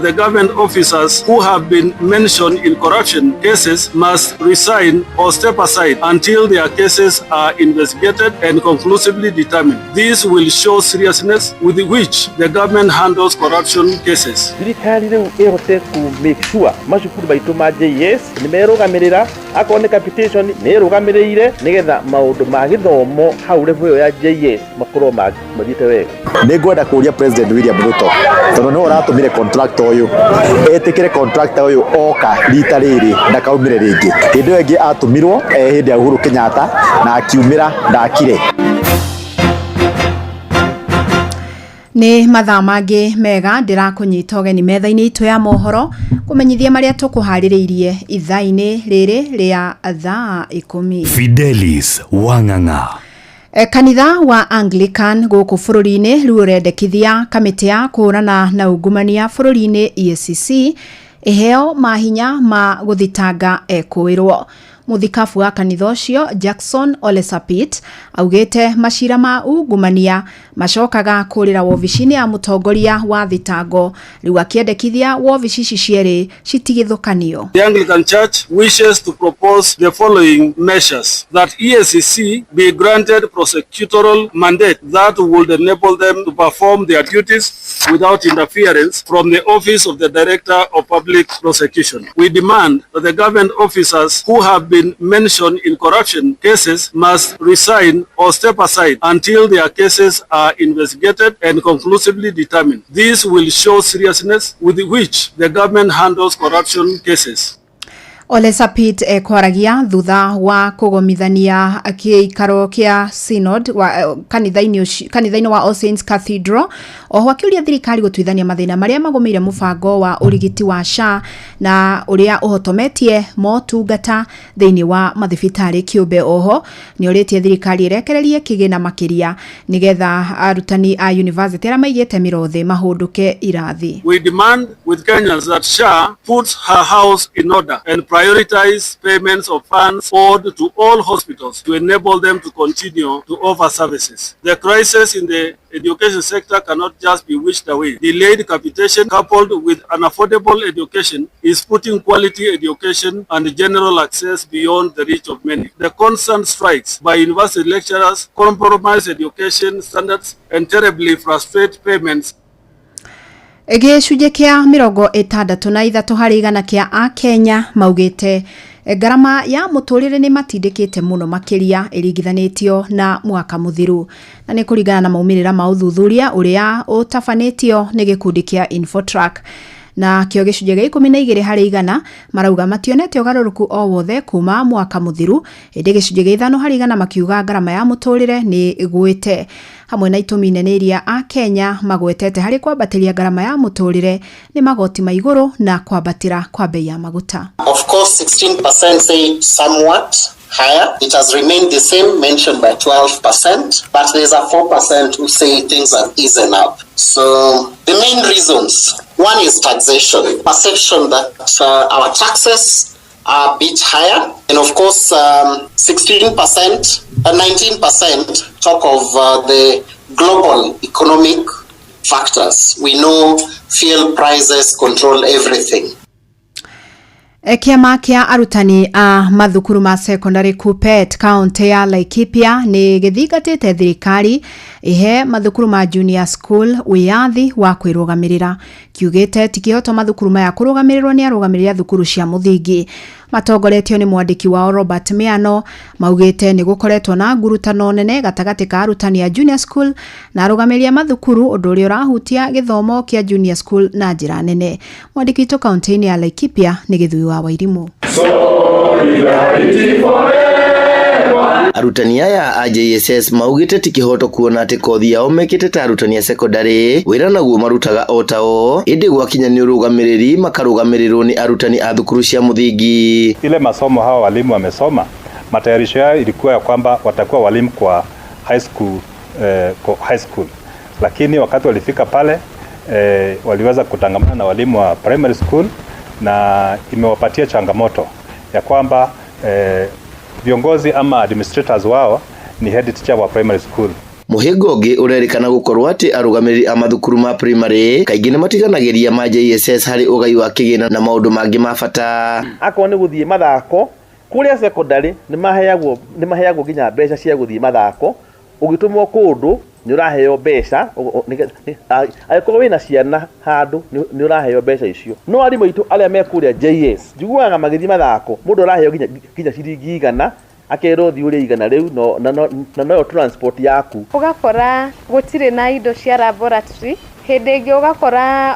The government officers who have been mentioned in corruption cases must resign or step aside until their cases are investigated and conclusively determined. This will show seriousness with which the government handles corruption cases. Thirikari rĩu ĩhote ku make sure macukuru maitũ ma JS nĩ merũgamĩrĩra, akorwo nĩ capitation nĩ ĩrũgamĩrĩire, nĩgetha maũndũ ma gĩthomo hau level ĩyo ya JS makorwo mathiĩte wega. Nĩ ngwenda kũria President William Ruto, tondũ nĩwe ũratũmire contractor ũyũ, etĩkĩre contractor ũyũ oka rita rĩrĩ ndakaumĩre rĩngĩ. Hĩndĩ ĩyo ĩngĩ atũmirwo hĩndĩ ya Uhuru Kenyatta na akiumĩra ndakire. Nĩ mathaa mangĩ mega ndĩrakũnyita ũgeni metha-inĩ itũ ya mohoro kũmenyithia marĩa tũkũharĩrĩirie ithaa-inĩ rĩrĩ rĩa thaa 10. Fidelis Wang'ang'a. Kanitha wa Anglican gũkũ bũrũri-inĩ rĩu ũrendekithia kamĩtĩ ya kũhũrana na ungumania bũrũri-inĩ EACC ĩheo mahinya ma gũthitanga ekũĩrwo. Mũthikabu wa kanitha ũcio Jackson Ole Sapit augĩte macira ma ungumania macokaga kũrĩra wobici-inĩ ya mũtongoria wa thitango, rĩu akĩendekithia wobici ici cierĩ citigithũkanio. The Anglican Church wishes to propose the following measures: that EACC be granted prosecutorial mandate that would enable them to perform their duties without interference from the Office of the Director of Public Prosecution. We demand that the government officers who have been mentioned in corruption cases must resign or step aside until their cases are investigated and conclusively determined. This will show seriousness with which the government handles corruption cases. Ole Sapit ekwaragia thutha wa kũgomithania kĩikaro kĩa synod wa kanitha-inĩ wa All Saints Cathedral, oho akĩũria thirikari gũtuithania mathĩna marĩa magũmĩire mũbango wa ũrigiti wa SHA na ũrĩa ũhotometie motungata thĩinĩ wa mathibitarĩ kĩũmbe. Oho nĩ ũrĩtie thirikari ĩrekererie kĩgĩna makĩria nĩgetha arutani a university arĩa maigĩte mĩro thĩ mahũndũke irathi. We demand with Kenyans that SHA puts her house in order and prioritize payments of funds owed to all hospitals to enable them to continue to offer services. The crisis in the education sector cannot just be wished away. Delayed capitation coupled with unaffordable education is putting quality education and general access beyond the reach of many. The constant strikes by university lecturers compromise education standards and terribly frustrate payments. Gĩcunjĩ kĩa 63 harĩ igana kĩa Akenya maugĩte ngarama ya mũtũrĩre nĩ matindĩkĩte mũno makĩria ĩringithanĩtio na mwaka mũthiru, na nĩ kũringana na maumĩrĩra ma ũthuthuria ũrĩa ũtabanĩtio nĩ gĩkundi kĩa Infotrack. Na kĩo gĩcunjĩ gĩa 12 harĩ igana marauga mationete ũgarũrũku o wothe kuma mwaka mũthiru, ĩndĩ gĩcunjĩ gĩa 5 harĩ igana makiuga ngarama ya mũtũrĩre nĩ ĩgwĩte. Hamwe na itũmi nene iria Akenya magwetete harĩ kwambatĩria ngarama ya mũtũrĩre nĩ magoti ma igũrũ na kwambatĩra kwa bei ya maguta. Of course, 16% say somewhat higher. It has remained the same, mentioned by 12%, but there's a 4% who say things have easen up. So the main reasons, one is taxation, perception that our taxes are a bit higher. And of course, 16%, 19% talk of the global economic factors. We know fuel prices control everything. Kĩama kĩa arutani a mathukuru ma secondary KUPPET kaunti ya Laikipia nĩ gĩthingatĩte thirikari ihe mathukuru ma junior school wĩyathi wa kwĩrũgamĩrĩra. Kiugĩte ti kĩhoto mathukuru maya kũrũgamĩrĩrwo nĩ arũgamĩrĩri a thukuru cia mũthingi. Matongoretio nĩ mwandĩki wao Robert Miano maugĩte nĩ gũkoretwo na ngurutano nene gatagatĩ ka arutani a junior school na arũgamĩrĩri a mathukuru, ũndũ ũrĩa ũrahutia gĩthomo kĩa junior school na njĩra nene. Mwandĩki witũ kaunti-inĩ ya Laikipia nĩ Gĩthui wa Wairimũ. Solidarity forever. Arutani aya a JSS maugĩte ti kĩhoto kuona atĩ kothi yao mekĩte ta arutani a sekondarĩ wĩra naguo marutaga o tao ĩndĩ gwakinya nĩ ũrũgamĩrĩri makarũgamĩrĩrwo nĩ arutani a thukuru cia mũthingi. Ile masomo hawa walimu wamesoma, matayarisho yao ilikuwa ya kwamba watakuwa walimu kwa high school, kwa high school, lakini wakati walifika pale waliweza kutangamana na walimu wa primary school na imewapatia changamoto ya kwamba viongozi ama administrators wao ni head teacher wa primary school. Mũhĩnga ũngĩ ũrerĩkana gũkorwo atĩ arũgamĩrĩri a mathukuru ma primary kaingĩ nĩ matiganagĩria ma JSS harĩ ũgai wa kĩgĩna na maũndũ mangĩ ma bata. Akorwo nĩ gũthiĩ mathako kũrĩa secondary nĩ maheagwo nginya mbeca cia gũthiĩ mathako. Ũgĩtũmwo kũndũ nĩ ũraheo mbeca, angĩkorwo wĩna ciana handũ nĩ ũraheo mbeca icio. No arimũ aitũ arĩa me kũrĩa JS njiguaga magĩthiĩ mathako mũndũ araheo nginya ciringi 100, akerwo thiĩ ũrĩe 100 rĩu no, na, no, na noyo transport yaku. Ũgakora gũtirĩ na indo cia laboratory. Hĩndĩ ĩngĩ ũgakora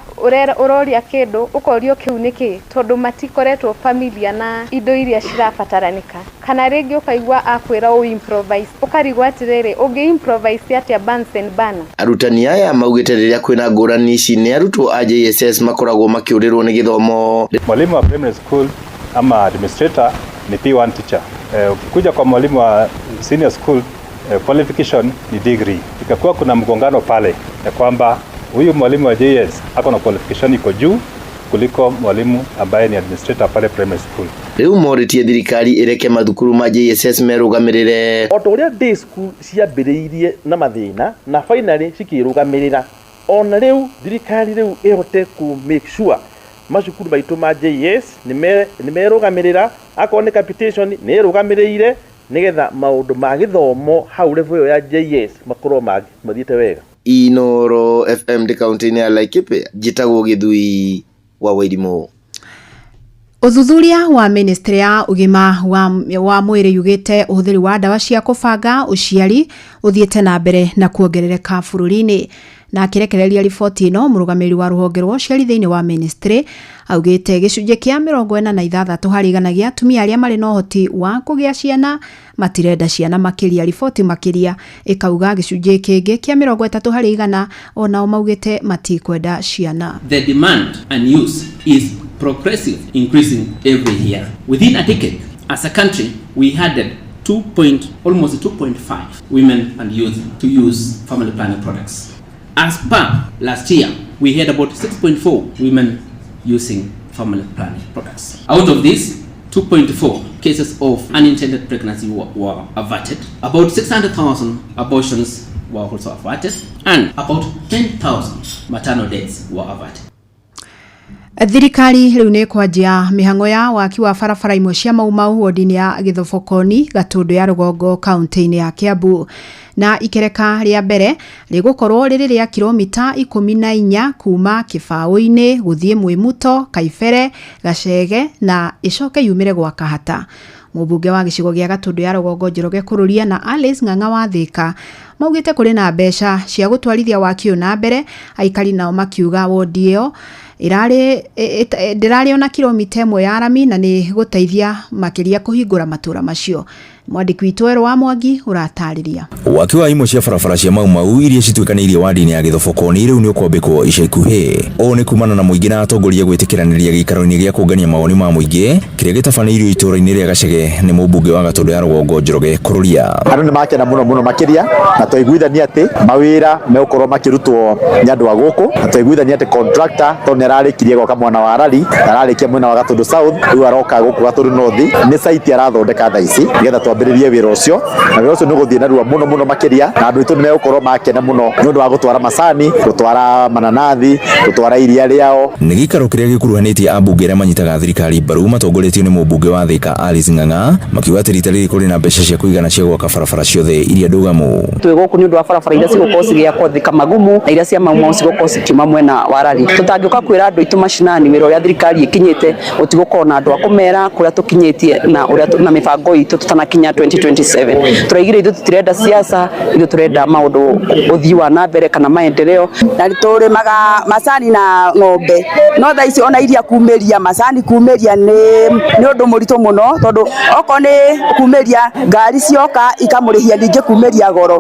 ũroria kĩndũ ũkorio kĩu nĩkĩ, tondũ matikoretwo familiar na indo iria cirabataranĩka. Kana rĩngĩ ũkaigua akwĩra ũ improvise, ũkarigwo atĩrĩrĩ, ũngĩ improvise atĩa Bunsen burner? Arutani aya maugĩte rĩrĩa kwĩna ngũrani ici nĩ arutwo a JSS makoragwo makĩũrĩrwo nĩ gĩthomo. Mwalimu wa primary school ama administrator ni P1 teacher. Ukikuja kwa mwalimu wa senior school, qualification ni degree. Ikakuwa kuna mgongano pale ya kwamba huyu mwalimu wa JS ako na qualification iko juu kuliko mwalimu ambaye ni administrator pale primary school. Rĩu morĩtie thirikari ĩreke mathukuru ma JSS merũgamĩrĩre. O ta ũrĩa day school ciambĩrĩirie na mathĩna na finally cikĩrũgamĩrĩra, ona rĩu thirikari rĩu ĩhote ku make sure macukuru maitũ ma JS nĩ merũgamĩrĩra, akorwo nĩ capitation nĩ ĩrũgamĩrĩire, nĩgetha maũndũ ma gĩthomo hau level ĩyo ya JS makorwo mathiĩte wega. Inoro FM ndĩ kaunti-inĩ ya Laikipia, njĩtagwo Gĩthui wa Wairimũ. Ũthuthuria wa ministry ya ũgima wa mwĩrĩ yugĩte ũhũthĩri wa ndawa cia kũbanga ũciari ũthiĩte na mbere na kuongerereka bũrũri-inĩ. Na akĩrekereria riboti ĩno, mũrũgamĩrĩri wa rũhonge rwa ũciari thĩinĩ wa ministry augĩte gĩcunjĩ kĩa 46% gĩa atumia arĩa marĩ na ũhoti wa kũgĩa ciana matirenda ciana makĩria. Riboti makĩria ĩkauga gĩcunjĩ kĩngĩ kĩa 30% onao maugĩte matikwenda ciana. The demand and use is progressive, increasing every year. Within a decade, as a country, we added 2 point, almost 2.5 women and youth to use family planning products. As per last year, we had about 6.4 women using family planning products. Out of this, 2.4 cases of unintended pregnancy were averted. About 600,000 abortions were also averted, and about 10,000 maternal deaths were averted. Thirikari rĩu nĩ ĩkwanjia mĩhang'o ya waki wa barabara imwe cia Mau Mau wodi-inĩ ya Gĩthobokoni, Gatũndũ ya Rũgongo, kaunti-inĩ ya Kiambu, na ikereka rĩa mbere rĩgũkorwo rĩrĩ rĩa kilomita 14 kuma Kĩbaũ-inĩ gũthiĩ Mwĩmuto, Kaibere, Gacege na ĩcoke yumĩre gwa Kahata. Mũmbunge wa gĩcigo gĩa Gatũndũ ya Rũgongo Njoroge Kũrũria na Alice Ng'ang'a wa Thĩka maugĩte kũrĩ na mbeca cia gũtwarithia waki ũyũ na mbere. Aikari nao makiuga wodi ĩyo ĩrarĩ ndĩrarĩ ona kilomita 1 ya rami na nĩ gũteithia makĩria kũhingũra matũra macio. Mwandĩki witũ Erũ wa Mwangi ũratarĩria. Waki wa imwe cia barabara cia Mau Mau iria cituĩkanĩirie wadi-inĩ ya Gĩthobokoni rĩu nĩ ũkwambĩkwo ica ikuhĩ. Ũũ nĩ kumana na mũingĩ na atongoria gwĩtĩkĩranĩria gĩikaro-inĩ gĩa kũngania mawoni ma mũingĩ kĩrĩa gĩtabanĩirio itũũra-inĩ rĩa Gacege nĩ mũmbunge wa Gatũndũ ya Rũgongo Njoroge Kũrũria. Andũ nĩ makena mũno mũno makĩria, na twaiguithania atĩ mawĩra megũkorwo makĩrutwo nĩ andũ a gũkũ, na twaiguithania atĩ contractor tondũ nĩ ararĩkirie gwaka mwena wa Rari na ararĩkia mwena wa Gatũndũ South, rĩu aroka gũkũ Gatũndũ North, nĩ site arathondeka thaa ici nĩgetha twambĩrĩrie wĩra ũcio, na wĩra ũcio nĩ ũgũthiĩ narua mũno mũno makĩria, na andũ aitũ nĩ megũkorwo makena mũno nĩ ũndũ wa gũtwara macani, gũtwara mananathi, gũtwara iria rĩao. Nĩ gĩikaro kĩrĩa gĩkuruhanĩtie ambunge arĩa manyitaga thirikari mbaru matongoretio nĩ mũmbunge wa Thĩka Alice Ng'ang'a makiuga atĩ rita rĩrĩ kũrĩ na mbeca cia kũigana cia gwaka barabara ciothe iria ndũgamu. Twĩ gũkũ nĩ ũndũ wa barabara iria cigũkorwo cigĩakwo Thika Magumu na iria cia Mau Mau cigũkorwo cikiuma mwena wa Rari. Tũtangĩũka kwĩra andũ aitũ macinani wĩra ũrĩa thirikari ĩkinyĩte, gũtigũkorwo na andũ a kũmera kũrĩa tũkinyĩtie na ũrĩa na mĩbango itũ tũtanakinya. Kenya 2027. Tũraigire ithuĩ tũtirenda siasa, ithuĩ tũrenda maũndũ ũthii wa na mbere kana maendeleo. Na tũrĩmaga macani na ng'ombe, no thaa ici ona iria kumĩria macani kumĩria nĩ ũndũ mũritũ mũno, tondũ okorwo nĩ kumĩria ngari cioka ikamũrĩhia ningĩ kumĩria goro,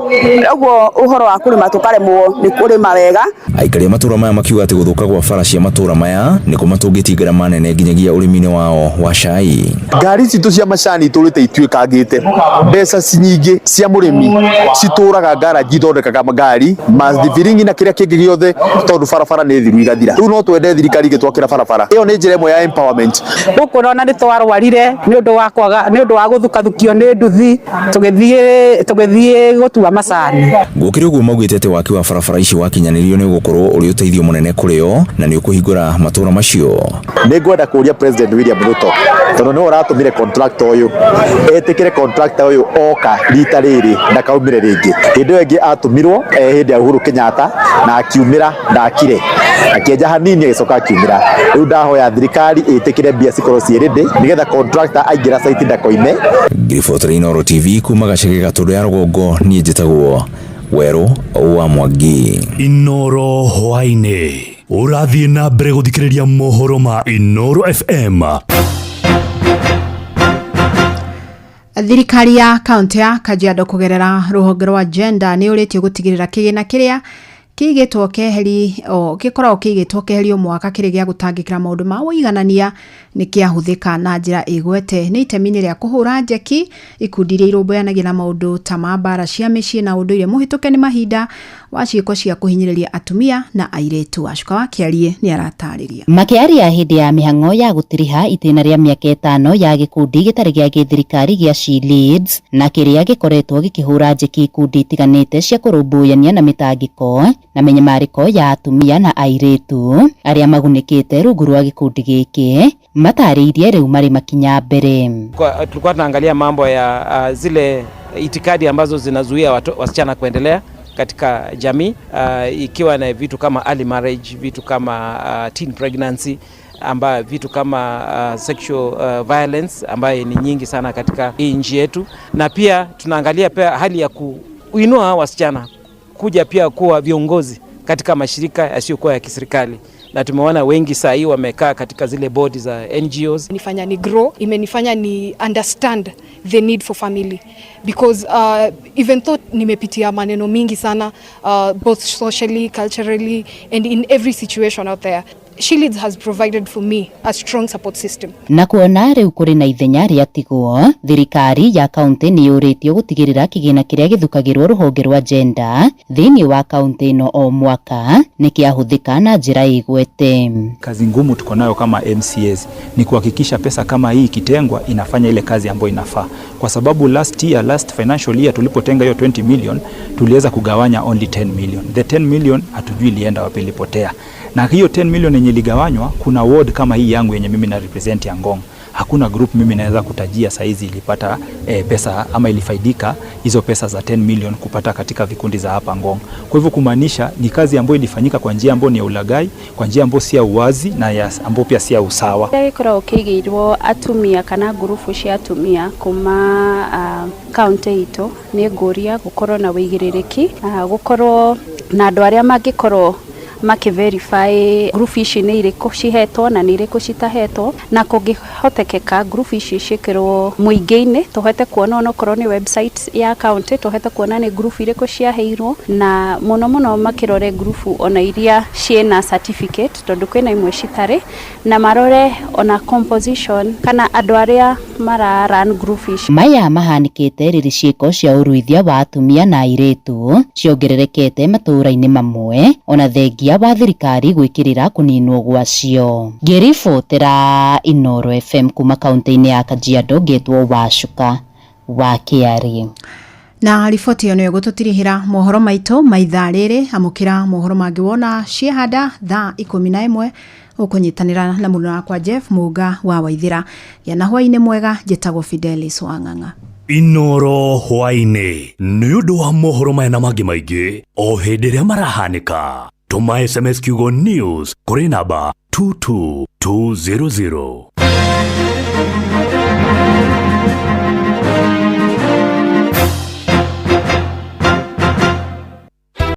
ũguo ũhoro wa kũrĩma tũkaremwo nĩ kũrĩma wega. Aikari a matũra maya makiuga atĩ gũthũka gwa bara cia matũra maya nĩ kũmatũngĩtie ngarama nene nginyagia ũrĩmi-inĩ wao wa cai. Ngari citũ cia macani itũrĩte ituĩkangĩte, mbeca nyingĩ cia mũrĩmi citũraga ngaraji ithondekaga ngari mathibiringi na kĩrĩa kĩngĩ gĩothe, tondũ barabara nĩ thiru igathira. Rĩu no twende thirikari ĩgĩtwakĩra barabara ĩyo, nĩ njĩra ĩmwe ya empowerment. Gũkũ ona nĩ twarwarire nĩ ũndũ wa kwaga, nĩ ũndũ wa gũthukathukio nĩ nduthi tũgĩthiĩ gũtua macani. Gũkĩrĩ ũguo maugĩte atĩ waki wa barabara ici wakinyanĩrio nĩ ũgũkorwo ũrĩ ũteithio mũnene kũrĩ o na nĩ ũkũhingũra matũra macio. Nĩ ngwenda kũria President William Ruto, tondũ nĩwe ũratũmire contractor ũyũ etĩkĩre contractor ũyũ oka rita rĩrĩ ndakaumĩre rĩngĩ. Hĩndĩ ĩyo ĩngĩ atũmirwo hĩndĩ ya Uhuru Kenyatta na akiumĩra, ndakire akĩenja hanini agĩcoka akiumĩra. Rĩu ndahoya thirikari ĩtĩkĩre mbia cikorwo ciĩ ready nĩgetha contractor aingĩra site ndakoime. Ngĩribotera Inooro TV kuma gacege Gatũndũ ya rũgongo, niĩ njĩtagwo Werũ wa Mwangi. Inooro hwaĩ-inĩ ũrathiĩ na mbere gũthikĩrĩria mohoro ma Inooro FM. Thirikari ya kaunti ya Kajiado kũgerera rũhonge rwa gender nĩ ũrĩtio gũtigĩrĩra kĩgĩna kĩrĩa kĩigĩtwo keheri o gĩkoragwo kĩigĩtwo keheri o mwaka kĩrĩ gĩa gũtangĩkĩra maũndũ ma ũiganania nĩ kĩahũthĩka na njĩra ĩgwete. Nĩ itemi-inĩ rĩa kũhũra njeki ikundi iria irũmbũyanagia na maũndũ ta ma mbara cia mĩciĩ na ũndũire mũhĩtũke nĩ mahinda wa ciĩko cia kũhinyĩrĩria atumia na airĩtu. Wacuka wa Kĩarie nĩ aratarĩria. Makĩaria hĩndĩ ya mĩhang'o ya gũtiriha itĩna rĩa mĩaka 5 ya gĩkundi gĩtarĩ gĩa gĩthirikari gĩa She Leads na kĩrĩa gĩkoretwo gĩkĩhũra njeki ikundi itiganĩte cia kũrũmbũyania na mĩtangĩko na mĩnyamarĩko ya atumia na airĩtu arĩa magunĩkĩte rungu rwa gĩkundi gĩkĩ matarĩirie rĩu marĩ makinya mbere. Tulikuwa tunaangalia mambo ya zile itikadi ambazo zinazuia wasichana kuendelea katika jamii, ikiwa na vitu kama early marriage, vitu kama teen pregnancy, amba vitu kama sexual violence ambayo ni nyingi sana katika hii nchi yetu. Na pia tunaangalia pia hali ya kuinua wasichana kuja pia kuwa viongozi katika mashirika yasiyokuwa ya kiserikali, na tumeona wengi saa hii wamekaa katika zile bodi za NGOs. Imenifanya ni grow, imenifanya ni understand the need for family, because even though nimepitia maneno mingi sana, both socially, culturally and in every situation out there, She Leads has provided for me a strong support system. Na kuona rĩu kũrĩ na ithenya rĩatigwo, thirikari ya kaunti nĩ yũrĩtio gũtigĩrĩra kĩgĩna kĩrĩa gĩthukagĩrwo rũhonge rwa gender thĩinĩ wa kaunti ĩno o mwaka nĩ kĩahũthĩka na njĩra ĩgwete. Kazi ngumu tuko nayo kama MCAs ni kuhakikisha pesa kama hii ikitengwa inafanya ile kazi ambayo inafaa, kwa sababu last year, last financial year tulipotenga hiyo 20 million tuliweza kugawanya only 10 million. The 10 million hatujui ilienda wapi, ilipotea. Na hiyo 10 million yenye iligawanywa, kuna ward kama hii yangu yenye mimi na represent ya Ngong, hakuna group mimi naweza kutajia saizi ilipata pesa ama ilifaidika hizo pesa za 10 million kupata katika vikundi za hapa Ngong. Kwa hivyo kumaanisha ni kazi ambayo ilifanyika kwa njia ambayo ni ya ulagai, kwa njia ambayo si ya uwazi na ambayo pia si ya usawa. Gĩkoragwo kĩigĩirwo atumia kana ngurubu cia atumia kuma kaunti itũ, nĩ ngũria gũkorwo na wĩigĩrĩrĩki, gũkorwo na andũ arĩa mangĩkorwo makiverify group ici nĩ irĩkũ cihetwo na nĩ irĩkũ citahetwo, na kũngĩhotekeka group ici ciĩkĩrwo mũingĩ-inĩ tũhote kuona onokorwo nĩ website ya county tũhote kuona nĩ group irĩkũ ciaheirwo, na mũno mũno makĩrore group ona iria ciĩna certificate tondũ kwĩna imwe citarĩ, na marore ona composition kana andũ arĩa mara run group ici. Maya mahanĩkĩte rĩrĩ ciĩko cia ũruithia wa atumia na airĩtu ciongererekete matũũra-inĩ mamwe ona thengia wa thirikari gwĩkĩrĩra kũninwo gwacio. Ngĩribotera Inooro FM kuma kaunti-inĩ ya Kajiado, ngetwo Wacuka wa Kĩarie. Na riboti ĩyo nĩyo ĩgũtũtirihĩra mohoro maitũ ma ithaa rĩrĩ. Amũkĩra mohoro mangĩ wona ciehanda thaa 11 ũkũnyitanĩra na mũndũ wakwa Jeff Mũnga wa Waithĩra. Gĩa na hwaĩ-inĩ mwega, njĩtagwo Fidelis Wang'ang'a. Inooro hwaĩ-inĩ nĩ ũndũ wa mohoro maya na mangĩ maingĩ o hĩndĩ ĩrĩa marahanĩka. Tũma SMS kiugo news kũrĩ namba 22200.